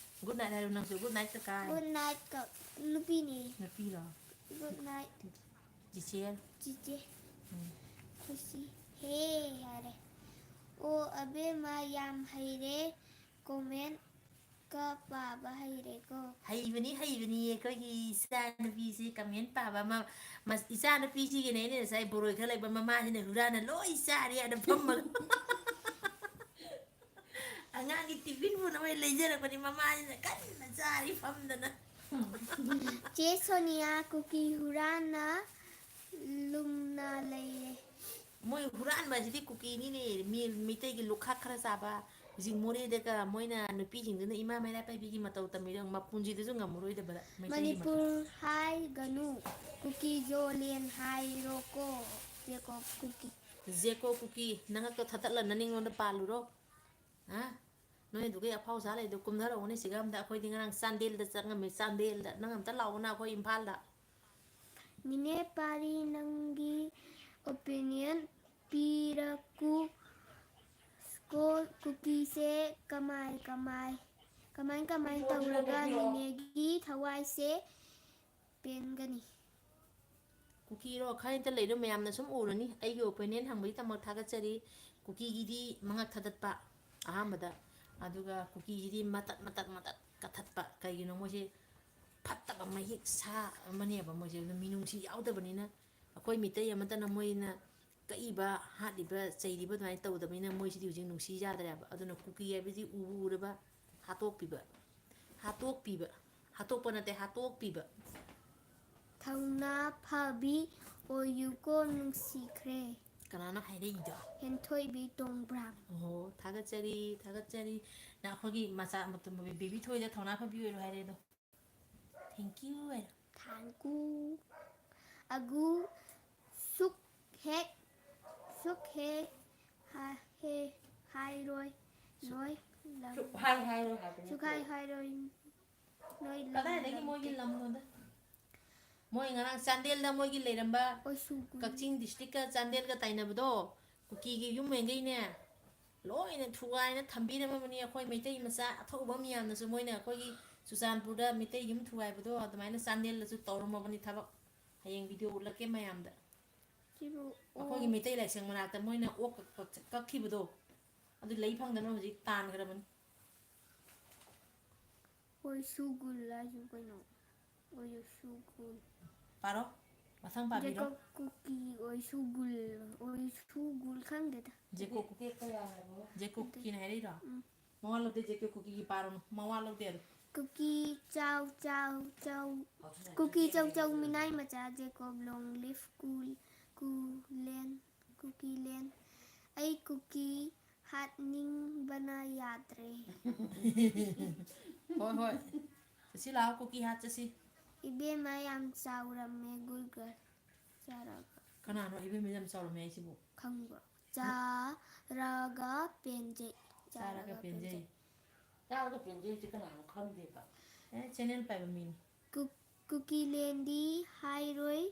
ꯒꯨꯗ ꯅꯥꯏꯠ ꯍꯥꯏꯔꯣ ꯅꯪꯁꯨ꯫ ꯒꯨꯗ ꯅꯥꯏꯠ ꯀꯀꯥ ꯍꯥꯏꯔꯣ꯫ ꯒꯨꯗ ꯅꯥꯏꯠ ꯀ-, ꯅꯨꯄꯤꯅꯦ꯫ ꯅꯨꯄꯤꯔꯣ? Good night. ꯆꯤꯆꯦ꯫ ꯆꯤꯆꯦ꯫ ꯎꯝ꯫ ꯈꯨꯁꯤ꯫ ꯍꯦ ꯍꯥꯏꯔꯦ꯫ ꯑꯣ ꯑꯕꯦꯝꯃ ꯌꯥꯝ ꯍꯩꯔꯦ꯫ ꯀꯣꯃꯦꯟ ꯀ ꯄꯥꯕ ꯍꯩꯔꯦꯀꯣ꯫ ꯍꯩꯕꯅꯤ, ꯍꯩꯕꯅꯤ ꯑꯩꯈꯣꯏꯒꯤ ꯏꯆꯥ ꯅꯨꯄꯤꯁꯤ ꯀꯃꯦꯟ ꯄꯥꯕ ꯑꯃ, ꯃꯁ-, ꯏꯆꯥ ꯅꯨꯄꯤꯁꯤꯒꯤꯅꯦ ꯑꯩꯅ ꯉꯁꯥꯏ ꯕꯣꯔꯣꯏ ꯈꯔ ꯂꯩꯕ ꯃꯃꯥꯁꯤꯅ ꯍꯨꯔꯥꯟꯅ ꯂꯣꯏ ꯆꯥꯔꯦ ꯑꯗ ꯐꯝꯃꯒ꯫ ꯑꯉꯥꯡꯒꯤ ꯇꯤꯐꯤꯟꯕꯨ ꯅꯣꯏ ꯂꯩꯖꯔꯛꯄꯅꯤ, ꯃꯃꯥꯁꯤꯅ ꯀꯟꯅ ꯆꯥꯔꯤ ꯐꯝꯗꯅ꯫ ꯆꯦ ꯁꯣꯅꯤꯌꯥ ꯀꯨꯀꯤ ꯍꯨꯔꯥꯟꯅ ꯂꯨꯝꯅ ꯂꯩꯔꯦ꯫ ꯃꯣꯏ ꯍꯨꯔꯥꯟꯕ ꯑꯁꯤꯗꯤ ꯀꯨꯀꯤꯅꯤꯅꯦ, ꯃꯤ ꯃꯩꯇꯩꯒꯤ ꯂꯨꯈꯥꯛ ꯈꯔ ꯆꯥꯕ꯫ ꯍꯧꯖꯤꯛ ꯃꯣꯔꯦꯗꯒ ꯃꯣꯏꯅ ꯅꯨꯄꯤꯁꯤꯡꯗꯨꯅ ꯏꯃꯥ ꯃꯩꯔꯥ ꯄꯥꯏꯕꯤꯒꯤ ꯃꯇꯧ ꯇꯝꯃꯤꯗꯣ ꯃꯄꯨꯟꯁꯤꯗꯁꯨ ꯉꯝꯃꯔꯣꯏꯗꯕꯗ ꯃꯩꯇꯩꯒꯤ ꯃꯇꯧ꯫ ꯃꯅꯤꯄꯨꯔ ꯍꯥꯏꯒꯅꯨ, ꯀꯨꯀꯤ ꯖꯣꯂꯦꯟ ꯍꯥꯏꯔꯣꯀꯣ꯫ ꯖꯦꯀꯣꯕ ꯀꯨꯀꯤ꯫ ꯖꯦꯀꯣꯕ ꯀꯨꯀꯤ, ꯅꯉꯛꯇꯣ ꯊꯥꯗꯠꯂ ꯅꯅꯤꯡꯉꯣꯟꯗ ꯄꯥꯜꯂꯨꯔꯣ꯫ ꯍꯥ? ꯅꯣꯏ ꯑꯗꯨꯒꯩ ꯑꯐꯥꯎ ꯁꯥ ꯂꯩꯗꯣ ꯀꯨꯝꯊꯔꯛꯑꯣꯅꯦ ꯁꯤꯒ ꯑꯝꯇ꯫ ꯑꯩꯈꯣꯏꯗꯤ ꯉꯔꯥꯡ ꯆꯥꯟꯗꯦꯜꯗ ꯆꯪꯉꯝꯃꯤ, ꯆꯥꯟꯗꯦꯜꯗ꯫ ꯅꯪ ꯑꯝꯇ ꯂꯥꯛꯑꯣꯅ ꯑꯩꯈꯣꯏ ꯏꯝꯐꯥꯜꯗ꯫ ꯅꯤꯅꯦ ꯄꯥꯔꯤ, ꯅꯪꯒꯤ opinion ꯄꯤꯔꯛꯀꯨ꯫ ꯁ꯭ꯀꯨꯜ ꯀꯨꯀꯤꯁꯦ ꯀꯃꯥꯏ ꯀꯃꯥꯏ, ꯀꯃꯥꯏ ꯀꯃꯥꯏ ꯇꯧꯔꯒ ꯅꯤꯅꯦꯒꯤ ꯊꯋꯥꯏꯁꯦ ꯄꯦꯟꯒꯅꯤ? ꯀꯨꯀꯤꯔꯣ? ꯈꯔ ꯍꯦꯛꯇ ꯂꯩꯔꯣ, ꯃꯌꯥꯝꯅ ꯁꯨꯝ ꯎꯔꯅꯤ꯫ ꯑꯩꯒꯤ opinion ꯍꯪꯕꯒꯤꯗꯃꯛ ꯊꯥꯒꯠꯆꯔꯤ꯫ ꯀꯨꯀꯤꯒꯤꯗꯤ ꯃꯉꯛ ꯊꯥꯗꯠꯄ ꯑꯍꯥꯟꯕꯗ, ꯑꯗꯨꯒ ꯀꯨꯀꯤꯒꯤꯗꯤ ꯃꯇꯠ ꯃꯇꯠ ꯃꯇꯠ ꯀꯠꯊꯠꯄ꯫ ꯀꯩꯒꯤꯅꯣ? ꯃꯣꯏꯁꯦ ꯐꯠꯇꯕ ꯃꯍꯤꯛ ꯁꯥ ꯑꯃꯅꯦꯕ ꯃꯣꯏꯁꯦ꯫ ꯑꯗꯨ ꯃꯤꯅꯨꯡꯁꯤ ꯌꯥꯎꯗꯕꯅꯤꯅ ꯑꯩꯈꯣꯏ ꯃꯤꯇꯩ ꯑꯃꯠꯇꯅ ꯃꯣꯏꯅ ꯀꯛꯏꯕ, ꯍꯥꯠꯂꯤꯕ, ꯆꯩꯔꯤꯕ ꯑꯗꯨꯃꯥꯏꯅ ꯇꯧꯗꯕꯅꯤꯅ ꯃꯣꯏꯁꯤꯗꯤ ꯍꯧꯖꯤꯛ ꯅꯨꯡꯁꯤ ꯌꯥꯗ꯭ꯔꯦꯕ꯫ ꯑꯗꯨꯅ ꯀꯨꯀꯤ ꯍꯥꯏꯕꯁꯤ ꯎꯕꯨ ꯎꯔꯕ ꯍꯥꯠꯇꯣꯛꯄꯤꯕ꯫ ꯍꯥꯠꯇꯣꯛꯄ ꯅꯠꯇꯦ, ꯍꯥꯠꯇꯣꯛꯄꯤꯕ꯫ ꯊꯧꯅꯥ ꯐꯕꯤ ꯑꯣꯏꯌꯨꯀꯣ ꯅꯨꯡꯁꯤꯈ꯭ꯔꯦ꯫ ꯀꯅꯥꯅꯣ ꯍꯥꯏꯔꯛꯏꯗꯣ? ꯍꯦꯟꯊꯣꯏꯕꯤ ꯇꯣꯡꯕ꯭ꯔꯥꯝ꯫ ꯑꯣ, ꯊꯥꯒꯠꯆꯔꯤ, ꯊꯥꯒꯠꯆꯔꯤ꯫ ꯅ ꯑꯩꯈꯣꯏꯒꯤ ꯃꯆꯥ ꯃꯇꯝ ꯕꯦꯕꯤ ꯊꯣꯏꯗ ꯊꯧꯅꯥ ꯐꯕꯤ ꯑꯣꯏꯔꯣ ꯍꯥꯏꯔꯦ ꯑꯗꯣ꯫ Thank you ꯍꯥꯏꯔꯣ꯫ ꯊꯥꯡꯀꯨ꯫ ꯑꯒꯨ ꯁꯨꯛ ꯍꯦꯛ, ꯁꯨꯛ ꯍꯦꯛ ꯍꯥ-, ꯍꯦ-, ꯍꯥꯏꯔꯣꯏ꯫ ꯅꯣꯏ ꯂꯝ ꯁꯨꯛ ꯍꯥꯏ ꯍꯥꯏꯔꯣꯏ ꯍꯥꯏꯕ ꯅꯠꯇ꯭ꯔꯣ? ꯁꯨꯛ ꯍꯥꯏ ꯍꯥꯏꯔꯣꯏ꯫ ꯅꯣꯏ ꯂꯝ ꯀꯗꯥꯏꯗꯒꯤ ꯂꯝ ꯃꯣꯏꯒꯤ ꯂꯝꯅꯣꯗ? ꯃꯣꯏ ꯉꯔꯥꯡ ꯆꯥꯟꯗꯦꯜꯗ ꯃꯣꯏꯒꯤ ꯂꯩꯔꯝꯕ ꯑꯣꯏꯁꯨ ꯀꯨꯏ꯫ ꯀꯛꯆꯤꯡ district ꯀ ꯆꯥꯟꯗꯦꯜꯒ ꯇꯥꯏꯅꯕꯗꯣ, ꯀꯨꯀꯤꯒꯤ ꯌꯨꯝ ꯃꯦꯟꯈꯩꯅꯦ, ꯂꯣꯏꯅ ꯊꯨꯒꯥꯏꯅ ꯊꯝꯕꯤꯔꯝꯃꯕꯅꯤ꯫ ꯑꯩꯈꯣꯏ ꯃꯩꯇꯩ ꯃꯆꯥ ꯑꯊꯧꯕ ꯃꯌꯥꯝꯅꯁꯨ ꯃꯣꯏꯅ ꯑꯩꯈꯣꯏꯒꯤ ꯆꯨꯔꯆꯥꯟꯄꯨꯔꯗ ꯃꯩꯇꯩ ꯌꯨꯝ ꯊꯨꯒꯥꯏꯕꯗꯣ ꯑꯗꯨꯃꯥꯏꯅ ꯆꯥꯟꯗꯦꯜꯗꯁꯨ ꯇꯧꯔꯝꯃꯕꯅꯤ ꯊꯕꯛ꯫ ꯍꯌꯦꯡ video ꯎꯠꯂꯛꯀꯦ ꯃꯌꯥꯝꯗ꯫ ꯁꯤꯕꯨ ꯑꯩꯈꯣꯏꯒꯤ ꯑꯣ꯫ ꯃꯩꯇꯩ ꯂꯥꯏꯁꯪ ꯃꯅꯥꯛꯇ ꯃꯣꯏꯅ ꯑꯣꯛ ꯀꯛꯄ ꯆꯠ-, ꯀꯛꯈꯤꯕꯗꯣ, ꯑꯗꯨ ꯂꯩ ꯐꯪꯗꯅ ꯍꯧꯖꯤꯛ ꯇꯥꯟꯈ꯭ꯔꯕꯅꯤ꯫ ꯑꯣꯏꯁꯨꯒꯨꯜ ꯍꯥꯏꯁꯤꯕꯨ ꯀꯩꯅꯣ? ꯑꯣꯏꯁꯨꯒꯨꯜ꯫ ꯄꯥꯔꯣ꯫ ꯃꯊꯪ ꯄꯥꯕꯤꯔꯣ꯫ ꯖꯦꯀꯣꯕ ꯀꯨꯀꯤ ꯑꯣꯏꯁꯨꯒꯨꯜ, ꯑꯣꯏꯁꯨꯒꯨꯜ ꯈꯪꯗꯦꯗ꯫ ꯖꯦꯀꯣꯕ ꯀꯨ-, ꯖꯦꯀꯣꯕ ꯀꯨꯀꯤꯅ ꯍꯥꯏꯔꯛꯏꯔꯣ? ꯎꯝ꯫ ꯃꯋꯥ ꯂꯧꯗꯦ, ꯖꯦꯀꯣꯕ ꯀꯨꯀꯤꯒꯤ ꯄꯥꯔꯣꯅꯣ꯫ ꯃꯋꯥ ꯂꯧꯗꯦ ꯑꯗꯣ꯫ ꯀꯨꯀꯤ ꯆꯥꯎ ꯆꯥꯎ ꯆꯥꯎ, ꯀꯨꯀꯤ ꯆꯧ ꯆꯧ ꯃꯤꯅꯥꯏ ꯃꯆꯥ ꯖꯦꯀꯣꯕ long live ꯀꯨ-, ꯀꯨꯂꯦꯟ, ꯀꯨꯀꯤꯂꯦꯟ꯫ ꯑꯩ ꯀꯨꯀꯤ ꯍꯥꯠꯅꯤꯡꯕꯅ ꯌꯥꯗ꯭ꯔꯦ꯫ ꯍꯣꯏ, ꯍꯣꯏ꯫ ꯆꯠꯁꯤ ꯂꯥꯛꯑꯣ, ꯀꯨꯀꯤ ꯍꯥꯠ ꯆꯠꯁꯤ꯫ ꯏꯕꯦꯝꯃ ꯌꯥꯝ ꯆꯥꯎꯔꯝꯃꯦ ꯒꯨꯜꯒꯔ ꯆꯥꯔꯒ꯫ ꯀꯅꯥꯅꯣ ꯏꯕꯦꯝꯃ ꯌꯥꯝ ꯆꯥꯎꯔꯝꯃꯦ ꯍꯥꯏꯁꯤꯕꯨ? ꯈꯪꯕ꯭ꯔꯣ? ꯆꯥꯔꯒ ꯄꯦꯟꯖꯩ꯫ ꯆꯥꯔꯒ ꯆꯥꯔꯒ ꯄꯦꯟꯖꯩ꯫ ꯄꯦꯟꯖꯩ꯫ ꯆꯥꯔꯒ ꯄꯦꯟꯖꯩꯁꯦ ꯀꯅꯥꯅꯣ ꯈꯪꯗꯦꯕ꯫ ꯑꯦ, channel ꯄꯥꯏꯕ ꯃꯤꯅꯤ꯫ ꯀꯨ-, ꯀꯨꯀꯤꯂꯦꯟꯗꯤ ꯍꯥꯏꯔꯣꯏ,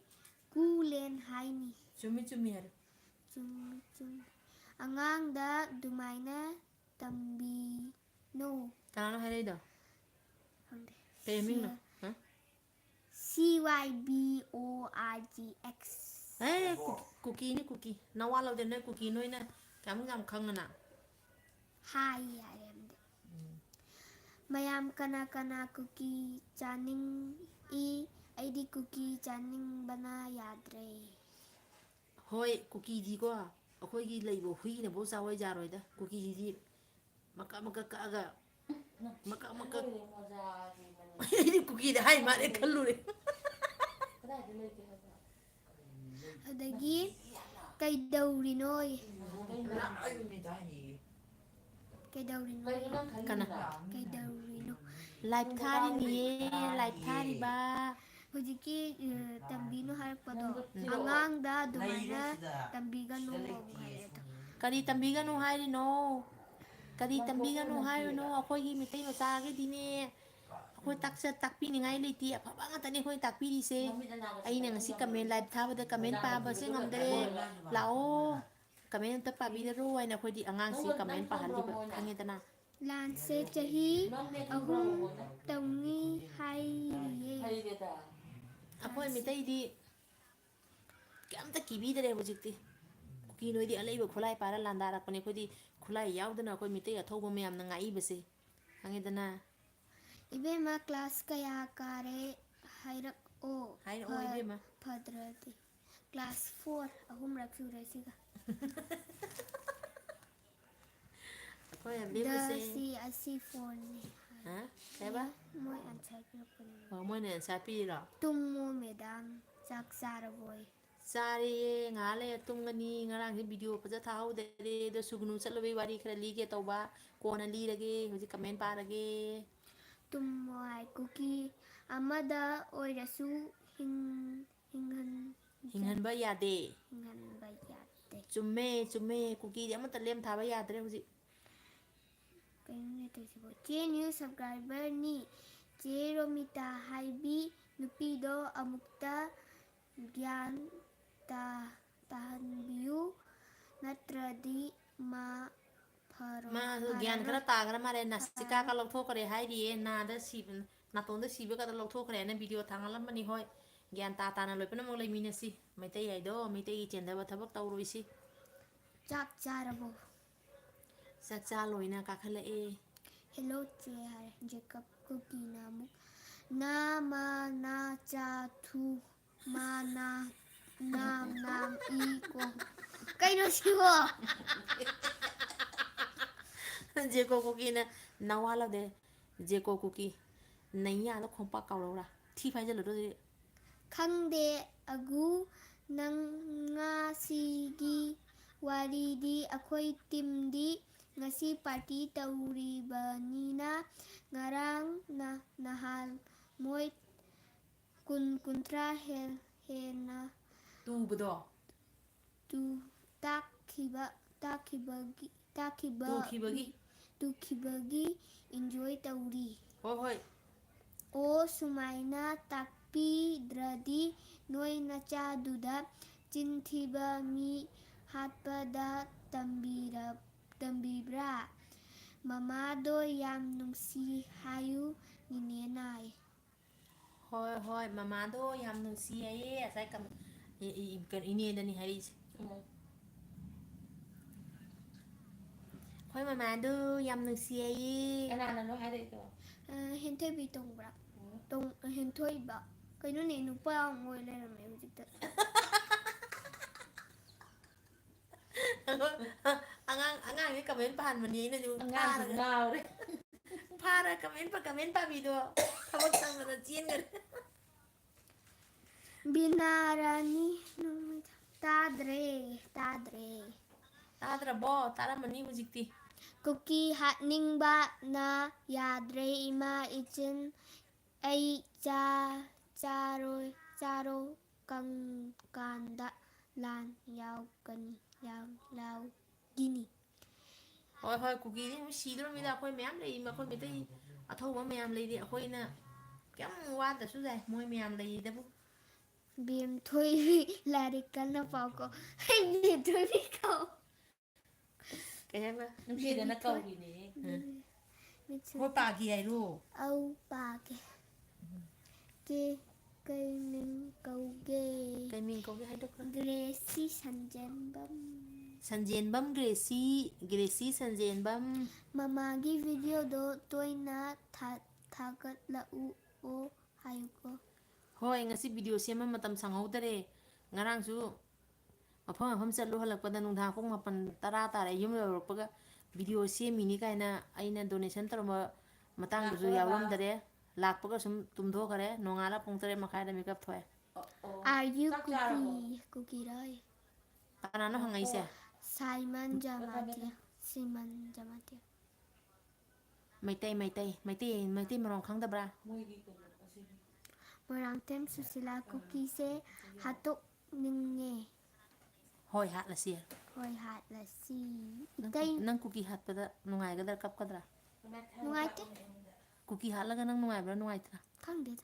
ꯀꯨꯂꯦꯟ ꯍꯥꯏꯅꯤ꯫ ꯆꯨꯝꯃꯤ, ꯆꯨꯝꯃꯤ ꯍꯥꯏꯔꯣ꯫ ꯆꯨꯝꯃꯤ, ꯆꯨꯝꯃꯤ꯫ ꯑꯉꯥꯡꯗ ꯑꯗꯨꯃꯥꯏꯅ ꯇꯝꯕꯤꯅꯨ꯫ ꯀꯅꯥꯅꯣ ꯍꯥꯏꯔꯛꯏꯗꯣ? ꯈꯪꯗꯦ꯫ ꯀꯩ ꯃꯃꯤꯡꯅꯣ? ꯁꯤ-, ꯍꯥ? C Y B O R G X꯫ ꯑꯦ, ꯀꯨ-, ꯀꯨꯀꯤꯅꯤ, ꯀꯨꯀꯤ꯫ ꯅꯋꯥ ꯂꯧꯗꯦ, ꯅꯣꯏ ꯀꯨꯀꯤ ꯅꯣꯏꯅ ꯀꯌꯥꯃꯨꯛ ꯌꯥꯝ ꯈꯪꯉꯅ? ꯍꯥꯏ ꯍꯥꯏꯔꯦ ꯑꯝꯗꯤ꯫ ꯎꯝ꯫ ꯃꯌꯥꯝ ꯀꯅꯥ ꯀꯅꯥ ꯀꯨꯀꯤ ꯆꯥꯅꯤꯡꯏ? ꯑꯩꯗꯤ ꯀꯨꯀꯤ ꯆꯥꯅꯤꯡꯕꯅ ꯌꯥꯗ꯭ꯔꯦ꯫ ꯍꯣꯏ, ꯀꯨꯀꯤꯗꯤꯀꯣ, ꯑꯩꯈꯣꯏꯒꯤ ꯂꯩꯕ ꯍꯨꯏꯅꯐꯥꯎ ꯆꯥꯎ ꯍꯥꯏ ꯌꯥꯔꯣꯏꯗ꯫ ꯀꯨꯀꯤꯁꯤꯗꯤ ꯃꯀꯛ ꯃꯀꯛ ꯀꯛꯑꯒ, ꯃꯀꯛ ꯃꯀꯛ꯫ ꯑꯩꯈꯣꯏꯗꯤ ꯃꯣꯖꯥꯒꯤ ꯃꯅꯤꯡ ꯑꯩꯗꯤ ꯀꯨꯀꯤꯗ ꯍꯥꯏ ꯃꯥꯜꯂꯦ ꯈꯜꯂꯨꯔꯦ꯫ ꯑꯗꯒꯤ ꯀꯩꯗꯧꯔꯤꯅꯣ? ꯀꯩꯗꯧꯔꯤꯅꯣ? ꯀꯅꯥ? ꯀꯩꯗꯧꯔꯤꯅꯣ? Live ꯊꯥꯔꯤꯅꯤꯌꯦ, live ꯊꯥꯔꯤꯕ꯫ ꯍꯧꯖꯤꯛꯀꯤ ꯑ, ꯇꯝꯕꯤꯅꯨ ꯍꯥꯏꯔꯛꯄꯗꯣ, ꯑꯉꯥꯡꯗ ꯑꯗꯨꯃꯥꯏꯅ ꯇꯝꯕꯤꯒꯅꯨ ꯍꯥꯏꯔꯛꯑꯦ ꯑꯗꯣ꯫ ꯀꯔꯤ ꯇꯝꯕꯤꯒꯅꯨ ꯍꯥꯏꯔꯤꯅꯣ? ꯀꯔꯤ ꯇꯝꯕꯤꯒꯅꯨ ꯍꯥꯏꯔꯤꯅꯣ? ꯑꯩꯈꯣꯏꯒꯤ ꯃꯤꯇꯩ ꯃꯆꯥꯒꯤꯗꯤꯅꯦ, ꯑꯩꯈꯣꯏ ꯇꯥꯛꯆ-, ꯇꯥꯛꯄꯤꯅꯤꯡꯉꯥꯏ ꯂꯩꯇꯦ, ꯑꯐꯕ ꯉꯥꯛꯇꯅꯦ ꯑꯩꯈꯣꯏ ꯇꯥꯛꯄꯤꯔꯤꯁꯦ꯫ ꯑꯩꯅ ꯉꯁꯤ comment, live ꯊꯥꯕꯗ comment ꯄꯥꯕꯁꯦ ꯉꯝꯗ꯭ꯔꯦ, ꯂꯥꯛꯑꯣ꯫ Comment ꯑꯝꯇ ꯄꯥꯕꯤꯔꯔꯣ ꯍꯥꯏꯅ ꯑꯩꯈꯣꯏꯗꯤ ꯑꯉꯥꯡꯁꯤ comment ꯄꯥꯍꯜꯂꯤꯕ, ꯈꯪꯉꯦꯗꯅ꯫ ꯂꯥꯟꯁꯦ ꯆꯍꯤ ꯑꯍꯨꯝ ꯇꯧꯅꯤ ꯍꯥꯏꯔꯤꯌꯦ꯫ ꯑꯩꯈꯣꯏ ꯃꯤꯇꯩꯗꯤ ꯀꯩꯝꯇ ꯀꯤꯕꯤꯗ꯭ꯔꯦ ꯍꯧꯖꯤꯛꯇꯤ꯫ ꯀꯨꯀꯤ ꯅꯣꯏꯗꯤ ꯑꯂꯩꯕ ꯈꯨꯠꯂꯥꯏ ꯄꯥꯏꯔ ꯂꯥꯟꯗꯥꯔꯛꯄꯅꯦ, ꯑꯩꯈꯣꯏꯗꯤ ꯈꯨꯠꯂꯥꯏ ꯌꯥꯎꯗꯅ ꯑꯩꯈꯣꯏ ꯃꯤꯇꯩ ꯑꯊꯧꯕ ꯃꯌꯥꯝꯅ ꯉꯥꯛꯏꯕꯁꯦ, ꯈꯪꯉꯦꯗꯅ꯫ ꯏꯕꯦꯝꯃ, class ꯀꯌꯥ ꯀꯥꯔꯦ ꯍꯥꯏꯔꯛꯑꯣ꯫ ꯍꯥꯏꯔꯛꯑꯣ ꯐ-, ꯏꯕꯦꯝꯃ꯫ ꯐꯗ꯭ꯔꯗꯤ꯫ Class four, ꯑꯍꯨꯝꯔꯛ ꯁꯨꯔꯦ ꯁꯤꯒ꯫ ꯑꯩꯈꯣꯏ ꯗ ꯑꯕꯦꯝꯃꯁꯦ꯫ ꯁꯤ ꯑꯁꯤ fourꯅꯤ ꯍꯥꯏ꯫ ꯍꯥ? ꯀꯩꯕ? ꯃꯣꯏ answer ꯄꯤꯔꯛꯄꯅꯦ꯫ ꯑꯣ, ꯃꯣꯏꯅ answer ꯄꯤꯔꯤꯔꯣ? ꯇꯨꯝꯃꯣ madam, ꯆꯥꯛ ꯆꯥꯔꯕꯣꯌꯦ꯫ ꯆꯥꯔꯦꯌꯦ, ꯉꯥꯏꯍꯥꯛ ꯂꯩꯔ ꯇꯨꯝꯒꯅꯤ꯫ ꯉꯔꯥꯡꯁꯦ video ꯐꯖ ꯊꯥꯍꯧꯗꯔꯦ, ꯑꯗꯣ ꯁꯨꯒꯅꯨ ꯆꯠꯂꯨꯕꯩ ꯋꯥꯔꯤ ꯈꯔ ꯂꯤꯒꯦ ꯇꯧꯕ, ꯀꯣꯟꯅ ꯂꯤꯔꯒꯦ, ꯍꯧꯖꯤꯛ comment ꯄꯥꯔꯒꯦ꯫ ꯇꯨꯝꯃꯣ ꯍꯥꯏ꯫ ꯀꯨꯀꯤ ꯑꯃꯗ ꯑꯣꯏꯔꯁꯨ ꯍꯤꯡ-, ꯍꯤꯡꯍꯟ-, ꯍꯤꯡꯍꯟꯕ ꯌꯥꯗꯦ꯫ ꯍꯤꯡꯍꯟꯕ ꯌꯥꯗꯦ꯫ ꯆꯨꯝꯃꯦ, ꯆꯨꯝꯃꯦ, ꯀꯨꯀꯤꯗꯤ ꯑꯃꯠꯇ ꯂꯦꯝ ꯊꯥꯕ ꯌꯥꯗ꯭ꯔꯦ ꯍꯧꯖꯤꯛ꯫ ꯀꯩꯅꯣꯅꯦ ꯇꯧꯔꯤꯁꯤꯕꯣ? ꯆꯦ new subscriberꯅꯤ꯫ ꯆꯦ ꯔꯣꯃꯤꯇꯥ ꯍꯥꯏꯕꯤ ꯅꯨꯄꯤꯗꯣ ꯑꯃꯨꯛꯇ ꯒ꯭ꯌꯥꯟ ꯇꯥ-, ꯇꯥꯍꯟꯕꯤꯌꯨ, ꯅꯠꯇ꯭ꯔꯗꯤ ꯃꯥ ꯐꯔꯣꯏ, ꯃꯥꯁꯨ ꯒ꯭ꯌꯥꯟ ꯈꯔ ꯐꯔꯔꯣꯏ꯫ ꯇꯥꯈ꯭ꯔ ꯃꯥꯜꯂꯦ, ꯅꯥꯁꯤꯀꯥꯒ ꯂꯧꯊꯣꯛꯈ꯭ꯔꯦ ꯍꯥꯏꯔꯤꯌꯦ, ꯅꯥꯗ ꯁꯤꯕ, ꯅꯥꯇꯣꯟꯗ ꯁꯤꯕꯒꯗꯣ ꯂꯧꯊꯣꯛꯈ꯭ꯔꯦꯅ video ꯊꯥꯡꯒꯠꯂꯝꯕꯅꯤ꯫ ꯍꯣꯏ, ꯒ꯭ꯌꯥꯟ ꯇꯥ ꯇꯥꯅ ꯂꯣꯏꯅꯃꯛ ꯂꯩꯃꯤꯟꯅꯁꯤ꯫ ꯃꯩꯇꯩ ꯍꯥꯏꯗꯣ ꯃꯩꯇꯩꯒꯤ ꯆꯦꯟꯗꯕ ꯊꯕꯛ ꯇꯧꯔꯣꯏꯁꯤ꯫ ꯆꯥꯛ ꯆꯥꯔꯕꯣ? ꯆꯥꯛꯆꯥ ꯂꯣꯏꯅ ꯀꯥꯈꯠꯂꯛꯑꯦ꯫ Hello ꯆꯦ ꯍꯥꯏꯔꯦ꯫ ꯖꯦꯀꯕ ꯀꯨꯀꯤꯅ ꯑꯃꯨꯛ, "ꯅꯥ ꯃꯥ ꯅꯥ ꯆꯥ ꯊꯨ ꯃꯥ ꯅꯥ ꯅꯥꯝ ꯅꯥꯝ ꯏ ꯀꯣ"꯫ ꯀꯩꯅꯣ ꯁꯤꯕꯣ? ꯖꯦꯀꯣ ꯀꯨꯀꯤꯅ ꯅꯋꯥ ꯂꯧꯗꯦ꯫ ꯖꯦꯀꯣ ꯀꯨꯀꯤ ꯅꯩꯌꯥꯗ ꯈꯣꯡꯄꯥꯛ ꯀꯥꯎꯔꯧꯔꯥ? ꯊꯤ ꯐꯥꯏꯖꯜꯂꯨꯔꯣ ꯑꯗꯨꯗꯤ꯫ ꯈꯪꯗꯦ ꯑꯒꯨ, ꯅꯪ ꯉꯁꯤꯒꯤ ꯋꯥꯔꯤꯗꯤ ꯑꯩꯈꯣꯏ ꯇꯤꯝꯗꯤ ꯉꯁꯤ ꯄꯥꯔꯇꯤ ꯇꯧꯔꯤꯕꯅꯤꯅ ꯉꯔꯥꯡ ꯅ-, ꯅꯍꯥꯟ ꯃꯣꯏ ꯀꯨꯟ ꯀꯨꯟꯊ꯭ꯔꯥ ꯍꯦ-, ꯍꯦꯟꯅ ꯇꯨꯕꯗꯣ꯫ ꯇꯨ-, ꯇꯥꯛꯈꯤꯕ, ꯇꯥꯛꯈꯤꯕꯒꯤ, ꯇꯥꯛꯈꯤꯕ ꯇꯨꯈꯤꯕꯒꯤ꯫ ꯇꯨꯈꯤꯕꯒꯤ ꯏꯟꯖꯣꯏ ꯇꯧꯔꯤ꯫ ꯍꯣꯏ, ꯍꯣꯏ꯫ ꯑꯣ, ꯁꯨꯃꯥꯏꯅ ꯇꯥꯛꯄꯤꯗ꯭ꯔꯗꯤ ꯅꯣꯏ ꯅꯆꯥꯗꯨꯗ ꯆꯤꯟ ꯊꯤꯕ ꯃꯤ ꯍꯥꯠꯄꯗ ꯇꯝꯕꯤꯔ-, ꯇꯝꯕꯤꯕ꯭ꯔꯥ? ꯃꯃꯥꯗꯣ ꯌꯥꯝ ꯅꯨꯡꯁꯤ ꯍꯥꯏꯌꯨ, ꯅꯤꯅꯦ ꯅꯥꯏ꯫ ꯍꯣꯏ, ꯍꯣꯏ, ꯃꯃꯥꯗꯣ ꯌꯥꯝ ꯅꯨꯡꯁꯤ ꯍꯥꯏꯌꯦ꯫ ꯉꯁꯥꯏ ꯀꯝ-, ꯏ-, ꯏ-, ꯀꯩꯅꯣ, ꯏꯅꯦꯗꯅꯤ ꯍꯥꯏꯔꯛꯏꯁꯦ꯫ ꯎꯝ꯫ ꯑꯩꯈꯣꯏ ꯃꯃꯥꯗꯣ ꯌꯥꯝ ꯅꯨꯡꯁꯤ ꯍꯥꯏꯌꯦ꯫ ꯀꯅꯥꯅꯅꯣ ꯍꯥꯏꯔꯛꯏꯗꯣ? ꯑ, ꯍꯦꯟꯊꯣꯏꯕꯤ ꯇꯣꯡꯕ꯭ꯔꯥ? ꯎꯝ꯫ ꯇꯣꯡ-, ꯍꯦꯟꯊꯣꯏꯕ꯫ ꯀꯩꯅꯣꯅꯦ, ꯅꯨꯄꯥ ꯑꯃ ꯑꯣꯏ ꯂꯩꯔꯝꯃꯦ ꯍꯧꯖꯤꯛꯇ꯫ ꯑꯉꯥꯡ, ꯑꯉꯥꯡꯁꯦ ꯀꯃꯦꯟ ꯄꯥꯍꯟꯕꯅꯤ ꯑꯩꯅꯁꯨ ꯑꯉꯥꯡꯁꯦ ꯐꯥꯔꯒ꯫ ꯉꯥꯎꯔꯦ꯫ ꯐꯥꯔ ꯀꯃꯦꯟ ꯄ-, ꯀꯃꯦꯟ ꯄꯥꯕꯤꯗꯣ ꯊꯕꯛ ꯁꯪꯕꯗ ꯆꯦꯟꯈꯔꯦ꯫ ꯕꯤꯅꯥ ꯔꯥꯅꯤ ꯅꯨꯃꯤꯗꯥꯡ꯫ ꯇꯥꯗ꯭ꯔꯦ, ꯇꯥꯗ꯭ꯔꯦ꯫ ꯇꯥꯗ꯭ꯔꯕꯣ? ꯇꯥꯔꯝꯃꯅꯤ ꯍꯧꯖꯤꯛꯇꯤ꯫ ꯀꯨꯀꯤ ꯍꯥꯠꯅꯤꯡꯕꯅ ꯌꯥꯗ꯭ꯔꯦ, ꯏꯃꯥ ꯏꯆꯤꯟ꯫ ꯑꯩ ꯆꯥ-, ꯆꯥꯔꯣꯏ, ꯆꯥꯔꯣ ꯀꯪꯀꯥꯟꯗ ꯂꯥꯟ ꯌꯥꯎꯒꯅꯤ, ꯌꯥꯎ-, ꯌꯥꯎꯒꯤꯅꯤ꯫ ꯍꯣꯏ, ꯍꯣꯏ, ꯀꯨꯀꯤꯗꯤ ꯑꯗꯨꯝ ꯁꯤꯗꯣꯔꯃꯤꯗ꯫ ꯑꯩꯈꯣꯏ ꯃꯌꯥꯝ ꯂꯩꯔꯤ, ꯑꯩꯈꯣꯏ ꯃꯩꯇꯩ ꯑꯊꯧꯕ ꯃꯌꯥꯝ ꯂꯩꯔꯤ꯫ ꯑꯩꯈꯣꯏꯅ ꯀꯩꯝ ꯋꯥꯗ꯭ꯔꯁꯨ ꯌꯥꯏ, ꯃꯣꯏ ꯃꯌꯥꯝ ꯂꯩꯔꯤꯗꯕꯨ꯫ ꯕꯦꯝꯊꯣꯏꯕꯤ ꯂꯥꯏꯔꯤꯛ ꯀꯟꯅ ꯄꯥꯎꯀꯣ꯫ ꯑꯩ ꯕꯦꯝꯊꯣꯏꯕꯤ ꯀꯧ꯫ ꯀꯩ ꯍꯥꯏꯕ? ꯅꯨꯡꯁꯤꯗꯅ ꯀꯧꯔꯤꯅꯦ꯫ ꯎꯝ꯫ ꯃꯤꯠꯁꯨ ꯍꯣꯏ, ꯄꯥꯒꯦ ꯍꯥꯏꯔꯣ? ꯑꯧ, ꯄꯥꯒꯦ꯫ ꯀꯦ-, ꯀꯩ ꯃꯤꯡ ꯀꯧꯒꯦ? ꯀꯩ ꯃꯤꯡ ꯀꯧꯒꯦ ꯍꯥꯏꯗꯣꯛꯈ꯭ꯔꯣ꯫ Gracy Sanjenbam. Sanjenbam Gracy, Gracy Sanjenbam. ꯃꯃꯥꯒꯤ ꯚꯤꯗꯤꯑꯣꯗꯣ ꯇꯣꯏꯅ ꯊꯥ-, ꯊꯥꯒꯠꯂꯛꯎ ꯑꯣ ꯍꯥꯏꯌꯨꯀꯣ꯫ ꯍꯣꯏ, ꯉꯁꯤ ꯚꯤꯗꯤꯑꯣ ꯁꯦꯝꯕ ꯃꯇꯝ ꯁꯪꯍꯧꯗꯔꯦ꯫ ꯉꯔꯥꯡꯁꯨ ꯃꯐꯝ ꯃꯐꯝ ꯆꯠꯂꯨ, ꯍꯜꯂꯛꯄꯗ ꯅꯨꯡꯗꯥꯡ ꯄꯨꯡ ꯃꯥꯄꯟ ꯇꯔꯥ ꯇꯥꯔꯦ꯫ ꯌꯨꯝ ꯌꯧꯔꯛꯄꯒ ꯚꯤꯗꯤꯑꯣ ꯁꯦꯝꯃꯤꯅꯤ ꯀꯥꯏꯅ ꯑꯩꯅ ꯗꯣꯅꯦꯁꯟ ꯇꯧꯔꯝꯕ ꯃꯇꯥꯡꯗꯨꯁꯨ ꯂꯥꯛꯄꯒ ꯌꯥꯎꯔꯝꯗꯔꯦ꯫ ꯂꯥꯛꯄꯒ ꯁꯨꯝ ꯇꯨꯝꯊꯣꯛꯈ꯭ꯔꯦ꯫ ꯅꯣꯡꯉꯥꯜꯂ ꯄꯨꯡ ꯇꯔꯦꯠ ꯃꯈꯥꯏꯗ ꯃꯤꯀꯞ ꯊꯣꯛꯑꯦ꯫ Are you Kuki? ꯀꯨꯀꯤꯔꯣꯏ? ꯀꯅꯥꯅꯣ ꯍꯪꯉꯛꯏꯁꯦ? Simon Jamatia. Simon Jamatia. Meitei, Meitei, Meitei, Meitei ꯃꯔꯣꯟ ꯈꯪꯗꯕ꯭ꯔꯥ? ꯃꯣꯏꯔꯥꯡꯊꯦꯝ ꯁꯨꯁꯤꯂꯥ, ꯀꯨꯀꯤꯁꯦ ꯍꯥꯠꯇꯣꯛꯅꯤꯡꯉꯦ꯫ ꯍꯣꯏ, ꯍꯥꯠꯂꯁꯤ꯫ ꯍꯣꯏ, ꯍꯥꯠꯂꯁꯤ꯫ ꯅꯪ, ꯏꯇꯩ- ꯅꯪ ꯀꯨꯀꯤ ꯍꯥꯠꯄꯗ ꯅꯨꯡꯉꯥꯏꯒꯗ꯭ꯔꯥ, ꯀꯞꯀꯗ꯭ꯔꯥ? ꯅꯨꯡꯉꯥꯏꯇꯦ꯫ ꯀꯨꯀꯤ ꯍꯥꯠꯂꯒ ꯅꯪ ꯅꯨꯡꯉꯥꯏꯕ꯭ꯔꯥ, ꯅꯨꯡꯉꯥꯏꯇ꯭ꯔꯥ? ꯈꯪꯗꯦꯗ꯫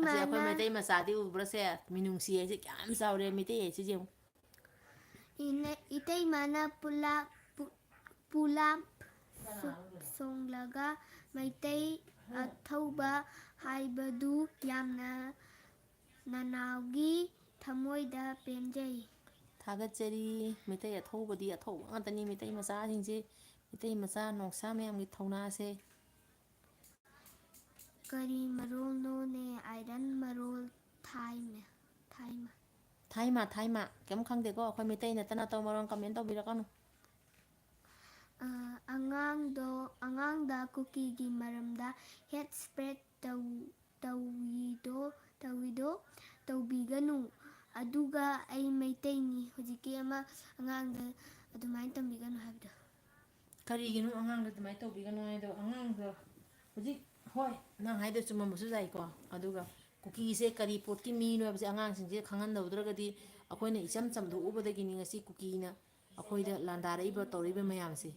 ꯑꯁꯤ ꯑꯩꯈꯣꯏ ꯏꯇꯩꯃꯅ- ꯃꯩꯇꯩ ꯃꯆꯥꯗꯤ ꯎꯕ꯭ꯔꯥ ꯁꯦ? ꯃꯤꯅꯨꯡꯁꯤ ꯍꯥꯏꯁꯦ ꯀꯌꯥꯝ ꯆꯥꯎꯔꯦ, ꯃꯩꯇꯩ ꯍꯥꯏꯁꯦ ꯌꯦꯡꯉꯨ꯫ ꯏꯅ-, ꯏꯇꯩꯃꯅ ꯄꯨꯂꯥꯞ ꯄꯨ-, ꯄꯨꯂꯥꯞ ꯁꯣ-, ꯁꯣꯡꯂꯒ ꯃꯩꯇꯩ ꯑꯊꯧꯕ ꯍꯥꯏꯕꯗꯨ ꯌꯥꯝꯅ ꯅꯅꯥꯎꯒꯤ ꯊꯃꯣꯏꯗ ꯄꯦꯟꯖꯩ꯫ ꯊꯥꯒꯠꯆꯔꯤ꯫ ꯃꯩꯇꯩ ꯑꯊꯧꯕꯗꯤ ꯑꯊꯧꯕ ꯉꯥꯛꯇꯅꯤ꯫ ꯃꯩꯇꯩ ꯃꯆꯥꯁꯤꯡꯁꯦ, ꯃꯩꯇꯩ ꯃꯆꯥ ꯅꯣꯡꯁꯥ ꯃꯌꯥꯝꯒꯤ ꯊꯧꯅꯥꯁꯦ꯫ ꯀꯔꯤ ꯃꯔꯣꯜꯅꯣꯅꯦ? ꯑꯥꯏꯔꯟ ꯃꯔꯣꯜ ꯊꯥꯏꯃ, ꯊꯥꯏꯃ꯫ ꯊꯥꯏꯃ, ꯊꯥꯏꯃ꯫ ꯀꯩꯝ ꯈꯪꯗꯦꯀꯣ꯫ ꯑꯩꯈꯣꯏ ꯃꯩꯇꯩ ꯅꯠꯇꯅ ꯑꯇꯣꯞꯄ ꯃꯔꯣꯜ comment ꯇꯧꯕꯤꯔꯛꯀꯅꯨ꯫ ꯑ, ꯑꯉꯥꯡꯗꯣ, ꯑꯉꯥꯡꯗ ꯀꯨꯀꯤꯒꯤ ꯃꯔꯝꯗ hate spread ꯇꯧ-, ꯇꯧꯋꯤꯗꯣ, ꯇꯧꯋꯤꯗꯣ ꯇꯧꯕꯤꯒꯅꯨ꯫ ꯑꯗꯨꯒ ꯑꯩ ꯃꯩꯇꯩꯅꯤ꯫ ꯍꯧꯖꯤꯛꯀꯤ ꯑꯃ ꯑꯉꯥꯡꯗ ꯑꯗꯨꯃꯥꯏꯅ ꯇꯝꯕꯤꯒꯅꯨ ꯍꯥꯏꯕꯗꯣ꯫ ꯀꯔꯤꯒꯤꯅꯣ ꯑꯉꯥꯡꯗ ꯑꯗꯨꯃꯥꯏꯅ ꯇꯧꯕꯤꯒꯅꯨ ꯍꯥꯏꯗꯣ? ꯑꯉꯥꯡꯗꯣ ꯍꯧꯖꯤꯛ, ꯍꯣꯏ, ꯅꯪ ꯍꯥꯏꯗꯣ ꯆꯨꯝꯃꯝꯕꯁꯨ ꯌꯥꯏꯀꯣ꯫ ꯑꯗꯨꯒ ꯀꯨꯀꯤꯁꯦ ꯀꯔꯤ ꯄꯣꯠꯀꯤ ꯃꯤꯅꯣ ꯍꯥꯏꯕꯁꯦ ꯑꯉꯥꯡꯁꯤꯡꯁꯦ ꯈꯪꯍꯟꯍꯧꯗ꯭ꯔꯒꯗꯤ, ꯑꯩꯈꯣꯏꯅ ꯏꯆꯝ ꯆꯝꯗꯣꯛꯎꯕꯗꯒꯤꯅꯤ ꯉꯁꯤ ꯀꯨꯀꯤꯅ ꯑꯩꯈꯣꯏꯗ ꯂꯥꯟꯗꯥꯔꯛꯏꯕ, ꯇꯧꯔꯛꯏꯕ ꯃꯌꯥꯝꯁꯦ꯫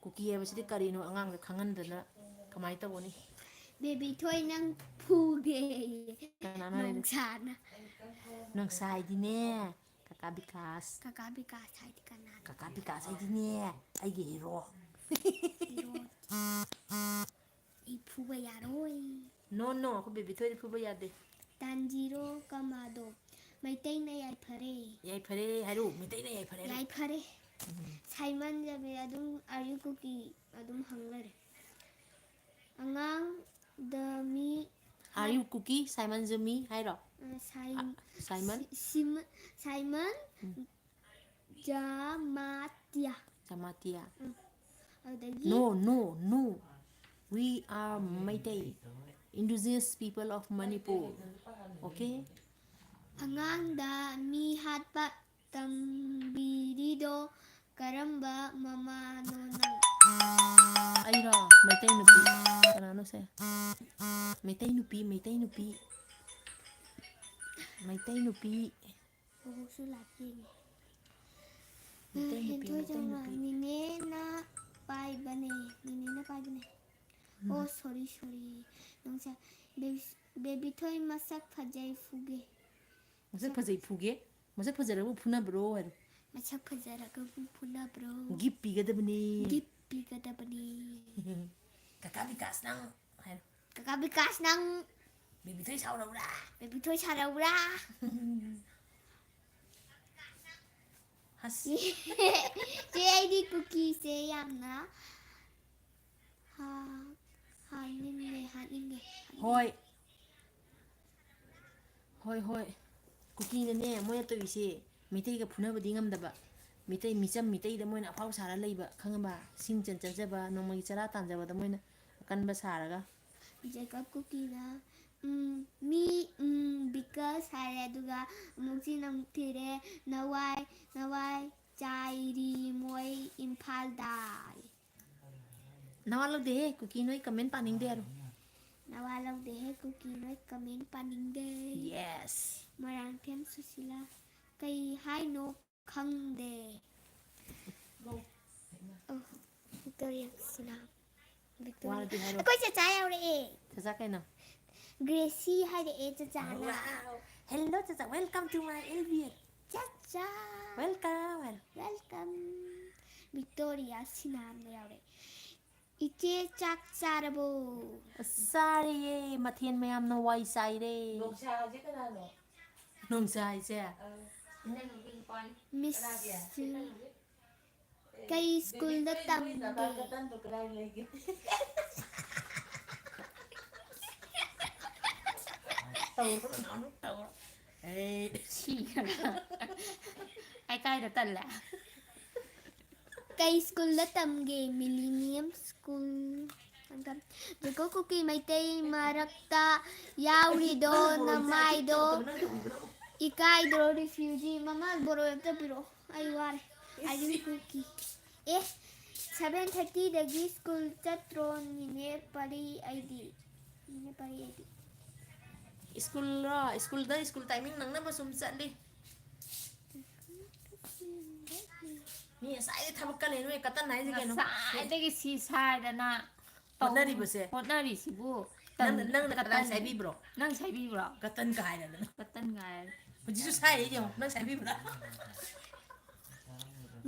ꯀꯨꯀꯤ ꯍꯥꯏꯕꯁꯤꯗꯤ ꯀꯔꯤꯅꯣ ꯑꯉꯥꯡꯗ ꯈꯪꯍꯟꯗꯅ ꯀꯃꯥꯏꯅ ꯇꯧꯒꯅꯤ? ꯕꯦꯕꯤ ꯊꯣꯏ ꯅꯪ ꯐꯨꯒꯦ꯫ ꯀꯅꯥꯅ ꯍꯥꯏꯔꯤꯅꯣ? ꯅꯣꯡꯁꯥꯅ꯫ ꯅꯣꯡꯁꯥ ꯍꯥꯏꯗꯤꯅꯦ, ꯀꯀꯥ ꯕꯤꯀꯥꯁ꯫ ꯀꯀꯥ ꯕꯤꯀꯥꯁ ꯍꯥꯏꯗꯤ ꯀꯅꯥꯅꯣ? ꯀꯀꯥ ꯕꯤꯀꯥꯁ ꯍꯥꯏꯗꯤꯅꯦ, ꯑꯩꯒꯤ ꯍꯤꯔꯣ꯫ ꯍꯤꯔꯣ꯫ ꯑꯩ ꯐꯨꯕ ꯌꯥꯔꯣꯏ꯫ No, no, ꯑꯩꯈꯣꯏ ꯕꯦꯕꯤ ꯊꯣꯏꯗꯤ ꯐꯨꯕ ꯌꯥꯗꯦ꯫ ꯇꯥꯟꯖꯤꯔꯣ ꯀꯃꯥꯗꯣ꯫ ꯃꯩꯇꯩꯅ ꯌꯥꯏꯐꯔꯦ꯫ ꯌꯥꯏꯐꯔꯦ ꯍꯥꯏꯔꯣ, ꯃꯩꯇꯩꯅ ꯌꯥꯏꯐꯔꯦ ꯍꯥꯏꯔꯣ꯫ ꯌꯥꯏꯐꯔꯦ꯫ ꯎꯝ꯫ ꯁꯥꯏꯃꯟ ꯖꯃꯦ ꯑꯗꯨꯝ ꯑꯥꯔꯌꯨ ꯀꯨꯀꯤ ꯑꯗꯨꯝ ꯍꯪ ꯂꯩꯔꯦ꯫ ꯑꯉꯥꯡꯗ ꯃꯤ Are you Kuki? ꯁꯥꯏꯃꯟꯁꯨ ꯃꯤ ꯍꯥꯏꯔꯣ? ꯑ, ꯁꯥꯏ-, ꯑ, ꯁꯥꯏꯃꯟ? ꯁꯤ-, ꯁꯤꯃ-, ꯁꯥꯏꯃꯟ ꯎꯝ꯫ ꯖꯃꯥꯇꯤꯌꯥ꯫ ꯖꯃꯥꯇꯤꯌꯥ꯫ ꯎꯝ꯫ ꯑꯗꯨꯗꯒꯤ No, no, no. We are Meitei indigenous people of Manipur. Okay? ꯑꯉꯥꯡꯗ ꯃꯤ ꯍꯥꯠꯄ ꯇꯝꯕꯤꯔꯤꯗꯣ ꯀꯔꯝꯕ ꯃꯃꯥꯅꯣ ꯅꯪ? ꯑꯩꯔꯣ? ꯃꯩꯇꯩ ꯅꯨꯄꯤ꯫ ꯀꯅꯥꯅꯣ ꯁꯦ? ꯃꯩꯇꯩ ꯅꯨꯄꯤ, ꯃꯩꯇꯩ ꯅꯨꯄꯤ꯫ ꯃꯩꯇꯩ ꯅꯨꯄꯤ꯫ ꯕꯣꯕꯣꯛꯁꯨ live ꯌꯦꯡꯉꯤ꯫ ꯃꯩꯇꯩ ꯅꯨꯄꯤ, ꯍꯦꯟꯊꯣꯏ ꯃꯩꯇꯩ ꯆꯥꯎꯅ ꯅꯨꯄꯤ꯫ ꯅꯤꯅꯦꯅ ꯄꯥꯏꯕꯅꯦ, ꯅꯤꯅꯦꯅ ꯄꯥꯏꯕꯅꯦ꯫ ꯎꯝ꯫ ꯑꯣ, sorry, sorry꯫ ꯅꯪꯁꯦ ꯕꯦꯕꯤ, ꯕꯦꯕꯤ ꯊꯣꯏ ꯃꯁꯛ ꯐꯖꯩ ꯐꯨꯒꯦ꯫ ꯃꯁꯛ ꯐꯖꯩ ꯐꯨꯒꯦ? ꯃꯁꯛ ꯐꯖꯔꯒꯕꯨ ꯐꯨꯅꯕ꯭ꯔꯣ ꯍꯥꯏꯔꯣ꯫ ꯃꯁꯛ ꯐꯖꯔꯒꯕꯨ ꯐꯨꯅꯕ꯭ꯔꯣ? Gift ꯄꯤꯒꯗꯕꯅꯤ꯫ Gift ꯄꯤꯒꯗꯕꯅꯤ꯫ ꯀꯀꯥ ꯕꯤꯀꯥꯁ ꯅꯪ ꯍꯥꯏꯔꯣ꯫ ꯀꯀꯥ ꯕꯤꯀꯥꯁ ꯅꯪ꯫ ꯕꯦꯕꯤ ꯊꯣꯏ ꯁꯥꯎꯔꯧꯔꯥ? ꯕꯦꯕꯤ ꯊꯣꯏ ꯁꯥꯎꯔꯧꯔꯥ? ꯍꯁ꯫ ꯆꯦ, ꯑꯩꯗꯤ ꯀꯨꯀꯤꯁꯦ ꯌꯥꯝꯅ ꯍꯥ-, ꯍꯥꯠꯅꯤꯡꯉꯦ, ꯍꯥꯠꯅꯤꯡꯉꯦ, ꯍꯥꯠꯅꯤꯡꯉꯦ꯫ ꯍꯣꯏ꯫ ꯍꯣꯏ, ꯍꯣꯏ꯫ ꯀꯨꯀꯤꯅꯅꯦ, ꯃꯣꯏꯅ ꯇꯧꯔꯤꯁꯦ, ꯃꯩꯇꯩꯒ ꯐꯨꯅꯕꯗꯤ ꯉꯝꯗꯕ꯫ ꯃꯤꯇꯩ, ꯃꯤꯆꯝ ꯃꯤꯇꯩꯗ ꯃꯣꯏꯅ ꯑꯐꯥꯎ ꯁꯥꯔ ꯂꯩꯕ, ꯈꯪꯉꯕ? ꯁꯤꯡ ꯆꯟ ꯆꯠꯆꯕ, ꯅꯣꯡꯃꯒꯤ ꯆꯔꯥ ꯇꯥꯟꯖꯕꯗ ꯃꯣꯏꯅ ꯑꯀꯟꯕ ꯁꯥꯔꯒ꯫ ꯖꯦꯀꯕ ꯀꯨꯀꯤꯅ, "ꯎꯝ, ꯃꯤ, ꯎꯝ, ꯕꯤꯀꯁ" ꯍꯥꯏꯔꯦ, ꯑꯗꯨꯒ ꯑꯃꯨꯛ ꯆꯤꯟ ꯑꯃꯨꯛ ꯊꯤꯔꯦ, "ꯅꯋꯥꯏ, ꯅꯋꯥꯏ ꯆꯥꯏꯔꯤ ꯃꯣꯏ ꯏꯝꯐꯥꯜꯗ"꯫ ꯅꯋꯥ ꯂꯧꯗꯦꯍꯦ, ꯀꯨꯀꯤ ꯅꯣꯏ comment ꯄꯥꯅꯤꯡꯗꯦ ꯍꯥꯏꯔꯣ꯫ ꯅꯋꯥ ꯂꯧꯗꯦꯍꯦ, ꯀꯨꯀꯤ ꯅꯣꯏ comment ꯄꯥꯅꯤꯡꯗꯦ꯫ Yes꯫ ꯃꯣꯏꯔꯥꯡꯊꯦꯝ ꯁꯨꯁꯤꯂꯥ, ꯀꯩ ꯍꯥꯏꯅꯣ ꯈꯪꯗꯦ꯫ ꯑꯣ, ꯚꯤꯛꯇꯣꯔꯤꯌꯥ ꯁꯤꯅꯥ꯫ ꯚꯤꯛꯇꯣꯔꯤꯌꯥ꯫ ꯋꯥꯔꯗꯤ ꯍꯥꯏꯔꯣ꯫ ꯑꯩꯈꯣꯏ ꯆꯆꯥ ꯌꯧꯔꯛꯑꯦ꯫ ꯆꯆꯥ ꯀꯩꯅꯣ? ꯒ꯭ꯔꯦꯁꯤ ꯍꯥꯏꯔꯛꯑꯦ ꯆꯆꯥꯅ꯫ Wow꯫ Hello ꯆꯆꯥ, welcome to my L B S꯫ ꯆꯆꯥ꯫ Welcome ꯍꯥꯏꯔꯣ꯫ Welcome꯫ ꯚꯤꯛꯇꯣꯔꯤꯌꯥ ꯁꯤꯅꯥꯝꯒ ꯌꯥꯎꯔꯛꯑꯦ꯫ ꯏꯆꯦ ꯆꯥꯛ ꯆꯥꯔꯕꯣ? ꯑꯁ, ꯆꯥꯔꯦꯌꯦ, ꯃꯊꯦꯜ ꯃꯌꯥꯝꯅ ꯋꯥꯏ ꯆꯥꯏꯔꯦ꯫ ꯅꯣꯡꯁꯥ ꯍꯥꯏꯁꯦ ꯀꯅꯥꯅꯣ? ꯅꯣꯡꯁꯥ ꯍꯥꯏꯁꯦ? ꯑꯥ꯫ ꯃꯤꯁ ꯀꯅꯥꯒꯤ? ꯁꯨ-, ꯀꯩ ꯁ꯭ꯀꯨꯜꯗ ꯇꯝꯒꯦ? ꯇꯧꯔꯨꯔꯣ, ꯅꯍꯥꯟꯃꯨꯛ ꯇꯧꯔꯣ꯫ ꯑꯩ ꯁꯤꯈ꯭ꯔꯦ꯫ ꯑꯩ ꯀꯥꯏꯗ ꯇꯜꯂꯦ? ꯀꯩ ꯁ꯭ꯀꯨꯜꯗ ꯇꯝꯒꯦ? Millennium School꯫ ꯖꯦꯀꯣ ꯀꯨꯀꯤ ꯃꯩꯇꯩ ꯃꯔꯛꯇ ꯌꯥꯎꯔꯤꯗꯣ ꯅꯃꯥꯏꯗꯣ ꯏꯀꯥꯏꯗ꯭ꯔꯣ? ꯔꯤꯐ꯭ꯌꯨꯖꯤ ꯃꯃꯥ ꯕꯣꯔꯣꯏ ꯑꯝꯇ ꯄꯤꯔꯛꯑꯣ, ꯑꯩ ꯋꯥꯔꯦ꯫ ꯑꯥꯏ ꯀꯨꯀꯤ꯫ ꯑꯦ, ꯁꯚꯦꯟ ꯊꯥꯔꯇꯤꯗꯒꯤ ꯁ꯭ꯀꯨꯜ ꯆꯠꯇ꯭ꯔꯣ ꯅꯤꯅꯦ ꯄꯔꯤ? ꯑꯩꯗꯤ ꯅꯤꯅꯦ ꯄꯔꯤ ꯑꯩꯗꯤ꯫ ꯁ꯭ꯀꯨꯜꯔꯣ? ꯁ꯭ꯀꯨꯜꯗ ꯁ꯭ꯀꯨꯜ ꯇꯥꯏꯃꯤꯡ ꯅꯪꯅꯕ ꯁꯨꯝ ꯆꯠꯂꯤ꯫ ꯃꯤ ꯉꯁꯥꯏꯗꯩ ꯊꯕꯛ ꯀꯜꯂꯦ ꯅꯣꯏ ꯀꯇꯟ ꯍꯥꯏꯁꯦ ꯀꯩꯅꯣ? ꯉꯁꯥꯏꯗꯒꯤ ꯁꯤ ꯁꯥꯏꯗꯅ ꯇꯧ-, ꯍꯣꯠꯅꯔꯤꯕꯁꯦ꯫ ꯍꯣꯠꯅꯔꯤꯁꯤꯕꯨ ꯅꯪꯅ, ꯇꯟ-, ꯅꯪꯅ ꯀꯇꯟ ꯀꯇꯟ ꯁꯥꯏꯕꯤꯕ꯭ꯔꯣ? ꯅꯪ ꯁꯥꯏꯕꯤꯕ꯭ꯔꯣ? ꯀꯇꯟ ꯀꯥꯏꯅ꯫ ꯀꯇꯟ ꯀꯥꯏꯅ꯫ ꯍꯧꯖꯤꯛꯁꯨ ꯁꯥꯏꯔꯤ ꯌꯦꯡꯉꯣ, ꯅꯪ ꯁꯥꯏꯕꯤꯕ꯭ꯔꯥ?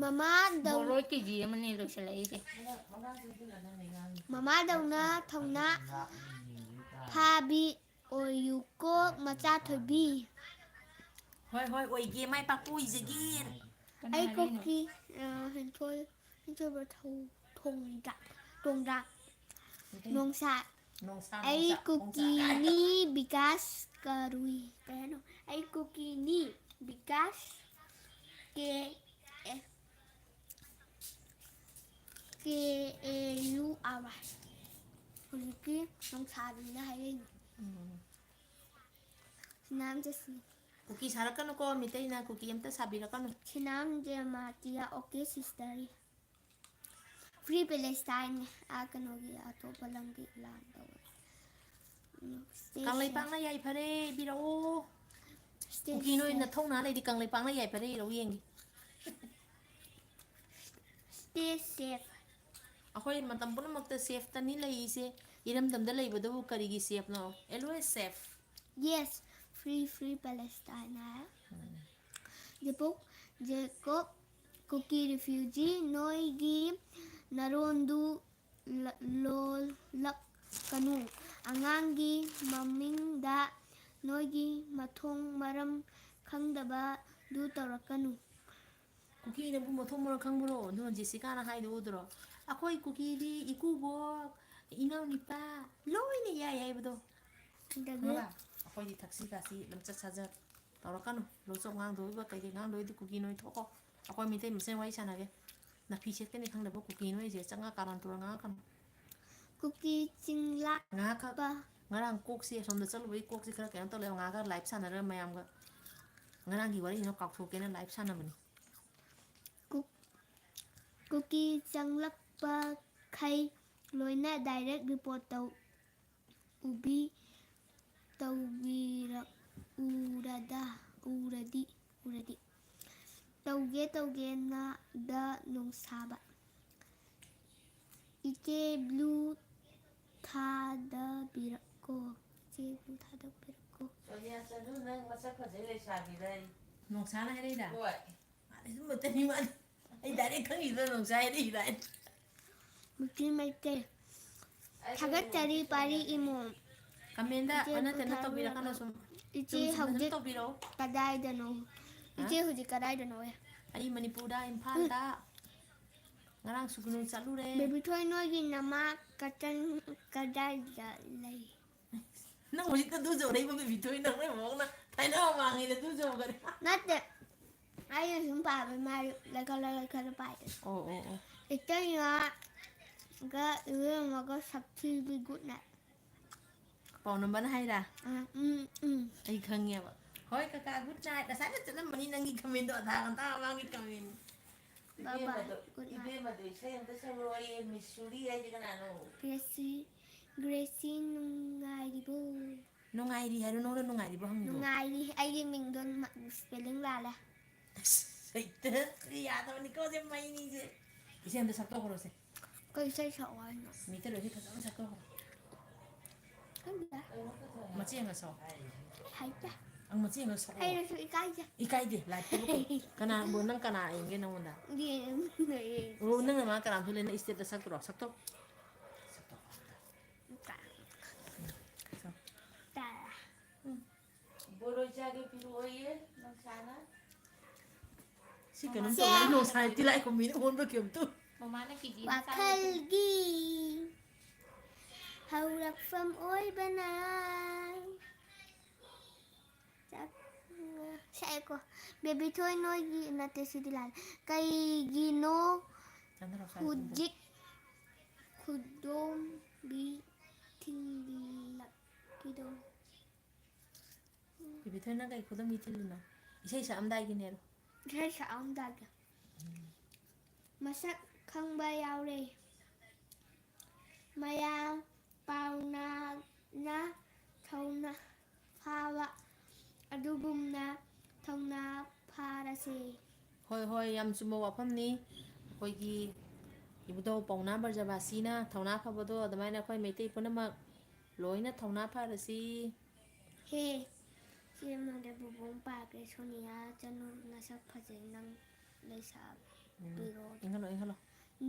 ꯃꯃꯥꯗꯧ-, ꯕꯣꯔꯣꯏ ꯀꯦ ꯖꯤ ꯑꯃꯅꯦ ꯂꯣꯏꯁꯤꯜꯂꯛꯏꯁꯦ꯫ ꯃꯃꯥꯗꯧꯅ ꯊꯧꯅꯥ ꯐꯥꯕꯤ ꯑꯣꯏꯌꯨꯀꯣ ꯃꯆꯥ ꯊꯣꯏꯕꯤ꯫ ꯍꯣꯏ, ꯍꯣꯏ, ꯑꯣꯏꯒꯦ, ꯃꯥꯏ ꯄꯥꯛꯄ ꯑꯣꯏꯖꯒꯦ꯫ ꯀꯅꯥ ꯑꯩ ꯍꯥꯏꯔꯛꯏꯅꯣ? ꯀꯨꯀꯤ, ꯑ, ꯍꯦꯟꯊꯣꯏ-, ꯍꯦꯟꯊꯣꯏꯕ ꯊꯧ-, ꯊꯣꯡꯗ-, ꯇꯣꯡꯗ꯭ꯔꯥ꯫ ꯃꯩꯇꯩ꯫ ꯅꯣꯡꯁꯥ꯫ ꯅꯣꯡꯁꯥ, ꯑꯩ ꯅꯣꯡꯁꯥ, ꯅꯣꯡꯁꯥ꯫ ꯀꯨꯀꯤꯅꯤ ꯕꯤꯀꯥꯁ ꯀꯔꯨꯏ꯫ ꯀꯩ ꯍꯥꯏꯅꯣ? ꯑꯩ ꯀꯨꯀꯤꯅꯤ Bikash K A K A U R Y. ꯍꯧꯖꯤꯛꯀꯤ ꯅꯣꯡꯁꯥꯗꯨꯅ ꯍꯥꯏꯔꯛꯏꯅꯦ꯫ ꯎꯝ꯫ ꯁꯤꯅꯥꯝ ꯆꯠꯁꯤ꯫ ꯀꯨꯀꯤ ꯁꯥꯔꯛꯀꯅꯨꯀꯣ, ꯃꯤꯇꯩꯅ ꯀꯨꯀꯤ ꯑꯝꯇ ꯁꯥꯕꯤꯔꯛꯀꯅꯨ꯫ ꯁꯤꯅꯥꯝ ꯖꯦꯃꯥꯇꯤꯌꯥ, okay, sister꯫ Free Palestine, ꯑꯥ, ꯀꯩꯅꯣꯒꯤ, ꯑꯇꯣꯞꯄ ꯂꯝꯒꯤ ꯂꯥꯟ ꯇꯧꯕ꯫ ꯎꯝ, stay ꯀꯪꯂꯩꯄꯥꯛꯅ safe꯫ ꯌꯥꯏꯐꯔꯦ, ꯏꯕꯤꯔꯛꯑꯣ꯫ Stay ꯀꯨꯀꯤ ꯅꯣꯏ safe꯫ ꯅꯊꯧꯅꯥ ꯂꯩꯗꯤ ꯀꯪꯂꯩꯄꯥꯛꯅ ꯌꯥꯏꯐꯔꯦ, ꯏꯔꯛꯎ ꯌꯦꯡꯒꯦ꯫ Stay safe꯫ ꯑꯩꯈꯣꯏ ꯃꯇꯝ ꯄꯨꯝꯅꯃꯛꯇ safe ꯇꯅꯤ ꯂꯩꯔꯤꯁꯦ꯫ ꯏꯔꯝꯗꯝꯗ ꯂꯩꯕꯗꯕꯨ ꯀꯔꯤꯒꯤ safe ꯅꯣ? Always safe꯫ Yes, free, free Palestine ꯍꯥꯏ꯫ ꯎꯝ꯫ ꯖꯦꯀꯣꯕ, ꯖꯦꯀꯣꯕ, ꯀꯨꯀꯤ refugee, ꯅꯣꯏꯒꯤ ꯅꯔꯣꯟꯗꯨ ꯂ-, ꯂꯣꯜꯂꯛꯀꯅꯨ꯫ ꯑꯉꯥꯡꯒꯤ ꯃꯃꯤꯡꯗ ꯅꯣꯏꯒꯤ ꯃꯊꯣꯡ ꯃꯔꯝ ꯈꯪꯗꯕꯗꯨ ꯇꯧꯔꯛꯀꯅꯨ꯫ ꯀꯨꯀꯤꯅꯕꯨ ꯃꯊꯣꯡ ꯃꯔꯝ ꯈꯪꯕ꯭ꯔꯣ? ꯑꯗꯨꯅ ꯖꯦꯁꯤꯀꯥꯅ ꯍꯥꯏꯗꯣ ꯎꯗ꯭ꯔꯣ? "ꯑꯩꯈꯣꯏ ꯀꯨꯀꯤꯗꯤ ꯏꯀꯨꯕꯣꯛ, ꯏꯅꯥꯎꯅꯨꯄꯥ ꯂꯣꯏꯅ ꯌꯥꯏ" ꯍꯥꯏꯕꯗꯣ꯫ ꯑꯗꯒꯤ ꯈꯪꯉꯕ? ꯑꯩꯈꯣꯏꯗꯤ ꯊꯛꯁꯤ ꯈꯥꯁꯤ ꯂꯝꯆꯠ ꯁꯥꯖꯠ ꯇꯧꯔꯛꯀꯅꯨ꯫ ꯂꯣꯆꯣꯞ ꯉꯥꯡꯗꯣꯔꯤꯕ ꯀꯩꯀꯩ ꯉꯥꯡꯗꯣꯔꯤꯗꯤ ꯀꯨꯀꯤ ꯅꯣꯏ ꯊꯣꯛꯈꯣ꯫ ꯑꯩꯈꯣꯏ ꯃꯤꯇꯩ ꯃꯁꯦꯟ ꯋꯥꯔꯤ ꯁꯥꯟꯅꯒꯦ꯫ ꯅꯥꯐꯤ ꯁꯦꯠꯀꯅꯤ ꯈꯪꯗꯕ ꯀꯨꯀꯤ ꯅꯣꯏꯁꯦ ꯆꯉꯥ ꯀꯥꯔꯟ ꯇꯨꯔꯟ ꯉꯥꯡꯉꯛꯀꯅꯨ꯫ ꯀꯨꯀꯤ ꯆꯤꯡꯂꯥꯛꯄ꯫ ꯉꯥꯏꯍꯥꯛꯈꯛ ꯉꯔꯥꯡ ꯀꯣꯛꯁꯦ ꯑꯁꯣꯝꯗ ꯆꯠꯂꯨꯕꯒꯤ ꯀꯣꯛꯁꯦ ꯈꯔ ꯀꯩꯅꯣ ꯇꯧꯔꯦ꯫ ꯉꯥꯏꯍꯥꯛꯈꯛ ꯂꯥꯏꯞ ꯁꯥꯟꯅꯔꯒ ꯃꯌꯥꯝꯒ ꯉꯔꯥꯡꯒꯤ ꯋꯥꯔꯤꯁꯤꯅ ꯀꯥꯎꯊꯣꯛꯀꯦꯅ ꯂꯥꯏꯞ ꯁꯥꯟꯅꯕꯅꯤ꯫ ꯀꯨꯛ- ꯀꯨꯀꯤ ꯆꯪꯂꯛꯄꯈꯩ ꯂꯣꯏꯅ ꯗꯥꯏꯔꯦꯛ ꯔꯤꯄꯣꯔꯠ ꯇꯧ꯫ ꯎꯕꯤ ꯇꯧꯕꯤꯔꯛ ꯎꯔꯗ ꯎꯔꯗꯤ ꯎꯔꯗꯤ ꯇꯧꯒꯦ ꯇꯧꯒꯦꯅ ꯗ ꯅꯣꯡꯁꯥꯕ꯫ ꯏꯆꯦ ꯕ꯭ꯂꯨ ꯊꯥꯗꯕꯤꯔꯛꯀꯣ꯫ ꯏꯆꯦ ꯕ꯭ꯂꯨ ꯊꯥꯗꯕꯤꯔꯛꯀꯣ꯫ ꯁꯣꯅꯤꯌꯥ ꯆꯅꯨ, ꯅꯪ ꯃꯁꯛ ꯐꯖꯩ ꯂꯩꯁꯥꯕꯤꯗ ꯑꯩ꯫ ꯅꯣꯡꯁꯥꯅ ꯍꯥꯏꯔꯛꯏꯔꯥ? ꯍꯣꯏ꯫ ꯃꯥꯗꯤ ꯑꯗꯨꯝ ꯃꯇꯅꯤ ꯃꯥꯗꯤ꯫ ꯑꯩ ꯗꯥꯏꯔꯦꯛ ꯈꯪꯉꯤꯗꯣ ꯅꯣꯡꯁꯥ ꯍꯥꯏꯔꯛꯏꯔꯥ ꯍꯥꯏꯅ꯫ ꯃꯨꯇꯤ ꯃꯩꯇꯩ꯫ ꯑꯩ ꯊꯥꯒꯠꯆꯔꯤ ꯄꯥꯔꯤ ꯏꯃꯣꯝ꯫ ꯀꯃꯦꯟꯗ ꯏꯆꯦ ꯑꯣꯟꯅ ꯇꯩꯅ ꯄꯣꯊꯥꯕꯤꯔꯛꯀꯅꯨ꯫ ꯇꯧꯕꯤꯔꯛꯀꯅꯨ ꯁꯨꯝ꯫ ꯏꯆꯦ ꯆꯨꯝ ꯆꯨꯝꯅ ꯑꯗꯨꯝ ꯍꯧꯖꯤꯛ ꯇꯧꯕꯤꯔꯛꯑꯣ꯫ ꯀꯗꯥꯏꯗꯅꯣ? ꯍꯥ? ꯏꯆꯦ ꯍꯧꯖꯤꯛ ꯀꯗꯥꯏꯗꯅꯣ? ꯑꯩ ꯃꯅꯤꯄꯨꯔꯗ, ꯏꯝꯐꯥꯜꯗ꯫ ꯉꯔꯥꯡ ꯁꯨꯒꯨꯅꯨ ꯆꯠꯂꯨꯔꯦ꯫ ꯕꯦꯕꯤ ꯊꯣꯏ, ꯅꯣꯏꯒꯤ ꯅꯃꯥ ꯀꯇꯟ ꯀꯗꯥꯏꯗ ꯂꯩ? ꯅꯪ ꯍꯧꯖꯤꯛꯇ ꯑꯗꯨ ꯌꯧꯔꯛꯏꯕ ꯕꯦꯕꯤ ꯊꯣꯏ, ꯅꯪ ꯅꯣꯏ ꯃꯑꯣꯡꯅ ꯊꯥꯏꯅ ꯃꯃꯥꯡꯉꯩꯗ ꯑꯗꯨ ꯌꯧꯈꯔꯦ꯫ ꯅꯠꯇꯦ, ꯑꯩꯅ ꯁꯨꯝ ꯄꯥꯕ ꯃꯥꯗꯤ ꯂꯩꯈꯠꯂ ꯂꯩꯈꯠꯂ ꯄꯥꯏꯗꯅ꯫ ꯑꯣ ꯑꯣ ꯑꯣ꯫ ꯏꯇꯩꯃꯒ ꯏꯕꯦꯝꯃꯒ ꯁꯛꯊꯤꯕꯤ ꯒꯨꯗ ꯅꯥꯏꯠ꯫ ꯄꯥꯎ ꯅꯝꯕꯅ ꯍꯥꯏꯔ? ꯑ, ꯎꯝ, ꯎꯝ꯫ ꯑꯩ ꯈꯪꯉꯦꯕ꯫ ꯍꯣꯏ ꯀꯀꯥ, ꯒꯨꯗ ꯅꯥꯏꯠ꯫ ꯉꯁꯥꯏꯅ ꯆꯠꯂꯝꯕꯅꯤ ꯅꯪꯒꯤ ꯀꯃꯦꯟꯗꯣ, ꯑꯙꯥ ꯉꯟꯇꯥ ꯃꯃꯥꯡꯒꯤ ꯀꯃꯦꯟ꯫ ꯕꯥꯏ ꯕꯥꯏ, ꯏꯕꯦꯝꯃꯗꯣ, ꯒꯨꯗ ꯅꯥꯏꯠ꯫ ꯏꯕꯦꯝꯃꯗꯣ ꯏꯁꯩ ꯑꯝꯇ ꯁꯛꯂꯛꯑꯣꯌꯦ, ꯃꯤꯁ ꯁꯨꯔꯤ ꯍꯥꯏꯁꯦ ꯀꯅꯥꯅꯣ? ꯒ꯭ꯔꯦꯁꯤ, ꯒ꯭ꯔꯦꯁꯤ ꯅꯨꯡꯉꯥꯏꯔꯤꯕꯣ? ꯅꯨꯡꯉꯥꯏꯔꯤ ꯍꯥꯏꯔꯣ, ꯅꯪꯅ ꯅꯨꯡꯉꯥꯏꯔꯤꯕꯣ ꯍꯪꯉꯤꯗꯣ? ꯅꯨꯡꯉꯥꯏꯔꯤ, ꯑꯩꯒꯤ ꯃꯤꯡꯗꯣ ꯃ-, ꯁ꯭ꯄꯦꯂꯤꯡ ꯂꯥꯜꯂꯦ꯫ ꯑꯁ, ꯍꯩꯇꯦ꯫ ꯌꯥꯗꯕꯅꯤꯀꯣ ꯁꯦ ꯃꯩꯅꯤꯁꯦ꯫ ꯏꯁꯩ ꯑꯝꯇ ꯁꯛꯇꯣꯛꯈ꯭ꯔꯣꯁꯦ꯫ ꯀꯩ ꯏꯁꯩ ꯁꯛꯑꯣ ꯍꯥꯏꯅꯣ? ꯃꯤꯇꯔ ꯑꯣꯏꯗꯤ ꯐꯖꯅ ꯁꯛꯇꯣꯛꯈ꯭ꯔꯣ꯫ ꯈꯪꯗꯦ꯫ ꯃꯆꯦ ꯑꯃꯒ ꯁꯛꯑꯣ꯫ ꯍꯩꯇꯦ꯫ ꯑꯪ, ꯃꯆꯦ ꯑꯃꯒ ꯁꯛꯑꯣ꯫ ꯑꯩꯅꯁꯨ ꯏꯀꯥꯏꯖꯩ꯫ ꯏꯀꯥꯏꯗꯦ, ꯂꯥꯏꯞꯇꯕꯨ ꯀꯩ-, ꯀꯅꯥ, ꯕꯣ, ꯅꯪ ꯀꯅꯥ ꯌꯦꯡꯒꯦ ꯅꯉꯣꯟꯗ? ꯌꯦꯡꯉꯦ꯫ ꯑꯣ, ꯅꯪꯅ ꯃꯥ ꯀꯅꯥꯝꯁꯨ ꯂꯩꯅ ꯏꯁꯇꯦꯠꯇ ꯁꯛꯇ꯭ꯔꯣ? ꯁꯛꯇꯣꯛ꯫ ꯁꯛꯇꯣꯛ꯫ ꯇꯥꯔꯦ꯫ ꯕꯣꯔꯣꯏ ꯆꯥꯒꯦ ꯄꯤꯔꯛꯑꯣꯌꯦ, ꯅꯣꯡꯁꯥꯅ꯫ ꯁꯤ ꯀꯩꯅꯣꯝ ꯁꯦ꯫ ꯇꯧꯔꯦ, ꯅꯣꯡꯁꯥꯏ ꯇꯤꯜꯂꯥꯏꯈꯨꯝꯕꯤꯅ ꯑꯣꯟꯕ꯭ꯔꯥ ꯀꯩꯅꯣꯝ ꯇꯧ꯫ ꯃꯃꯥꯅ ꯀꯦꯖꯤ ꯑꯃ ꯆꯥꯕ ꯋꯥꯈꯜꯒꯤ ꯍꯧꯔꯛꯐꯝ ꯑꯣꯏꯕꯅ꯫ ꯆꯥꯛ-, ꯁꯛꯑꯦꯀꯣ꯫ ꯕꯦꯕꯤ ꯊꯣꯏ ꯅꯣꯏꯒꯤ ꯅꯠꯇꯦ, ꯁꯤꯗꯤ ꯂꯥꯜꯂꯦ꯫ ꯀꯩꯒꯤꯅꯣ ꯆꯥꯟꯅꯔꯣ, ꯆꯥꯟꯅꯔꯣ꯫ ꯍꯧꯖꯤꯛ ꯈꯨꯗꯣꯝ ꯕꯤ ꯊꯤꯡꯂꯛꯈꯤꯗꯧ꯫ ꯕꯦꯕꯤꯊꯣꯏ, ꯅꯪ ꯀꯩ ꯈꯨꯗꯝꯒꯤ ꯊꯤꯜꯂꯤꯅꯣ? ꯏꯁꯩ ꯁꯛꯑꯝꯗꯥꯏꯒꯤꯅꯦ꯫ ꯏꯁꯩ ꯁꯛꯑꯝꯗꯥꯏꯒꯤ꯫ ꯃꯁꯛ ꯈꯪꯕ ꯌꯥꯎꯔꯦ꯫ ꯃꯌꯥꯝ ꯄꯥꯎꯅꯥꯅ ꯊꯧꯅꯥ ꯐꯥꯕ ꯑꯗꯨꯒꯨꯝꯅ ꯊꯧꯅꯥ ꯐꯥꯔꯁꯦ꯫ ꯍꯣꯏ, ꯍꯣꯏ, ꯌꯥꯝ ꯆꯨꯝꯕ ꯋꯥꯐꯝꯅꯤ꯫ ꯑꯩꯈꯣꯏꯒꯤ ꯏꯕꯨꯙꯧ ꯄꯥꯎꯅꯥ ꯕ꯭ꯔꯖꯕꯥꯁꯤꯅ ꯊꯧꯅꯥ ꯐꯕꯗꯣ ꯑꯗꯨꯃꯥꯏꯅ ꯑꯩꯈꯣꯏ ꯃꯩꯇꯩ ꯄꯨꯝꯅꯃꯛ ꯂꯣꯏꯅ ꯊꯧꯅꯥ ꯐꯔꯁꯤ꯫ ꯍꯦ, ꯁꯤ ꯑꯃꯗ ꯕꯨꯕꯣꯡ ꯄꯥꯈ꯭ꯔꯦ꯫ ꯁꯣꯅꯤꯌꯥ ꯆꯅꯨ, ꯅꯁꯛ ꯐꯖꯩ ꯅꯪ ꯂꯩꯁꯥꯕꯤ꯫ ꯎꯝ, ꯄꯤꯔꯛꯑꯣ꯫ ꯏꯪꯍꯜꯂꯣ, ꯏꯪꯍꯜꯂꯣ꯫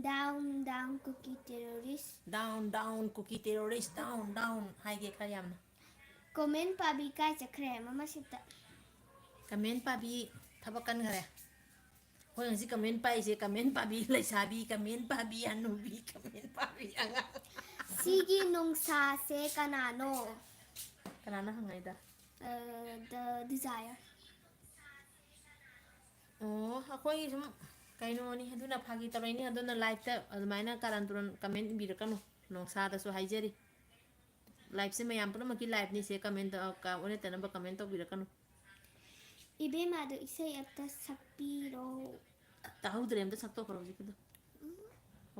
Down, down, Kuki terrorist꯫ Down, down, Kuki terrorist, down, down ꯍꯥꯏꯒꯦ ꯈꯔ ꯌꯥꯝꯅ꯫ Comment ꯄꯥꯕꯤ ꯀꯥꯏ ꯆꯠꯈ꯭ꯔꯦ? ꯃꯃꯥꯁꯤꯠꯇ꯫ Comment ꯄꯥꯕꯤ ꯊꯕꯛ ꯀꯟꯈꯔꯦ꯫ ꯑꯩꯈꯣꯏ ꯉꯁꯤ comment ꯄꯥꯏꯁꯦ, comment ꯄꯥꯕꯤ ꯂꯩꯁꯥꯕꯤ, comment ꯄꯥꯕꯤ ꯍꯅꯨꯕꯤ, comment ꯄꯥꯕꯤ ꯑꯉꯥꯡ꯫ ꯁꯤꯒꯤ ꯅꯨꯡꯁꯥꯁꯦ ꯀꯅꯥꯅꯣ? ꯀꯅꯥꯅ ꯍꯪꯉꯛꯏꯗ? ꯑ, The Desire꯫ ꯑꯣ, ꯑꯩꯈꯣꯏꯒꯤ ꯁꯨꯝ ꯀꯩꯅꯣꯅꯤ, ꯑꯗꯨꯅ ꯐꯥꯒꯤ ꯇꯧꯔꯛꯏꯅꯤ꯫ ꯑꯗꯨꯅ live ꯇ ꯑꯗꯨꯃꯥꯏꯅ ꯀꯥꯔꯟ ꯇꯨꯔꯟ comment ꯏꯕꯤꯔꯛꯀꯅꯨ꯫ ꯅꯣꯡꯁꯥꯗꯁꯨ ꯍꯥꯏꯖꯔꯤ꯫ Live ꯁꯦ ꯃꯌꯥꯝ ꯄꯨꯝꯅꯃꯛꯀꯤ live ꯅꯤ ꯁꯦ, comment, ꯑ, ꯀ-, ꯑꯣꯟꯅ ꯇꯩꯅꯕ comment ꯇꯧꯕꯤꯔꯛꯀꯅꯨ꯫ ꯏꯕꯦꯝꯃꯗꯣ ꯏꯁꯩ ꯑꯝꯇ ꯁꯛꯄꯤꯔꯣ꯫ ꯇꯥꯍꯧꯗ꯭ꯔꯦ, ꯑꯝꯇ ꯁꯛꯇꯣꯛꯈ꯭ꯔꯣ ꯍꯧꯖꯤꯛꯀꯤꯗꯣ꯫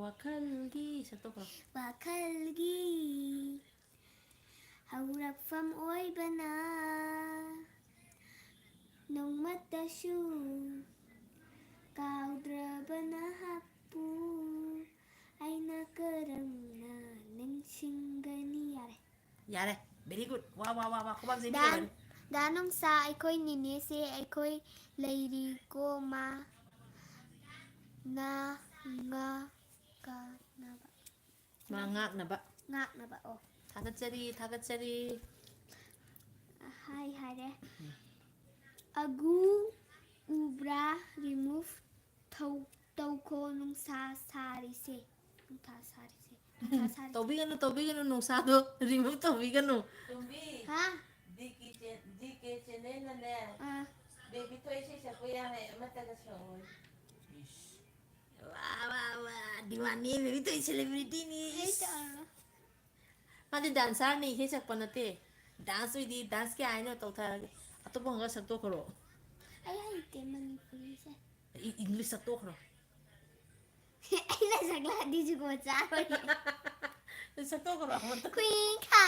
ꯋꯥꯈꯜꯒꯤ ꯁꯛꯇꯣꯛꯈ꯭ꯔꯣ꯫ ꯋꯥꯈꯜꯒꯤ ꯍꯧꯔꯛꯐꯝ ꯑꯣꯏꯕꯅ ꯅꯣꯡꯃꯇꯁꯨ ꯀꯥꯎꯗ꯭ꯔꯕ ꯅꯍꯥꯛꯄꯨ ꯑꯩꯅ ꯀꯔꯝꯅ ꯅꯤꯡꯁꯤꯡꯒꯅꯤ? ꯌꯥꯔꯦ꯫ ꯌꯥꯔꯦ, very good꯫ ꯋꯥ, ꯋꯥ, ꯋꯥ, ꯋꯥ, ꯈꯨꯕꯥꯛꯁꯦ ꯗꯥ, ꯄꯤꯖꯕꯅꯤ꯫ ꯗꯥ ꯅꯨꯡꯁꯥ, ꯑꯩꯈꯣꯏ ꯅꯦꯅꯦꯁꯦ ꯑꯩꯈꯣꯏ ꯂꯩꯔꯤꯀꯣ, ꯃꯥ ꯅ ꯉ ꯀꯥꯅꯕ꯫ ꯃꯥ ꯉꯥꯛꯅꯕ꯫ ꯉꯥꯛꯅꯕ, ꯑꯣ꯫ ꯊꯥꯒꯠꯆꯔꯤ, ꯊꯥꯒꯠꯆꯔꯤ꯫ ꯍꯥꯏ, ꯍꯥꯏꯔꯦ꯫ ꯑꯒꯨ ꯎꯕ꯭ꯔꯥ remove ꯊꯧ-, ꯇꯧꯈꯣ ꯅꯨꯡꯁꯥ ꯁꯥꯔꯤꯁꯦ꯫ ꯅꯨꯡꯁꯥ ꯁꯥꯔꯤꯁꯦ꯫ ꯅꯨꯡꯁꯥ ꯁꯥꯔꯤꯁꯦ꯫ ꯇꯧꯕꯤꯒꯅꯨ, ꯇꯧꯕꯤꯒꯅꯨ, ꯅꯨꯡꯁꯥꯗꯣ remove ꯇꯧꯕꯤꯒꯅꯨ꯫ ꯇꯣꯝꯕꯤ, ꯍꯥ? DK channel, DK channel ꯅꯅꯦ, ꯑꯥ꯫ ꯕꯦꯕꯤ ꯊꯣꯏ ꯏꯁꯩ ꯁꯛꯄ ꯌꯥꯔꯦ, ꯑꯃꯠꯇꯒ ꯁꯛꯑꯣ꯫ ꯏꯁ꯫ ꯋꯥ, ꯋꯥ, ꯋꯥ, ꯗꯤꯋꯥꯅꯤ, ꯕꯦꯕꯤ ꯊꯣꯏ celebrity ꯅꯤ꯫ ꯑꯩ ꯇꯧꯔꯣꯏ꯫ ꯃꯥꯗꯤ ꯗꯥꯟꯁꯔꯅꯤ, ꯏꯁꯩ ꯁꯛꯄ ꯅꯠꯇꯦ꯫ ꯗꯥꯟꯁ ꯑꯣꯏꯗꯤ ꯗꯥꯟꯁ ꯀꯌꯥ ꯍꯥꯏꯅꯣ ꯇꯧꯊꯔꯒꯦ꯫ ꯑꯇꯣꯞꯄ ꯈꯔ ꯁꯛꯇꯣꯛꯈ꯭ꯔꯣ꯫ ꯑꯩ ꯍꯩꯇꯦ ꯃꯅꯤꯄꯨꯔꯤꯁꯦ꯫ E-, English ꯁꯛꯇꯣꯛꯈ꯭ꯔꯣ꯫ ꯑꯩꯅ ꯁꯛꯂꯛꯑꯗꯤ ꯖꯨꯒꯣꯠ ꯆꯥꯔꯣꯏꯌꯦ꯫ ꯁꯛꯇꯣꯛꯈ꯭ꯔꯣ ꯑꯃꯇ꯫ ꯈꯨꯏꯪꯈꯥ,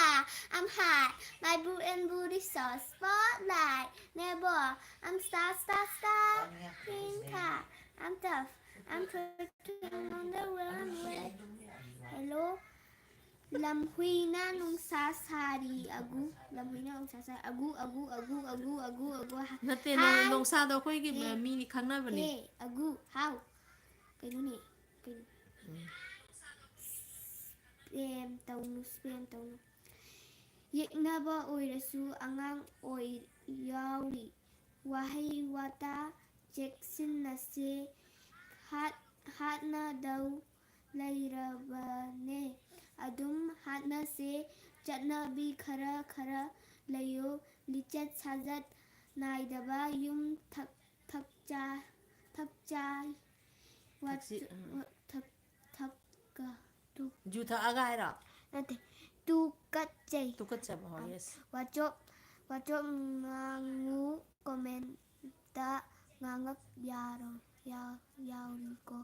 I'm hot, my boo and booty so spotlight. Never, I'm star, star, star. ꯈꯨꯏꯪꯈꯥ, I'm tough, I'm twerking on the runway. Hello. ꯂꯝꯍꯨꯏꯅ ꯅꯨꯡꯁꯥ ꯁꯥꯔꯤ ꯑꯒꯨ꯫ ꯂꯝꯍꯨꯏꯅ ꯅꯨꯡꯁꯥ ꯁꯥꯔꯤ ꯑꯒꯨ, ꯑꯒꯨ, ꯑꯒꯨ, ꯑꯒꯨ, ꯑꯒꯨ, ꯑꯒꯨ, ꯑꯒꯨ꯫ ꯅꯠꯇꯦ, ꯅꯣꯡ-, ꯍꯥꯏ꯫ ꯅꯣꯡꯁꯥꯗꯣ ꯑꯩꯈꯣꯏꯒꯤ ꯍꯦ꯫ ꯃꯤꯅꯤ ꯈꯪꯅꯕꯅꯤ꯫ ꯍꯦ, ꯑꯒꯨ, ꯍꯥꯎ꯫ ꯀꯩꯅꯣꯅꯦ? ꯀꯩꯅꯣ? ꯎꯝ꯫ Spam ꯇꯧꯅꯨ, spam ꯇꯧꯅꯨ꯫ ꯌꯦꯛꯅꯕ ꯑꯣꯏꯔꯁꯨ ꯑꯉꯥꯡ ꯑꯣꯏ-, ꯌꯥꯎꯔꯤ꯫ ꯋꯥꯍꯩ ꯋꯥꯇꯥ ꯆꯦꯛꯁꯤꯟꯅꯁꯦ꯫ ꯍꯥꯠ-, ꯍꯥꯠꯅꯗꯧ ꯂꯩꯔꯕꯅꯦ꯫ ꯑꯗꯨꯝ ꯍꯥꯠꯅꯁꯦ꯫ ꯆꯠꯅꯕꯤ ꯈꯔ ꯈꯔ ꯂꯩꯌꯣ꯫ ꯂꯤꯆꯠ ꯁꯥꯖꯠ ꯅꯥꯏꯗꯕ ꯌꯨꯝ ꯊꯛ-, ꯊꯛꯆꯥ-, ꯊꯛꯆꯥꯏ꯫ ꯊꯛꯁꯤ-, ꯋꯥꯆ-, ꯎꯝ꯫ ꯋꯥ-, ꯊꯛ-, ꯊꯛꯀ-, ꯇꯨ-, ꯖꯨ ꯊꯛꯑꯒ ꯍꯥꯏꯔꯣ? ꯅꯠꯇꯦ, ꯇꯨꯀꯠꯆꯩ꯫ ꯇꯨꯀꯠꯆꯕ, ꯍꯣꯏ, ꯑ, yes꯫ ꯋꯥꯆꯣꯞ, ꯋꯥꯆꯣꯞ ꯉꯥꯡꯉꯨ, comment ꯇ ꯉꯥꯡꯉꯛ ꯌꯥꯔꯣ-, ꯌꯥ-, ꯌꯥꯎꯔꯤꯀꯣ꯫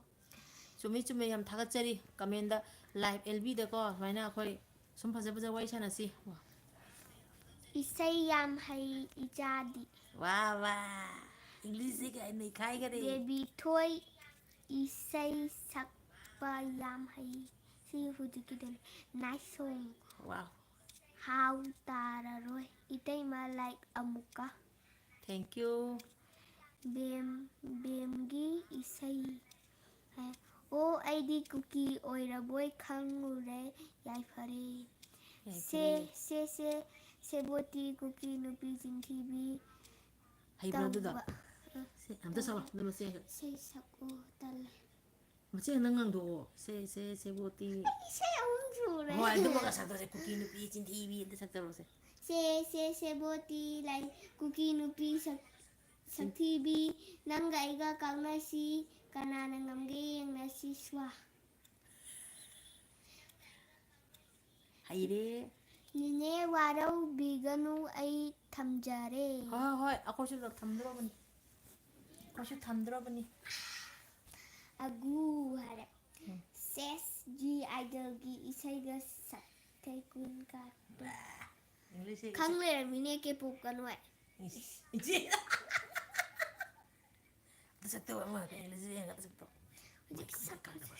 ꯆꯨꯝꯃꯤ, ꯆꯨꯝꯃꯤ, ꯌꯥꯝ ꯊꯥꯒꯠꯆꯔꯤ꯫ Comment ꯇ live L B ꯗꯀꯣ ꯁꯨꯃꯥꯏꯅ ꯑꯩꯈꯣꯏ ꯁꯨꯝ ꯐꯖ ꯐꯖ ꯋꯥꯔꯤ ꯁꯥꯟꯅꯁꯤ꯫ ꯏꯁꯩ ꯌꯥꯝ ꯍꯩ ꯏꯆꯥꯗꯤ꯫ ꯋꯥ, ꯋꯥ꯫ English ꯁꯦ ꯀꯩ ꯅꯩꯈꯥꯏꯈꯔꯦ꯫ ꯕꯦꯕꯤ ꯊꯣꯏ ꯏꯁꯩ ꯁꯛꯄ ꯌꯥꯝ ꯍꯩ꯫ ꯁꯤ ꯍꯧꯖꯤꯛꯀꯤꯗꯨꯅꯤ꯫ Nice song꯫ ꯋꯥꯎ꯫ ꯍꯥꯎ ꯇꯥꯔꯔꯣꯏ꯫ ꯏꯇꯩꯃ like ꯑꯃꯨꯛꯀ꯫ Thank you꯫ ꯕꯦꯝ, ꯕꯦꯝꯒꯤ ꯏꯁꯩ꯫ ꯑꯣ, ꯑꯩꯗꯤ ꯀꯨꯀꯤ ꯑꯣꯏꯔꯕꯣꯏ ꯈꯪꯉꯨꯔꯦ꯫ ꯌꯥꯏꯐꯔꯦ꯫ ꯌꯥꯏꯐꯔꯦ꯫ ꯁꯦ, ꯁꯦ, ꯁꯦ, ꯁꯦꯕꯣꯠꯇꯤ ꯀꯨꯀꯤ ꯅꯨꯄꯤ ꯆꯤꯟꯊꯤꯕꯤ ꯍꯩꯕ꯭ꯔꯥ ꯑꯗꯨꯗꯣ? ꯇꯧꯕ꯫ ꯁꯦ, ꯑꯝꯇ ꯁꯛꯂꯣ, ꯑꯗꯨ ꯃꯆꯦ ꯑꯃꯈꯛ꯫ ꯏꯁꯩ ꯁꯛꯑꯣ, ꯇꯜꯂꯦ꯫ ꯃꯆꯦ, ꯅꯪ ꯉꯥꯡꯊꯣꯛꯑꯣ꯫ ꯁꯦ, ꯁꯦ, ꯁꯦꯕꯣꯠꯇꯤ꯫ ꯑꯩ ꯏꯁꯩ ꯑꯍꯨꯝ ꯁꯨꯔꯦ꯫ ꯍꯣꯏ, ꯑꯗꯨꯃꯒ ꯁꯛꯇꯣꯛꯁꯦ꯫ ꯀꯨꯀꯤ ꯅꯨꯄꯤ ꯆꯤꯟꯊꯤꯕꯤ ꯑꯝꯇ ꯁꯛꯇꯧꯔꯣꯁꯦ꯫ ꯁꯦ, ꯁꯦ, ꯁꯦꯕꯣꯠꯇꯤ ꯂꯥꯏ, ꯀꯨꯀꯤ ꯅꯨꯄꯤ ꯁꯛ-, ꯁꯛꯊꯤꯕꯤ, ꯅꯪꯒ ꯑꯩꯒ ꯀꯥꯛꯅꯁꯤ, ꯀꯅꯥꯅ ꯉꯝꯒꯦ ꯌꯦꯡꯅꯁꯤ, ꯁ꯭ꯋꯥ꯫ ꯑꯩꯔꯦ꯫ ꯅꯦꯅꯦ ꯋꯥꯔꯧꯕꯤꯒꯅꯨ, ꯑꯩ ꯊꯝꯖꯔꯦ꯫ ꯍꯣꯏ, ꯍꯣꯏ, ꯍꯣꯏ, ꯑꯩꯈꯣꯏꯁꯨ ꯊꯝꯗ꯭ꯔꯣꯕꯅꯤ꯫ ꯑꯩꯈꯣꯏꯁꯨ ꯊꯝꯗ꯭ꯔꯣꯕꯅꯤ꯫ ꯑꯒꯨ ꯍꯥꯏꯔꯦ꯫ ꯎꯝ꯫ ꯁꯦꯁ, ꯖꯤ ꯑꯥꯏꯗꯜꯒꯤ ꯏꯁꯩꯒ ꯁꯛꯊꯩ ꯀꯨꯟ ꯀꯥꯔꯛꯇꯣ꯫ ꯕꯥ, English ꯏꯁꯩꯒ ꯈꯪ ꯁꯛ- ꯂꯩꯔꯝꯃꯤꯅꯦ, K-pop ꯀ ꯅꯣꯏ꯫ ꯏꯁ, ꯏꯆꯦ꯫ ꯑꯝꯇ ꯆꯠꯇꯧꯕ ꯑꯃ ꯈꯛꯇ English ꯌꯦꯡꯉꯒ ꯆꯠꯄ꯭ꯔꯣ? ꯍꯧꯖꯤꯛ ꯁꯛꯄꯁꯦ꯫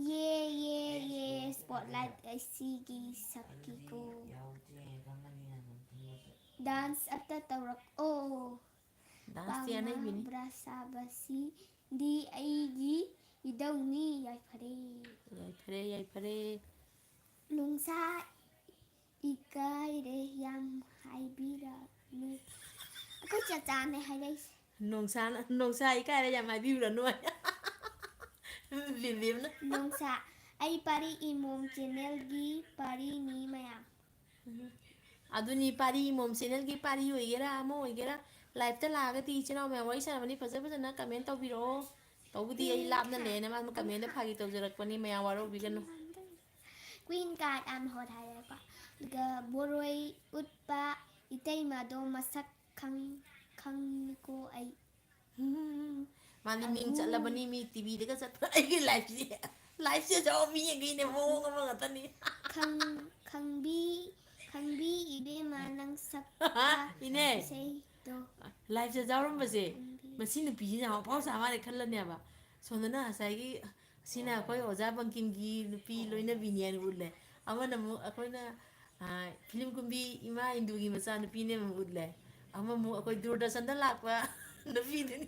ꯌꯦ, ꯌꯦ, ꯌꯦ, Spotlight ꯑꯁꯤꯒꯤ ꯁꯛꯀꯤꯀꯣ꯫ Dance ꯑꯝꯇ ꯇꯧꯔꯛꯑꯣ꯫ Dance T ꯄꯥꯎꯅ ꯑꯅꯩꯕꯤꯅꯤ꯫ ꯕ꯭ꯔꯥꯁꯥꯕꯁꯤꯗꯤ ꯑꯩꯒꯤ ꯏꯙꯧꯅꯤ꯫ ꯌꯥꯏꯐꯔꯦ꯫ ꯌꯥꯏꯐꯔꯦ, ꯌꯥꯏꯐꯔꯦ꯫ ꯅꯨꯡꯁꯥ ꯏꯀꯥꯏꯔꯦ ꯌꯥꯝ ꯍꯥꯏꯕꯤꯔꯅꯨ꯫ ꯑꯩꯈꯣꯏ ꯆꯆꯥꯅꯦ ꯍꯥꯏꯔꯛꯏꯁꯦ꯫ ꯅꯣꯡꯁꯥꯅ, ꯅꯣꯡꯁꯥ ꯏꯀꯥꯏꯔꯦ ꯌꯥꯝ ꯍꯥꯏꯕꯤꯔꯨꯔꯅꯨ ꯍꯥꯏ꯫ ꯕꯤꯕꯤꯝꯅ꯫ ꯅꯣꯡꯁꯥ, ꯑꯩ ꯄꯥꯔꯤ ꯏꯃꯣꯝ channel ꯒꯤ ꯄꯥꯔꯤꯅꯤ ꯃꯌꯥꯝ꯫ ꯎꯝ꯫ ꯑꯗꯨꯅꯤ, ꯄꯥꯔꯤ ꯏꯃꯣꯝ channel ꯒꯤ ꯄꯥꯔꯤ ꯑꯣꯏꯒꯦꯔꯥ ꯑꯃ ꯑꯣꯏꯒꯦꯔꯥ, live ꯇ ꯂꯥꯛꯑꯒꯗꯤ ꯏꯆꯤꯟ ꯏꯅꯥꯎ ꯃꯌꯥꯝ ꯋꯥꯔꯤ ꯁꯥꯟꯅꯕꯅꯤ, ꯐꯖ ꯐꯖꯅ comment ꯇꯧꯕꯤꯔꯛꯑꯣ꯫ ꯇꯧꯕꯗꯤ ꯑꯩ ꯎꯝ, ꯂꯥꯞꯅ ꯍꯥ꯫ ꯂꯩꯌꯦꯅ ꯃꯥ comment ꯗ ꯐꯥꯒꯤ ꯇꯧꯖꯔꯛꯄꯅꯤ, ꯃꯌꯥꯝ ꯋꯥꯔꯧꯕꯤꯒꯅꯨ꯫ Queen card ꯑꯃ ꯍꯣꯠ ꯍꯥꯏꯔꯦꯀꯣ꯫ ꯑꯗꯨꯒ ꯕꯣꯔꯣꯏ ꯎꯠꯄ ꯏꯇꯩꯃꯗꯣ ꯃꯁꯛ ꯈꯪ-, ꯈꯪꯉꯤꯀꯣ ꯑꯩ꯫ ꯃꯥꯗꯤ ꯃꯤꯡ ꯑꯗꯨ ꯆꯠꯂꯕꯅꯤ, ꯃꯤ T V ꯗꯒ ꯆꯠꯄ꯫ ꯑꯩꯒꯤ live ꯁꯦ, live ꯁꯦ ꯌꯥꯎ ꯃꯤ ꯌꯦꯡꯒꯩꯅꯦ, ꯃꯑꯣꯡ ꯑꯃ ꯉꯥꯛꯇꯅꯤ꯫ ꯈꯪ-, ꯈꯪꯕꯤ-, ꯈꯪꯕꯤ ꯏꯕꯦꯝꯃ ꯅꯪ ꯁꯛꯄ ꯏꯅꯦ, ꯏꯁꯩꯗꯣ꯫ Live ꯁꯦ ꯌꯥꯎꯔꯝꯕꯁꯦ, ꯈꯪꯕꯤ꯫ ꯃꯁꯤ ꯅꯨꯄꯤꯁꯤꯅ ꯌꯥꯝ ꯑꯐꯥꯎ ꯁꯥ ꯃꯥꯜꯂꯦ ꯈꯜꯂꯅꯦꯕ꯫ ꯁꯣꯝꯗꯅ ꯉꯁꯥꯏꯒꯤ, ꯁꯤꯅ ꯑꯩꯈꯣꯏ ꯑꯣꯖꯥ ꯕꯪꯀꯤꯝꯒꯤ ꯅꯨꯄꯤ ꯂꯣꯏꯅꯕꯤꯅꯦꯅ ꯎꯠꯂꯦ꯫ ꯑꯃꯅ ꯑꯃꯨꯛ ꯑꯩꯈꯣꯏꯅ, ꯑ, film ꯀꯨꯝꯕꯤ ꯏꯃꯥ ꯏꯟꯗꯨꯒꯤ ꯃꯆꯥ ꯅꯨꯄꯤꯅꯦ ꯑꯃꯨꯛ ꯎꯠꯂꯦ꯫ ꯑꯃꯃꯨꯛ ꯑꯩꯈꯣꯏ ꯗꯨꯔꯗꯔꯁꯟꯗ ꯂꯥꯛꯄ ꯅꯨꯄꯤꯗꯨꯅꯤ꯫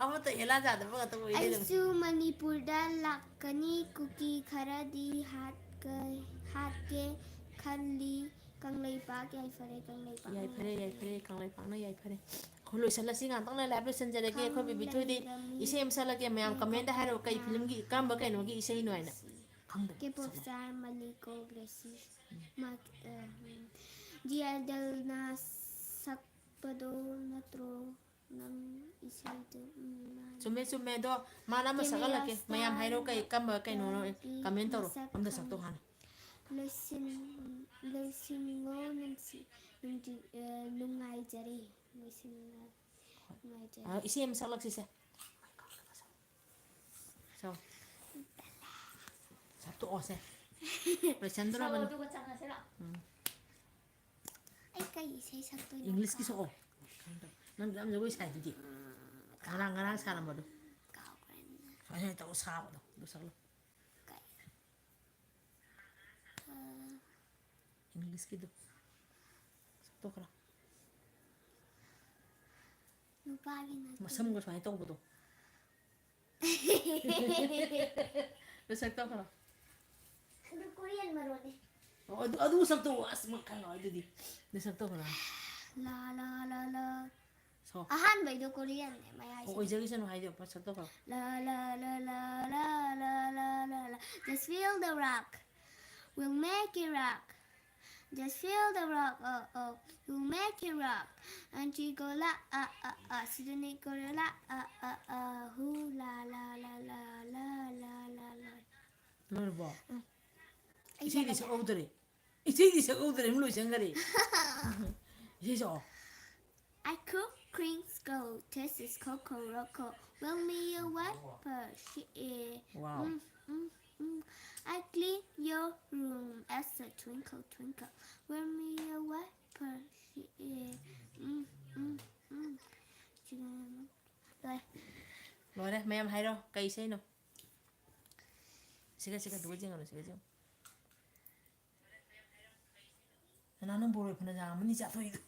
ꯑꯃꯠꯇ ꯍꯦꯂꯥ ꯆꯥꯗꯕ ꯉꯥꯛꯇ ꯑꯣꯏ ꯂꯩꯔꯝꯃꯦ꯫ ꯑꯩꯁꯨ ꯃꯅꯤꯄꯨꯔꯗ ꯂꯥꯛꯀꯅꯤ, ꯀꯨꯀꯤ ꯈꯔꯗꯤ ꯍꯥꯠꯀ-, ꯍꯥꯠꯀꯦ ꯈꯜꯂꯤ꯫ ꯀꯪꯂꯩꯄꯥꯛ ꯌꯥꯏꯐꯔꯦ, ꯀꯪꯂꯩꯄꯥꯛ ꯌꯥꯏꯐꯔꯦ, ꯌꯥꯏꯐꯔꯦ, ꯀꯪꯂꯩꯄꯥꯛꯅ ꯌꯥꯏꯐꯔꯦ꯫ ꯑꯩꯈꯣꯏ ꯂꯣꯏꯁꯜꯂꯁꯤ, ꯉꯥꯛꯇꯪ ꯂꯩꯔ live ꯂꯣꯏꯁꯟꯖꯔꯒꯦ꯫ ꯑꯩꯈꯣꯏ ꯕꯤꯕꯤꯊꯣꯏꯗꯤ ꯈꯪꯂꯩꯔꯝꯃꯤ ꯏꯁꯩ ꯑꯃ ꯁꯛꯂꯛꯀꯦ, ꯃꯌꯥꯝ comment ꯗ ꯍꯥꯏꯔꯛꯑꯣ, ꯀꯩ ꯃꯦꯀꯞꯅ film ꯒꯤ, ꯀꯔꯝꯕ ꯀꯩꯅꯣꯒꯤ ꯏꯁꯩꯅꯣ ꯍꯥꯏꯅ꯫ ꯈꯪꯗꯦ꯫ K-pop star ꯃꯂꯤꯀꯣ Gracie. ꯃꯥ, ꯑ, ꯎꯝ꯫ ꯖꯤ ꯑꯥꯏꯗꯜꯅ ꯁꯛꯄꯗꯣ ꯅꯠꯇ꯭ꯔꯣ? ꯅꯪ ꯏꯁꯩꯗꯨ, ꯎꯝ, ꯃꯥꯅꯤ꯫ ꯆꯨꯝꯃꯦ, ꯆꯨꯝꯃꯦ꯫ ꯑꯗꯣ ꯃꯥꯅ ꯑꯃ ꯁꯛꯍꯜꯂꯛꯀꯦ꯫ ꯃꯌꯥꯝ ꯍꯥꯏꯔꯣ, ꯀꯩ, ꯀꯝꯕ ꯀꯩꯅꯣꯅꯣ? ꯀꯃꯦꯟ ꯇꯧꯔꯣ꯫ ꯑꯝꯇ ꯁꯛꯇꯣꯛ ꯍꯥꯟꯅ꯫ ꯂꯣꯏꯁꯤꯟ-, ꯂꯣꯏꯁꯤꯟꯉꯣ ꯅꯨꯡꯁꯤ-, ꯅꯨꯡꯗꯤ-, ꯑ, ꯅꯨꯡꯉꯥꯏꯖꯔꯦ꯫ ꯂꯣꯏꯁꯤꯟꯉꯣ ꯅꯨꯡꯉꯥꯏꯖꯔꯦ꯫ ꯑ, ꯏꯁꯩ ꯑꯃ ꯁꯛꯂꯛꯁꯤꯁꯦ꯫ ꯁꯛꯑꯣ꯫ ꯁꯛꯇꯣꯛꯑꯣꯁꯦ꯫ ꯂꯣꯏꯁꯟꯗꯣꯔꯕꯅꯤ꯫ ꯁꯛꯑꯣ, ꯑꯗꯨꯒ ꯆꯪꯉꯁꯤꯔꯣ? ꯎꯝ꯫ ꯑꯩ ꯀꯩ ꯏꯁꯩ ꯁꯛꯇꯣꯏꯅꯣ? ꯏꯪꯂꯤꯁꯀꯤ ꯁꯛꯑꯣ꯫ ꯅꯪ ꯌꯥꯝ ꯖꯒꯣꯏ ꯁꯥꯏꯗꯨꯗꯤ꯫ ꯉꯔꯥꯡ, ꯉꯔꯥꯡ ꯁꯥꯔꯝꯕꯗꯣ꯫ ꯀꯥꯎꯈ꯭ꯔꯦꯅꯦ꯫ ꯁꯨꯃꯥꯏꯅ ꯇꯧꯔ ꯁꯥꯕꯗꯣ꯫ ꯑꯗꯨ ꯁꯛꯂꯣ꯫ ꯀꯩ? ꯑ, ꯏꯪꯂꯤꯁꯀꯤꯗꯣ꯫ ꯁꯛꯇꯣꯛꯈ꯭ꯔꯣ꯫ ꯅꯨꯄꯥꯒꯤ ꯅꯠꯇꯦ꯫ ꯃꯁꯝꯒ ꯁꯨꯃꯥꯏꯅ ꯇꯧꯕꯗꯣ꯫ ꯑꯗꯨ ꯁꯛꯇꯣꯛꯈ꯭ꯔꯣ꯫ ꯑꯗꯨ ꯀꯣꯔꯤꯌꯟ ꯃꯔꯣꯟꯅꯦ꯫ ꯑꯣ, ꯑꯗꯨ, ꯑꯗꯨ ꯁꯛꯇꯣꯛꯑꯣ꯫ ꯑꯁ, ꯃꯈꯜ ꯂꯣꯏ ꯑꯗꯨꯗꯤ꯫ ꯑꯗꯨ ꯁꯛꯇꯣꯛꯈ꯭ꯔꯣ꯫ ꯂꯥ, ꯂꯥ, ꯂꯥ, ꯂꯥ꯫ ꯁꯣ꯫ ꯑꯍꯥꯟꯕꯩꯗꯣ ꯀꯣꯔꯤꯌꯟꯅꯦ, ꯑꯣ, ꯃꯌꯥꯏꯁꯤꯗꯤ꯫ ꯑꯣꯏꯖꯈꯤꯁꯅꯨ ꯍꯥꯏꯗꯣ, ꯁꯛꯇꯣꯛꯈ꯭ꯔꯣ꯫ La, la, la, la, la, la, la, la, la. Just feel the rock. We'll make it rock. Just feel the rock, oh, oh. We'll make it rock. And she go la, ah, ah, ah. Suddenly go la, ah, ah, ah. Hoo, la, la, la, la, la, la, la, la. ꯂꯣꯏꯔꯕꯣ? ꯎꯝ꯫ ꯏꯁꯩꯗꯤ ꯁꯛꯍꯧꯗ꯭ꯔꯦ꯫ ꯏꯁꯩꯗꯤ ꯁꯛꯍꯧꯗ꯭ꯔꯦ, ꯑꯗꯨꯝ ꯂꯣꯏꯁꯟꯈꯔꯦ꯫ ꯏꯁꯩ ꯁꯛꯑꯣ꯫ I cook creams go, tastes coco roco. Will me a wiper, she is. Wow. Mm, mm, mm. I clean your room as a twinkle twinkle. Will me a wiper, she is. Mm, mm, mm. ꯂꯣꯏꯔꯦ꯫ ꯂꯣꯏꯔꯦ꯫ ꯃꯌꯥꯝ ꯍꯥꯏꯔꯣ꯫ ꯀꯩ ꯏꯁꯩꯅꯣ? ꯁꯤꯒ, ꯁꯤꯒ, ꯑꯗꯨꯒ ꯌꯦꯡꯉꯣ, ꯁꯤꯒ ꯌꯦꯡꯉꯣ꯫ ꯅꯅꯥꯎ ꯅꯪ ꯕꯣꯔꯣꯏ ꯐꯅ ꯌꯥꯝꯃꯅꯤ ꯆꯥꯊꯣꯛꯏꯗꯣ꯫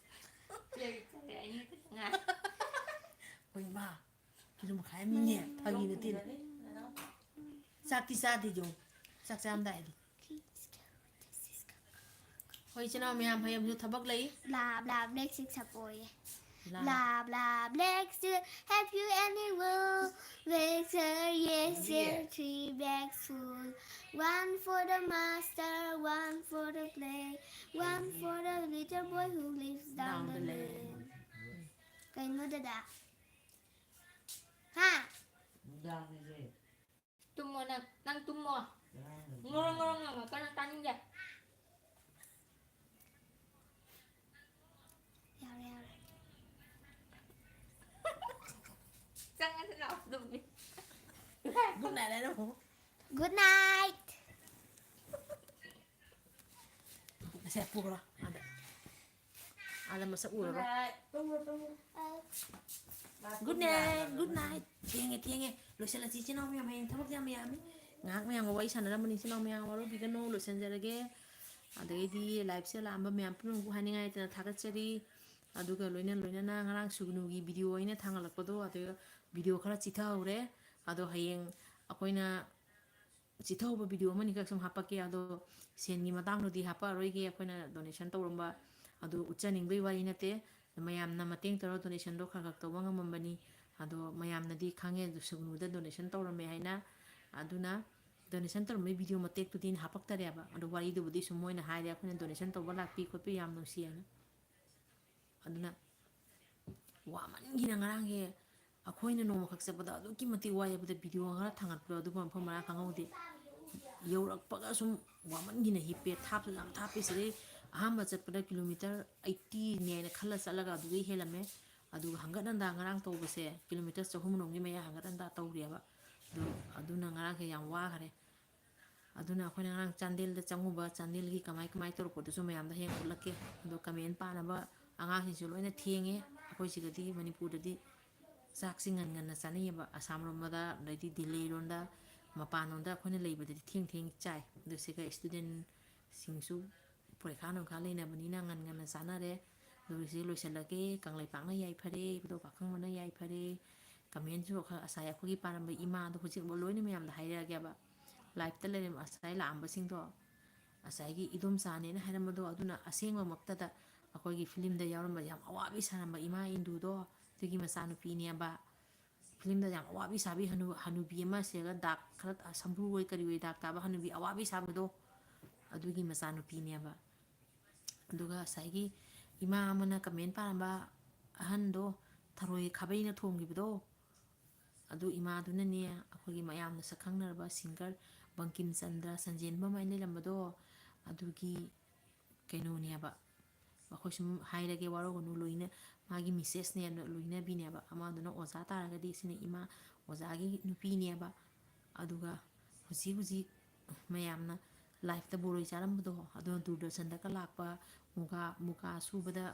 ꯄꯦꯔꯦ, ꯄꯦꯔꯦ, ꯑꯅꯤ ꯈꯛꯇ ꯉꯥꯏ꯫ ꯍꯣꯏ, ꯏꯃꯥ꯫ ꯀꯤꯂꯣ ꯃꯈꯥꯏ ꯑꯃꯅꯤꯅꯦ꯫ ꯐꯥꯒꯤ ꯅꯠꯇꯦꯅꯦ꯫ ꯆꯥꯛꯇꯤ ꯆꯥꯗꯦ, ꯌꯦꯡꯉꯨ꯫ ꯆꯥꯛ ꯆꯥꯔꯝꯗꯥꯏꯗꯤ꯫ ꯍꯣꯏ, ꯏꯆꯤꯟ ꯏꯅꯥꯎ ꯃꯌꯥꯝ, ꯍꯌꯦꯡꯁꯨ ꯊꯕꯛ ꯂꯩ꯫ Blah, blah, black six ꯍꯥꯞꯄꯣꯌꯦ꯫ Blah. Blah, blah, black six, have you any wool? Black sir, yes, sir, three bags full. One for the master, one for the play, one for the little boy who lives down the lane. ꯀꯩꯅꯣ ꯗꯗꯥ? ꯍꯥ? ꯅꯨꯡꯗꯥꯡꯒꯤꯁꯦ ꯇꯨꯝꯃꯣ ꯅꯪ, ꯅꯪ ꯇꯨꯝꯃꯣ꯫ ꯉꯔꯥꯡ ꯉꯣꯔꯣ ꯉꯣꯔꯣ ꯉꯥꯡꯉꯛꯀꯅꯨ, ꯇꯥꯅꯤꯡꯗꯦ꯫ ꯌꯥꯔꯦ, ꯌꯥꯔꯦ꯫ ꯆꯪꯉꯁꯤ ꯂꯥꯛꯑꯣ ꯑꯗꯨꯝꯅꯤ꯫ ꯒꯨꯗ ꯅꯥꯏꯠ ꯍꯥꯏꯔꯣ꯫ Good night. ꯉꯁꯥꯏ ꯄꯨꯈ꯭ꯔꯣ ꯑꯥꯗ꯫ ꯑꯥꯗ ꯃꯁꯛ ꯎꯔꯔꯣꯏ꯫ ꯇꯨꯝꯃꯣ, ꯇꯨꯝꯃꯣ꯫ Good night, good night. ꯊꯦꯡꯉꯦ, ꯊꯦꯡꯉꯦ꯫ ꯂꯣꯏꯁꯤꯜꯂꯁꯤ, ꯏꯆꯤꯟ ꯏꯅꯥꯎ ꯃꯌꯥꯝ꯫ ꯍꯌꯦꯡ ꯊꯕꯛ ꯌꯥꯝ ꯌꯥꯝꯃꯤ꯫ ꯉꯥꯏꯍꯥꯛ ꯃꯌꯥꯝꯒ ꯋꯥꯔꯤ ꯁꯥꯟꯅꯔꯝꯕꯅꯤ, ꯏꯆꯤꯟ ꯏꯅꯥꯎ ꯃꯌꯥꯝ ꯋꯥꯔꯧꯕꯤꯒꯅꯨ꯫ ꯂꯣꯏꯁꯤꯟꯖꯔꯒꯦ꯫ ꯑꯗꯒꯤꯗꯤ ꯂꯥꯏꯞꯁꯦ ꯂꯥꯛꯑꯝꯕ ꯃꯌꯥꯝ ꯄꯨꯝꯅꯃꯛꯄꯨ ꯍꯥꯏꯅꯤꯡꯉꯥꯏ ꯂꯩꯇꯅ ꯊꯥꯒꯠꯆꯔꯤ꯫ ꯑꯗꯨꯒ ꯂꯣꯏꯅ ꯂꯣꯏꯅꯅ ꯉꯔꯥꯡ ꯁꯨꯒꯅꯨꯒꯤ ꯚꯤꯗꯤꯑꯣ ꯑꯩꯅ ꯊꯥꯡꯒꯠꯂꯛꯄꯗꯣ, ꯑꯗꯨꯒ ꯚꯤꯗꯤꯑꯣ ꯈꯔ ꯆꯤꯊꯍꯧꯔꯦ꯫ ꯑꯗꯣ ꯍꯌꯦꯡ ꯑꯩꯈꯣꯏꯅ ꯆꯤꯊꯍꯧꯕ ꯚꯤꯗꯤꯑꯣ ꯑꯃꯅꯤꯈꯛ ꯁꯨꯝ ꯍꯥꯞꯄꯛꯀꯦ꯫ ꯑꯗꯣ ꯁꯦꯟꯒꯤ ꯃꯇꯥꯡꯗꯨꯗꯤ ꯍꯥꯞꯄꯛꯑꯔꯣꯏꯒꯦ꯫ ꯑꯩꯈꯣꯏꯅ ꯗꯣꯅꯦꯁꯟ ꯇꯧꯔꯝꯕ ꯑꯗꯨ ꯎꯠꯆꯅꯤꯡꯕꯒꯤ ꯋꯥꯔꯤ ꯅꯠꯇꯦ꯫ ꯃꯌꯥꯝꯅ ꯃꯇꯦꯡ ꯇꯧꯔꯒ ꯗꯣꯅꯦꯁꯟꯗꯣ ꯈꯔ ꯈꯔ ꯇꯧꯕ ꯉꯝꯃꯝꯕꯅꯤ꯫ ꯑꯗꯣ ꯃꯌꯥꯝꯅꯗꯤ ꯈꯪꯉꯦ ꯑꯗꯨ ꯁꯨꯒꯅꯨꯗ ꯗꯣꯅꯦꯁꯟ ꯇꯧꯔꯝꯃꯦ ꯍꯥꯏꯅ꯫ ꯑꯗꯨꯅ ꯗꯣꯅꯦꯁꯟ ꯇꯧꯔꯝꯕꯒꯤ ꯚꯤꯗꯤꯑꯣ ꯃꯇꯦꯛꯇꯨꯗꯤ ꯑꯩꯅ ꯍꯥꯞꯄꯛꯇꯔꯦꯕ꯫ ꯑꯗꯣ ꯋꯥꯔꯤꯗꯨꯕꯨꯗꯤ ꯁꯨꯝ ꯃꯣꯏꯅ ꯍꯥꯏꯔꯦ, ꯑꯩꯈꯣꯏꯅ ꯗꯣꯅꯦꯁꯟ ꯇꯧꯕ ꯂꯥꯛꯄꯤ ꯈꯣꯠꯄꯤ ꯌꯥꯝ ꯅꯨꯡꯁꯤ ꯍꯥꯏꯅ꯫ ꯑꯗꯨꯅ ꯋꯥꯃꯟꯈꯤꯅ ꯉꯔꯥꯡꯁꯦ ꯑꯩꯈꯣꯏꯅ ꯅꯣꯡꯃꯈꯛ ꯆꯠꯄꯗ ꯑꯗꯨꯛꯀꯤ ꯃꯇꯤꯛ ꯋꯥꯏ ꯍꯥꯏꯕꯗ ꯚꯤꯗꯤꯑꯣ ꯈꯔ ꯊꯥꯡꯒꯠꯄꯗꯣ ꯑꯗꯨꯒ ꯃꯐꯝ ꯃꯔꯥꯡ ꯈꯪꯍꯧꯗꯦ꯫ ꯌꯧꯔꯛꯄꯒ ꯁꯨꯝ ꯋꯥꯃꯟꯈꯤꯅ ꯍꯤꯞꯄꯦ꯫ ꯊꯥꯞꯁꯨ ꯌꯥꯝ ꯊꯥꯞꯄꯦ꯫ ꯁꯤꯗꯩ ꯑꯍꯥꯟꯕ ꯆꯠꯄꯗ ꯀꯤꯂꯣꯃꯤꯇꯔ ꯑꯩꯠꯇꯤꯅꯦꯅ ꯈꯜꯂ ꯆꯠꯂꯒ ꯑꯗꯨꯗꯩ ꯍꯦꯜꯂꯝꯃꯦ꯫ ꯑꯗꯨꯒ ꯍꯪꯒꯠ ꯍꯟꯗꯥ ꯉꯔꯥꯡ ꯇꯧꯕꯁꯦ ꯀꯤꯂꯣꯃꯤꯇꯔ ꯆꯍꯨꯝ ꯔꯣꯝꯒꯤ ꯃꯌꯥ ꯍꯪꯒꯠ ꯍꯟꯗꯥ ꯇꯧꯔꯦꯕ꯫ ꯑꯗꯨ, ꯑꯗꯨꯅ ꯉꯔꯥꯡꯁꯦ ꯌꯥꯝ ꯋꯥꯈꯔꯦ꯫ ꯑꯗꯨꯅ ꯑꯩꯈꯣꯏꯅ ꯉꯔꯥꯡ ꯆꯥꯟꯗꯦꯜꯗ ꯆꯪꯉꯨꯕ, ꯆꯥꯟꯗꯦꯜꯒꯤ ꯀꯃꯥꯏ ꯀꯃꯥꯏ ꯇꯧꯔꯛꯄꯗꯨꯁꯨ ꯃꯌꯥꯝꯗ ꯍꯌꯦꯡ ꯎꯠꯂꯛꯀꯦ꯫ ꯑꯗꯣ ꯀꯃꯦꯟ ꯄꯥꯅꯕ ꯑꯉꯥꯡꯁꯤꯡꯁꯨ ꯂꯣꯏꯅ ꯊꯦꯡꯉꯦ꯫ ꯑꯩꯈꯣꯏ ꯁꯤꯗꯗꯤ, ꯃꯅꯤꯄꯨꯔꯗꯗꯤ ꯆꯥꯛꯁꯤ ꯉꯟ ꯉꯟꯅ ꯆꯥꯅꯩꯌꯦꯕ꯫ ꯑꯁꯥꯝ ꯂꯣꯝꯗ, ꯑꯗꯩꯗꯤ ꯗꯤꯜꯂꯤ ꯂꯣꯝꯗ, ꯃꯄꯥꯟꯂꯣꯝꯗ ꯑꯩꯈꯣꯏꯅ ꯂꯩꯕꯗꯗꯤ ꯊꯦꯡ ꯊꯦꯡ ꯆꯥꯏ꯫ ꯑꯗꯨ ꯁꯤꯒ ꯏꯁꯇꯨꯗꯦꯟꯁꯤꯡꯁꯨ ꯄꯨꯔꯩꯈꯥ ꯅꯨꯡꯈꯥ ꯂꯩꯅꯕꯅꯤꯅ ꯉꯟ ꯉꯟꯅ ꯆꯥꯅꯔꯦ꯫ ꯑꯗꯨ ꯁꯤ ꯂꯣꯏꯁꯤꯜꯂꯒꯦ꯫ ꯀꯪꯂꯩꯄꯥꯛꯅ ꯌꯥꯏꯐꯔꯦ, ꯏꯕꯨꯙꯧ ꯄꯥꯈꯪꯕꯅ ꯌꯥꯏꯐꯔꯦ꯫ ꯀꯃꯦꯟꯁꯨ ꯈꯔ ꯉꯁꯥꯏ ꯑꯩꯈꯣꯏꯒꯤ ꯄꯥꯔꯝꯕ ꯏꯃꯥꯗꯣ ꯍꯧꯖꯤꯛ ꯂꯣꯏꯅ ꯃꯌꯥꯝꯗ ꯍꯥꯏꯔꯛꯑꯒꯦꯕ꯫ ꯂꯥꯏꯞꯇ ꯂꯩꯔꯝꯕ ꯉꯁꯥꯏ ꯂꯥꯛꯑꯝꯕꯁꯤꯡꯗꯣ, ꯉꯁꯥꯏꯒꯤ ꯏꯗꯣꯝꯆꯥꯅꯦꯅ ꯍꯥꯏꯔꯝꯕꯗꯣ, ꯑꯗꯨꯅ ꯑꯁꯦꯡꯕꯃꯛꯇꯗ ꯑꯩꯈꯣꯏꯒꯤ ꯐꯤꯂꯝꯗ ꯌꯥꯎꯔꯝꯕ ꯌꯥꯝ ꯑꯋꯥꯕꯤ ꯁꯥꯔꯝꯕ ꯏꯃꯥ ꯏꯟꯗꯨꯗꯣ, ꯑꯗꯨꯒꯤ ꯃꯆꯥꯅꯨꯄꯤꯅꯦꯕ꯫ ꯐꯤꯂꯝꯗ ꯌꯥꯝ ꯑꯋꯥꯕꯤ ꯁꯥꯕꯤ ꯍꯅꯨ-, ꯍꯅꯨꯕꯤ ꯑꯃ ꯁꯤꯗꯒ ꯗꯥꯛ ꯈꯔ ꯁꯝꯕ꯭ꯔꯨ ꯑꯣꯏ ꯀꯔꯤ ꯑꯣꯏ ꯗꯥꯛ ꯇꯥꯕ ꯍꯅꯨꯕꯤ ꯑꯋꯥꯕꯤ ꯁꯥꯕꯗꯣ, ꯑꯗꯨꯒꯤ ꯃꯆꯥꯅꯨꯄꯤꯅꯦꯕ꯫ ꯑꯗꯨꯒ ꯉꯁꯥꯏꯒꯤ ꯏꯃꯥ ꯑꯃꯅ ꯀꯃꯦꯟ ꯄꯥꯔꯝꯕ ꯑꯍꯟꯗꯣ, ꯊꯔꯣꯏ ꯈꯥꯕꯩꯅ ꯊꯣꯡꯈꯤꯕꯗꯣ, ꯑꯗꯨ ꯏꯃꯥꯗꯨꯅꯅꯦ, ꯑꯩꯈꯣꯏꯒꯤ ꯃꯌꯥꯝꯅ ꯁꯛ ꯈꯪꯅꯔꯕ singer ꯕꯪꯀꯤꯝ ꯆꯟꯗ꯭ꯔ ꯁꯟꯖꯦꯟꯕꯝ ꯍꯥꯏꯅ ꯂꯩꯔꯝꯕꯗꯣ, ꯑꯗꯨꯒꯤ ꯀꯩꯅꯣꯅꯦꯕ꯫ ꯑꯩꯈꯣꯏ ꯁꯨꯝ ꯍꯥꯏꯔꯒꯦ, ꯋꯥꯔꯧꯒꯅꯨ, ꯂꯣꯏꯅ ꯃꯥꯒꯤ ꯃꯤꯁꯦꯁꯅꯦꯕ, ꯂꯣꯏꯅꯕꯤꯅꯦꯕ꯫ ꯑꯃꯗꯨꯅ ꯑꯣꯖꯥ ꯇꯥꯔꯒꯗꯤ ꯁꯤꯅ ꯏꯃꯥ ꯑꯣꯖꯥꯒꯤ ꯅꯨꯄꯤꯅꯦꯕ꯫ ꯑꯗꯨꯒ ꯍꯧꯖꯤꯛ ꯍꯧꯖꯤꯛ ꯃꯌꯥꯝꯅ ꯂꯥꯏꯐꯇ ꯕꯣꯔꯣꯏ ꯆꯥꯔꯝꯕꯗꯣ, ꯑꯗꯨꯅ ꯗꯨꯔꯗꯔꯁꯟꯗꯒ ꯂꯥꯛꯄ, ꯃꯨꯒꯥ, ꯃꯨꯒꯥ ꯁꯨꯕꯗ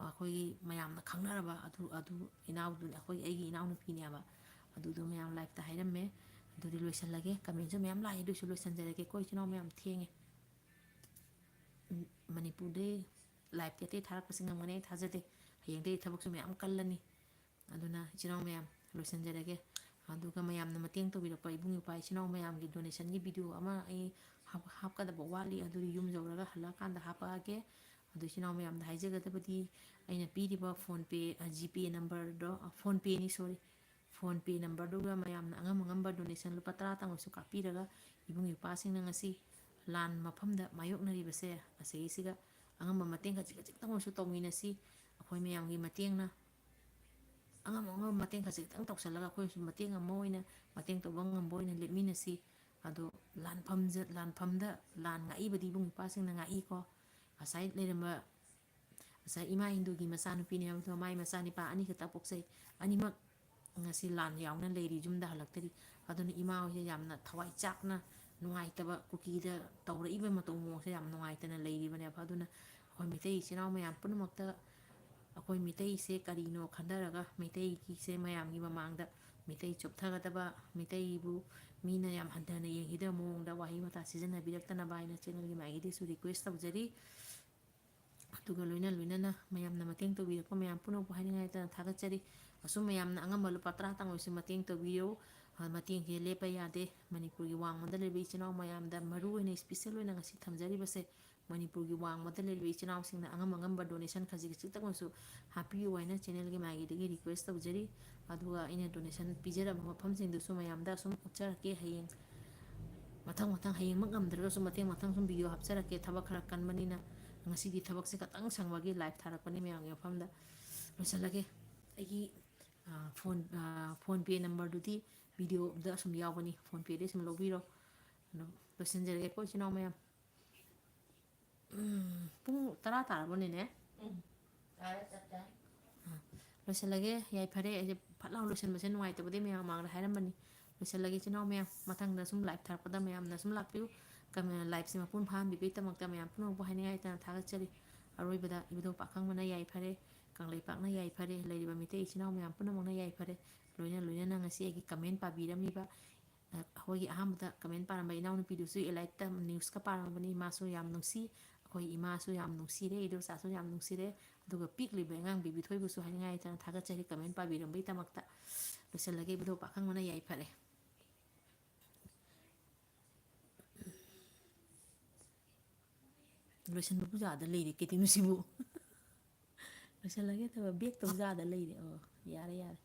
ꯑꯩꯈꯣꯏꯒꯤ ꯃꯌꯥꯝꯅ ꯈꯪꯅꯔꯕ ꯑꯗꯨ, ꯑꯗꯨ ꯏꯅꯥꯎꯗꯨꯅꯦ, ꯑꯩꯈꯣꯏ, ꯑꯩꯒꯤ ꯏꯅꯥꯎꯅꯨꯄꯤꯅꯦꯕ꯫ ꯑꯗꯨꯗꯣ ꯃꯌꯥꯝ ꯂꯥꯏꯐꯇ ꯍꯥꯏꯔꯝꯃꯦ꯫ ꯑꯗꯨꯗꯤ ꯂꯣꯏꯁꯜꯂꯒꯦ꯫ ꯀꯃꯦꯟꯁꯨ ꯃꯌꯥꯝ ꯂꯥꯛꯑꯦ, ꯑꯗꯨꯏꯁꯨ ꯂꯣꯏꯁꯟꯖꯔꯒꯦꯀꯣ, ꯏꯆꯤꯟ ꯏꯅꯥꯎ ꯃꯌꯥꯝ, ꯊꯦꯡꯉꯦ꯫ ꯎꯝ, ꯃꯅꯤꯄꯨꯔꯗꯩ ꯂꯥꯏꯐꯇꯤ ꯑꯇꯩ ꯊꯥꯔꯛꯄꯁꯦ ꯉꯝꯒꯅꯤ ꯑꯩ ꯊꯥꯖꯗꯦ꯫ ꯍꯌꯦꯡꯗꯩ ꯊꯕꯛꯁꯨ ꯃꯌꯥꯝ ꯀꯜꯂꯅꯤ꯫ ꯑꯗꯨꯅ ꯏꯆꯤꯟ ꯏꯅꯥꯎ ꯃꯌꯥꯝ, ꯂꯣꯏꯁꯤꯟꯖꯔꯒꯦ꯫ ꯑꯗꯨꯒ ꯃꯌꯥꯝꯅ ꯃꯇꯦꯡ ꯇꯧꯕꯤꯔꯛꯄ ꯏꯕꯨꯡ ꯏꯄ꯭ꯋꯥ ꯏꯆꯤꯟ ꯏꯅꯥꯎ ꯃꯌꯥꯝꯒꯤ ꯗꯣꯅꯦꯁꯟꯒꯤ ꯚꯤꯗꯤꯑꯣ ꯑꯃ ꯑꯩ ꯍꯥꯞ-, ꯍꯥꯞꯀꯗꯕ ꯋꯥꯠꯂꯤ, ꯑꯗꯨꯗꯤ ꯌꯨꯝ ꯌꯧꯔꯒ ꯍꯜꯂꯛꯑꯀꯥꯟꯗ ꯍꯥꯞꯄꯛꯑꯒꯦ꯫ ꯑꯗꯨ ꯏꯆꯤꯟ ꯏꯅꯥꯎ ꯃꯌꯥꯝꯗ ꯍꯥꯏꯖꯒꯗꯕꯗꯤ, ꯑꯩꯅ ꯄꯤꯔꯤꯕ PhonePe, ꯑ, GPay ꯅꯝꯕꯔꯗꯣ, ꯑ, PhonePeꯅꯤ, sorry, PhonePe ꯅꯝꯕꯔꯗꯨꯒ ꯃꯌꯥꯝꯅ ꯑꯉꯝ ꯑꯉꯝꯕ ꯗꯣꯅꯦꯁꯟ ꯂꯨꯄꯥ ꯇꯔꯥꯇꯪ ꯑꯣꯏꯁꯨ ꯀꯥꯞꯄꯤꯔꯒ, ꯏꯕꯨꯡ ꯏꯄ꯭ꯋꯥꯁꯤꯡꯅ ꯉꯁꯤ ꯂꯥꯟ ꯃꯐꯝꯗ ꯃꯥꯌꯣꯛꯅꯔꯤꯕꯁꯦ, ꯑꯁꯤꯒꯤꯁꯤꯒ ꯑꯉꯝꯕ ꯃꯇꯦꯡ ꯈꯖꯤꯛ ꯈꯖꯤꯛꯇꯪ ꯑꯣꯏꯁꯨ ꯇꯧꯃꯤꯟꯅꯁꯤ꯫ ꯑꯩꯈꯣꯏ ꯃꯌꯥꯝꯒꯤ ꯃꯇꯦꯡꯅ, ꯑꯉꯝ ꯑꯉꯝꯕ ꯃꯇꯦꯡ ꯈꯖꯤꯛꯇꯪ ꯇꯧꯁꯜꯂꯒ ꯑꯩꯈꯣꯏꯁꯨ ꯃꯇꯦꯡ ꯑꯃ ꯑꯣꯏꯅ, ꯃꯇꯦꯡ ꯇꯧꯕ ꯉꯝꯕ ꯑꯣꯏꯅ ꯂꯦꯞꯃꯤꯟꯅꯁꯤ꯫ ꯑꯗꯣ ꯂꯥꯟꯐꯝꯖ-, ꯂꯥꯟꯐꯝꯗ ꯂꯥꯟ ꯉꯥꯛꯏꯕꯗꯤ ꯏꯕꯨꯡ ꯏꯄ꯭ꯋꯥꯁꯤꯡꯅ ꯉꯥꯛꯏꯀꯣ꯫ ꯉꯁꯥꯏ ꯂꯩꯔꯝꯕ, ꯉꯁꯥꯏ ꯏꯃꯥ ꯍꯤꯟꯗꯨꯒꯤ ꯃꯆꯥꯅꯨꯄꯤꯅꯦ ꯍꯥꯏꯕꯗꯣ, ꯃꯥꯏ ꯃꯆꯥꯅꯤꯄꯥ ꯑꯅꯤꯈꯛꯇ ꯄꯣꯛꯆꯩ꯫ ꯑꯅꯤꯃꯛ ꯉꯁꯤ ꯂꯥꯟ ꯌꯥꯎꯅ ꯂꯩꯔꯤ, ꯌꯨꯝꯗ ꯍꯜꯂꯛꯇꯔꯤ꯫ ꯑꯗꯨꯅ ꯏꯃꯥ ꯍꯣꯏꯁꯦ ꯌꯥꯝꯅ ꯊꯋꯥꯏ ꯆꯥꯛꯅ, ꯅꯨꯡꯉꯥꯏꯇꯕ, ꯀꯨꯀꯤꯗ ꯇꯧꯔꯛꯏꯕ ꯃꯇꯧ ꯃꯑꯣꯡꯁꯦ ꯌꯥꯝ ꯅꯨꯡꯉꯥꯏꯇꯅ ꯂꯩꯔꯤꯕꯅꯦꯕ꯫ ꯑꯗꯨꯅ ꯑꯩꯈꯣꯏ ꯃꯩꯇꯩ ꯏꯆꯤꯟ ꯏꯅꯥꯎ ꯃꯌꯥꯝ ꯄꯨꯝꯅꯃꯛꯇ ꯑꯩꯈꯣꯏ ꯃꯤꯇꯩꯁꯦ ꯀꯔꯤꯅꯣ ꯈꯟꯊꯔꯒ, ꯃꯤꯇꯩꯒꯤꯁꯦ ꯃꯌꯥꯝꯒꯤ ꯃꯃꯥꯡꯗ ꯃꯤꯇꯩ ꯆꯨꯞꯊꯒꯗꯕ, ꯃꯤꯇꯩꯕꯨ ꯃꯤꯅ ꯌꯥꯝ ꯍꯟꯊꯅ ꯌꯦꯡꯈꯤꯗꯕ ꯃꯑꯣꯡꯗ ꯋꯥꯍꯩ ꯋꯥꯇꯥ ꯁꯤꯖꯤꯟꯅꯕꯤꯔꯛꯇꯅꯕ ꯍꯥꯏꯅ ꯆꯦꯅꯦꯜꯒꯤ ꯃꯥꯏꯀꯩꯗꯒꯤꯁꯨ ꯔꯤꯀ꯭ꯋꯦꯁ ꯇꯧꯖꯔꯤ꯫ ꯑꯗꯨꯒ ꯂꯣꯏꯅ ꯂꯣꯏꯅꯅ ꯃꯌꯥꯝꯅ ꯃꯇꯦꯡ ꯇꯧꯕꯤꯔꯛꯄ ꯃꯌꯥꯝ ꯄꯨꯝꯅꯃꯛꯄꯨ ꯍꯥꯏꯅꯤꯡꯉꯥꯏ ꯂꯩꯇꯅ ꯊꯥꯒꯠꯆꯔꯤ꯫ ꯑꯁꯨꯝ ꯃꯌꯥꯝꯅ ꯑꯉꯝꯕ ꯂꯨꯄꯥ ꯇꯔꯥꯇꯪ ꯑꯣꯏꯁꯨ ꯃꯇꯦꯡ ꯇꯧꯕꯤꯌꯨ꯫ ꯑ, ꯃꯇꯦꯡꯁꯦ ꯂꯦꯞꯄ ꯌꯥꯗꯦ꯫ ꯃꯅꯤꯄꯨꯔꯒꯤ ꯋꯥꯡꯃꯗ ꯂꯩꯕ ꯏꯆꯤꯟ ꯏꯅꯥꯎ ꯃꯌꯥꯝꯗ ꯃꯔꯨ ꯑꯣꯏꯅ, ꯏꯁꯄꯤꯁꯦꯜ ꯑꯣꯏꯅ ꯉꯁꯤ ꯊꯝꯖꯔꯤꯕꯁꯦ, ꯃꯅꯤꯄꯨꯔꯒꯤ ꯋꯥꯡꯃꯗ ꯂꯩꯔꯤꯕ ꯏꯆꯤꯟ ꯏꯅꯥꯎꯁꯤꯡꯅ ꯑꯉꯝ ꯑꯉꯝꯕ ꯗꯣꯅꯦꯁꯟ ꯈꯖꯤꯛ ꯈꯖꯤꯛꯇꯪ ꯑꯣꯏꯁꯨ ꯍꯥꯞꯄꯤꯌꯨ ꯍꯥꯏꯅ ꯆꯦꯅꯦꯜꯒꯤ ꯃꯥꯏꯀꯩꯗꯒꯤ ꯔꯤꯀ꯭ꯋꯦꯁ ꯇꯧꯖꯔꯤ꯫ ꯑꯗꯨꯒ ꯑꯩꯅ ꯗꯣꯅꯦꯁꯟ ꯄꯤꯖꯔꯝꯕ ꯃꯐꯝꯁꯤꯡꯗꯨꯁꯨ ꯃꯌꯥꯝꯗ ꯑꯁꯨꯝ ꯎꯠꯆꯔꯛꯀꯦ꯫ ꯍꯌꯦꯡ ꯃꯊꯪ ꯃꯊꯪ, ꯍꯌꯦꯡꯃꯛ ꯉꯝꯗ꯭ꯔꯒꯁꯨ ꯃꯊꯪ ꯃꯊꯪ ꯁꯨꯝ ꯚꯤꯗꯤꯑꯣ ꯍꯥꯞꯆꯔꯛꯀꯦ꯫ ꯊꯕꯛ ꯈꯔ ꯀꯟꯕꯅꯤꯅ ꯉꯁꯤꯗꯤ ꯊꯕꯛꯁꯦ ꯈꯇꯪ ꯁꯪꯕꯒꯤ ꯂꯥꯏꯚ ꯊꯥꯔꯛꯄꯅꯤ ꯃꯌꯥꯝꯒꯤ ꯃꯐꯝꯗ꯫ ꯂꯣꯏꯁꯤꯜꯂꯒꯦ꯫ ꯑꯩꯒꯤ, ꯑ, ꯐꯣꯟ, ꯑ, PhonePe numberꯗꯨꯗꯤ videoꯗ ꯑꯁꯨꯝ ꯌꯥꯎꯕꯅꯤ, PhonePeꯗ ꯑꯁꯨꯝ ꯂꯧꯕꯤꯔꯣ꯫ ꯑꯗꯣ ꯂꯣꯏꯁꯤꯟꯖꯔꯒꯦꯀꯣ, ꯏꯆꯤꯟ ꯏꯅꯥꯎ ꯃꯌꯥꯝ꯫ ꯎꯝ, ꯄꯨꯡ ꯇꯔꯥ ꯇꯥꯔꯕꯣꯅꯦꯅꯦ? ꯎꯝ, ꯇꯥꯔꯦ, ꯆꯞ ꯆꯥꯔꯦ꯫ ꯑ, ꯂꯣꯏꯁꯤꯜꯂꯒꯦ, ꯌꯥꯏꯐꯔꯦ꯫ ꯑꯩꯁꯦ ꯐꯠ ꯂꯥꯎ ꯂꯣꯏꯁꯤꯟꯕꯁꯦ ꯅꯨꯡꯉꯥꯏꯇꯕꯗꯩ ꯃꯌꯥꯝ ꯃꯃꯥꯡꯗ ꯍꯥꯏꯔꯝꯕꯅꯤ꯫ ꯂꯣꯏꯁꯤꯜꯂꯒꯦ, ꯏꯆꯤꯟ ꯏꯅꯥꯎ ꯃꯌꯥꯝ꯫ ꯃꯊꯪꯗ ꯁꯨꯝ live ꯊꯥꯔꯛꯄꯗ ꯃꯌꯥꯝꯅ ꯁꯨꯝ ꯂꯥꯛꯄꯤꯌꯨ꯫ ꯀꯝ-, liveꯁꯦ ꯃꯄꯨꯡ ꯐꯥꯍꯟꯕꯤꯕꯒꯤꯗꯃꯛꯇ ꯃꯌꯥꯝ ꯄꯨꯝꯅꯃꯛꯄꯨ ꯍꯥꯏꯅꯤꯡꯉꯥꯏ ꯂꯩꯇꯅ ꯊꯥꯒꯠꯆꯔꯤ꯫ ꯑꯔꯣꯏꯕꯗ ꯏꯕꯨꯙꯧ ꯄꯥꯈꯪꯕꯅ ꯌꯥꯏꯐꯔꯦ, ꯀꯪꯂꯩꯄꯥꯛꯅ ꯌꯥꯏꯐꯔꯦ, ꯂꯩꯔꯤꯕ ꯃꯤꯇꯩ ꯏꯆꯤꯟ ꯏꯅꯥꯎ ꯃꯌꯥꯝ ꯄꯨꯝꯅꯃꯛꯅ ꯌꯥꯏꯐꯔꯦ꯫ ꯂꯣꯏꯅ ꯂꯣꯏꯅꯅ ꯉꯁꯤ ꯑꯩꯒꯤ comment ꯄꯥꯕꯤꯔꯝꯃꯤꯕ, ꯑ, ꯑꯩꯈꯣꯏꯒꯤ ꯑꯍꯥꯟꯕꯗ comment ꯄꯥꯔꯝꯕ ꯏꯅꯥꯎꯅꯨꯄꯤꯗꯨꯁꯨ Eliteꯇ newsꯀ ꯄꯥꯔꯝꯕꯅꯤ꯫ ꯃꯥꯁꯨ ꯌꯥꯝ ꯅꯨꯡꯁꯤ, ꯑꯩꯈꯣꯏ ꯏꯃꯥꯁꯨ ꯌꯥꯝ ꯅꯨꯡꯁꯤꯔꯦ, ꯏꯗꯣꯝꯆꯥꯁꯨ ꯌꯥꯝ ꯅꯨꯡꯁꯤꯔꯦ꯫ ꯑꯗꯨꯒ ꯄꯤꯛꯂꯤꯕ ꯑꯉꯥꯡ ꯕꯦꯕꯤ ꯊꯣꯏꯕꯨꯁꯨ ꯍꯥꯏꯅꯤꯡꯉꯥꯏ ꯂꯩꯇꯅ ꯊꯥꯒꯠꯆꯔꯤ comment ꯄꯥꯕꯤꯔꯝꯕꯒꯤꯗꯃꯛꯇ꯫ ꯂꯣꯏꯁꯤꯜꯂꯒꯦ, ꯏꯕꯨꯙꯧ ꯄꯥꯈꯪꯕꯅ ꯌꯥꯏꯐꯔꯦ꯫ ꯂꯣꯏꯁꯤꯟꯕ ꯄꯨꯖꯥꯗ ꯂꯩꯔꯦ ꯀꯩꯗꯧꯅꯣ ꯁꯤꯕꯨ? ꯂꯣꯏꯁꯤꯜꯂꯒꯦ ꯇꯧꯕ backꯇ ꯄꯨꯖꯥꯗ ꯂꯩꯔꯦ꯫ ꯑꯣ, ꯌꯥꯔꯦ, ꯌꯥꯔꯦ꯫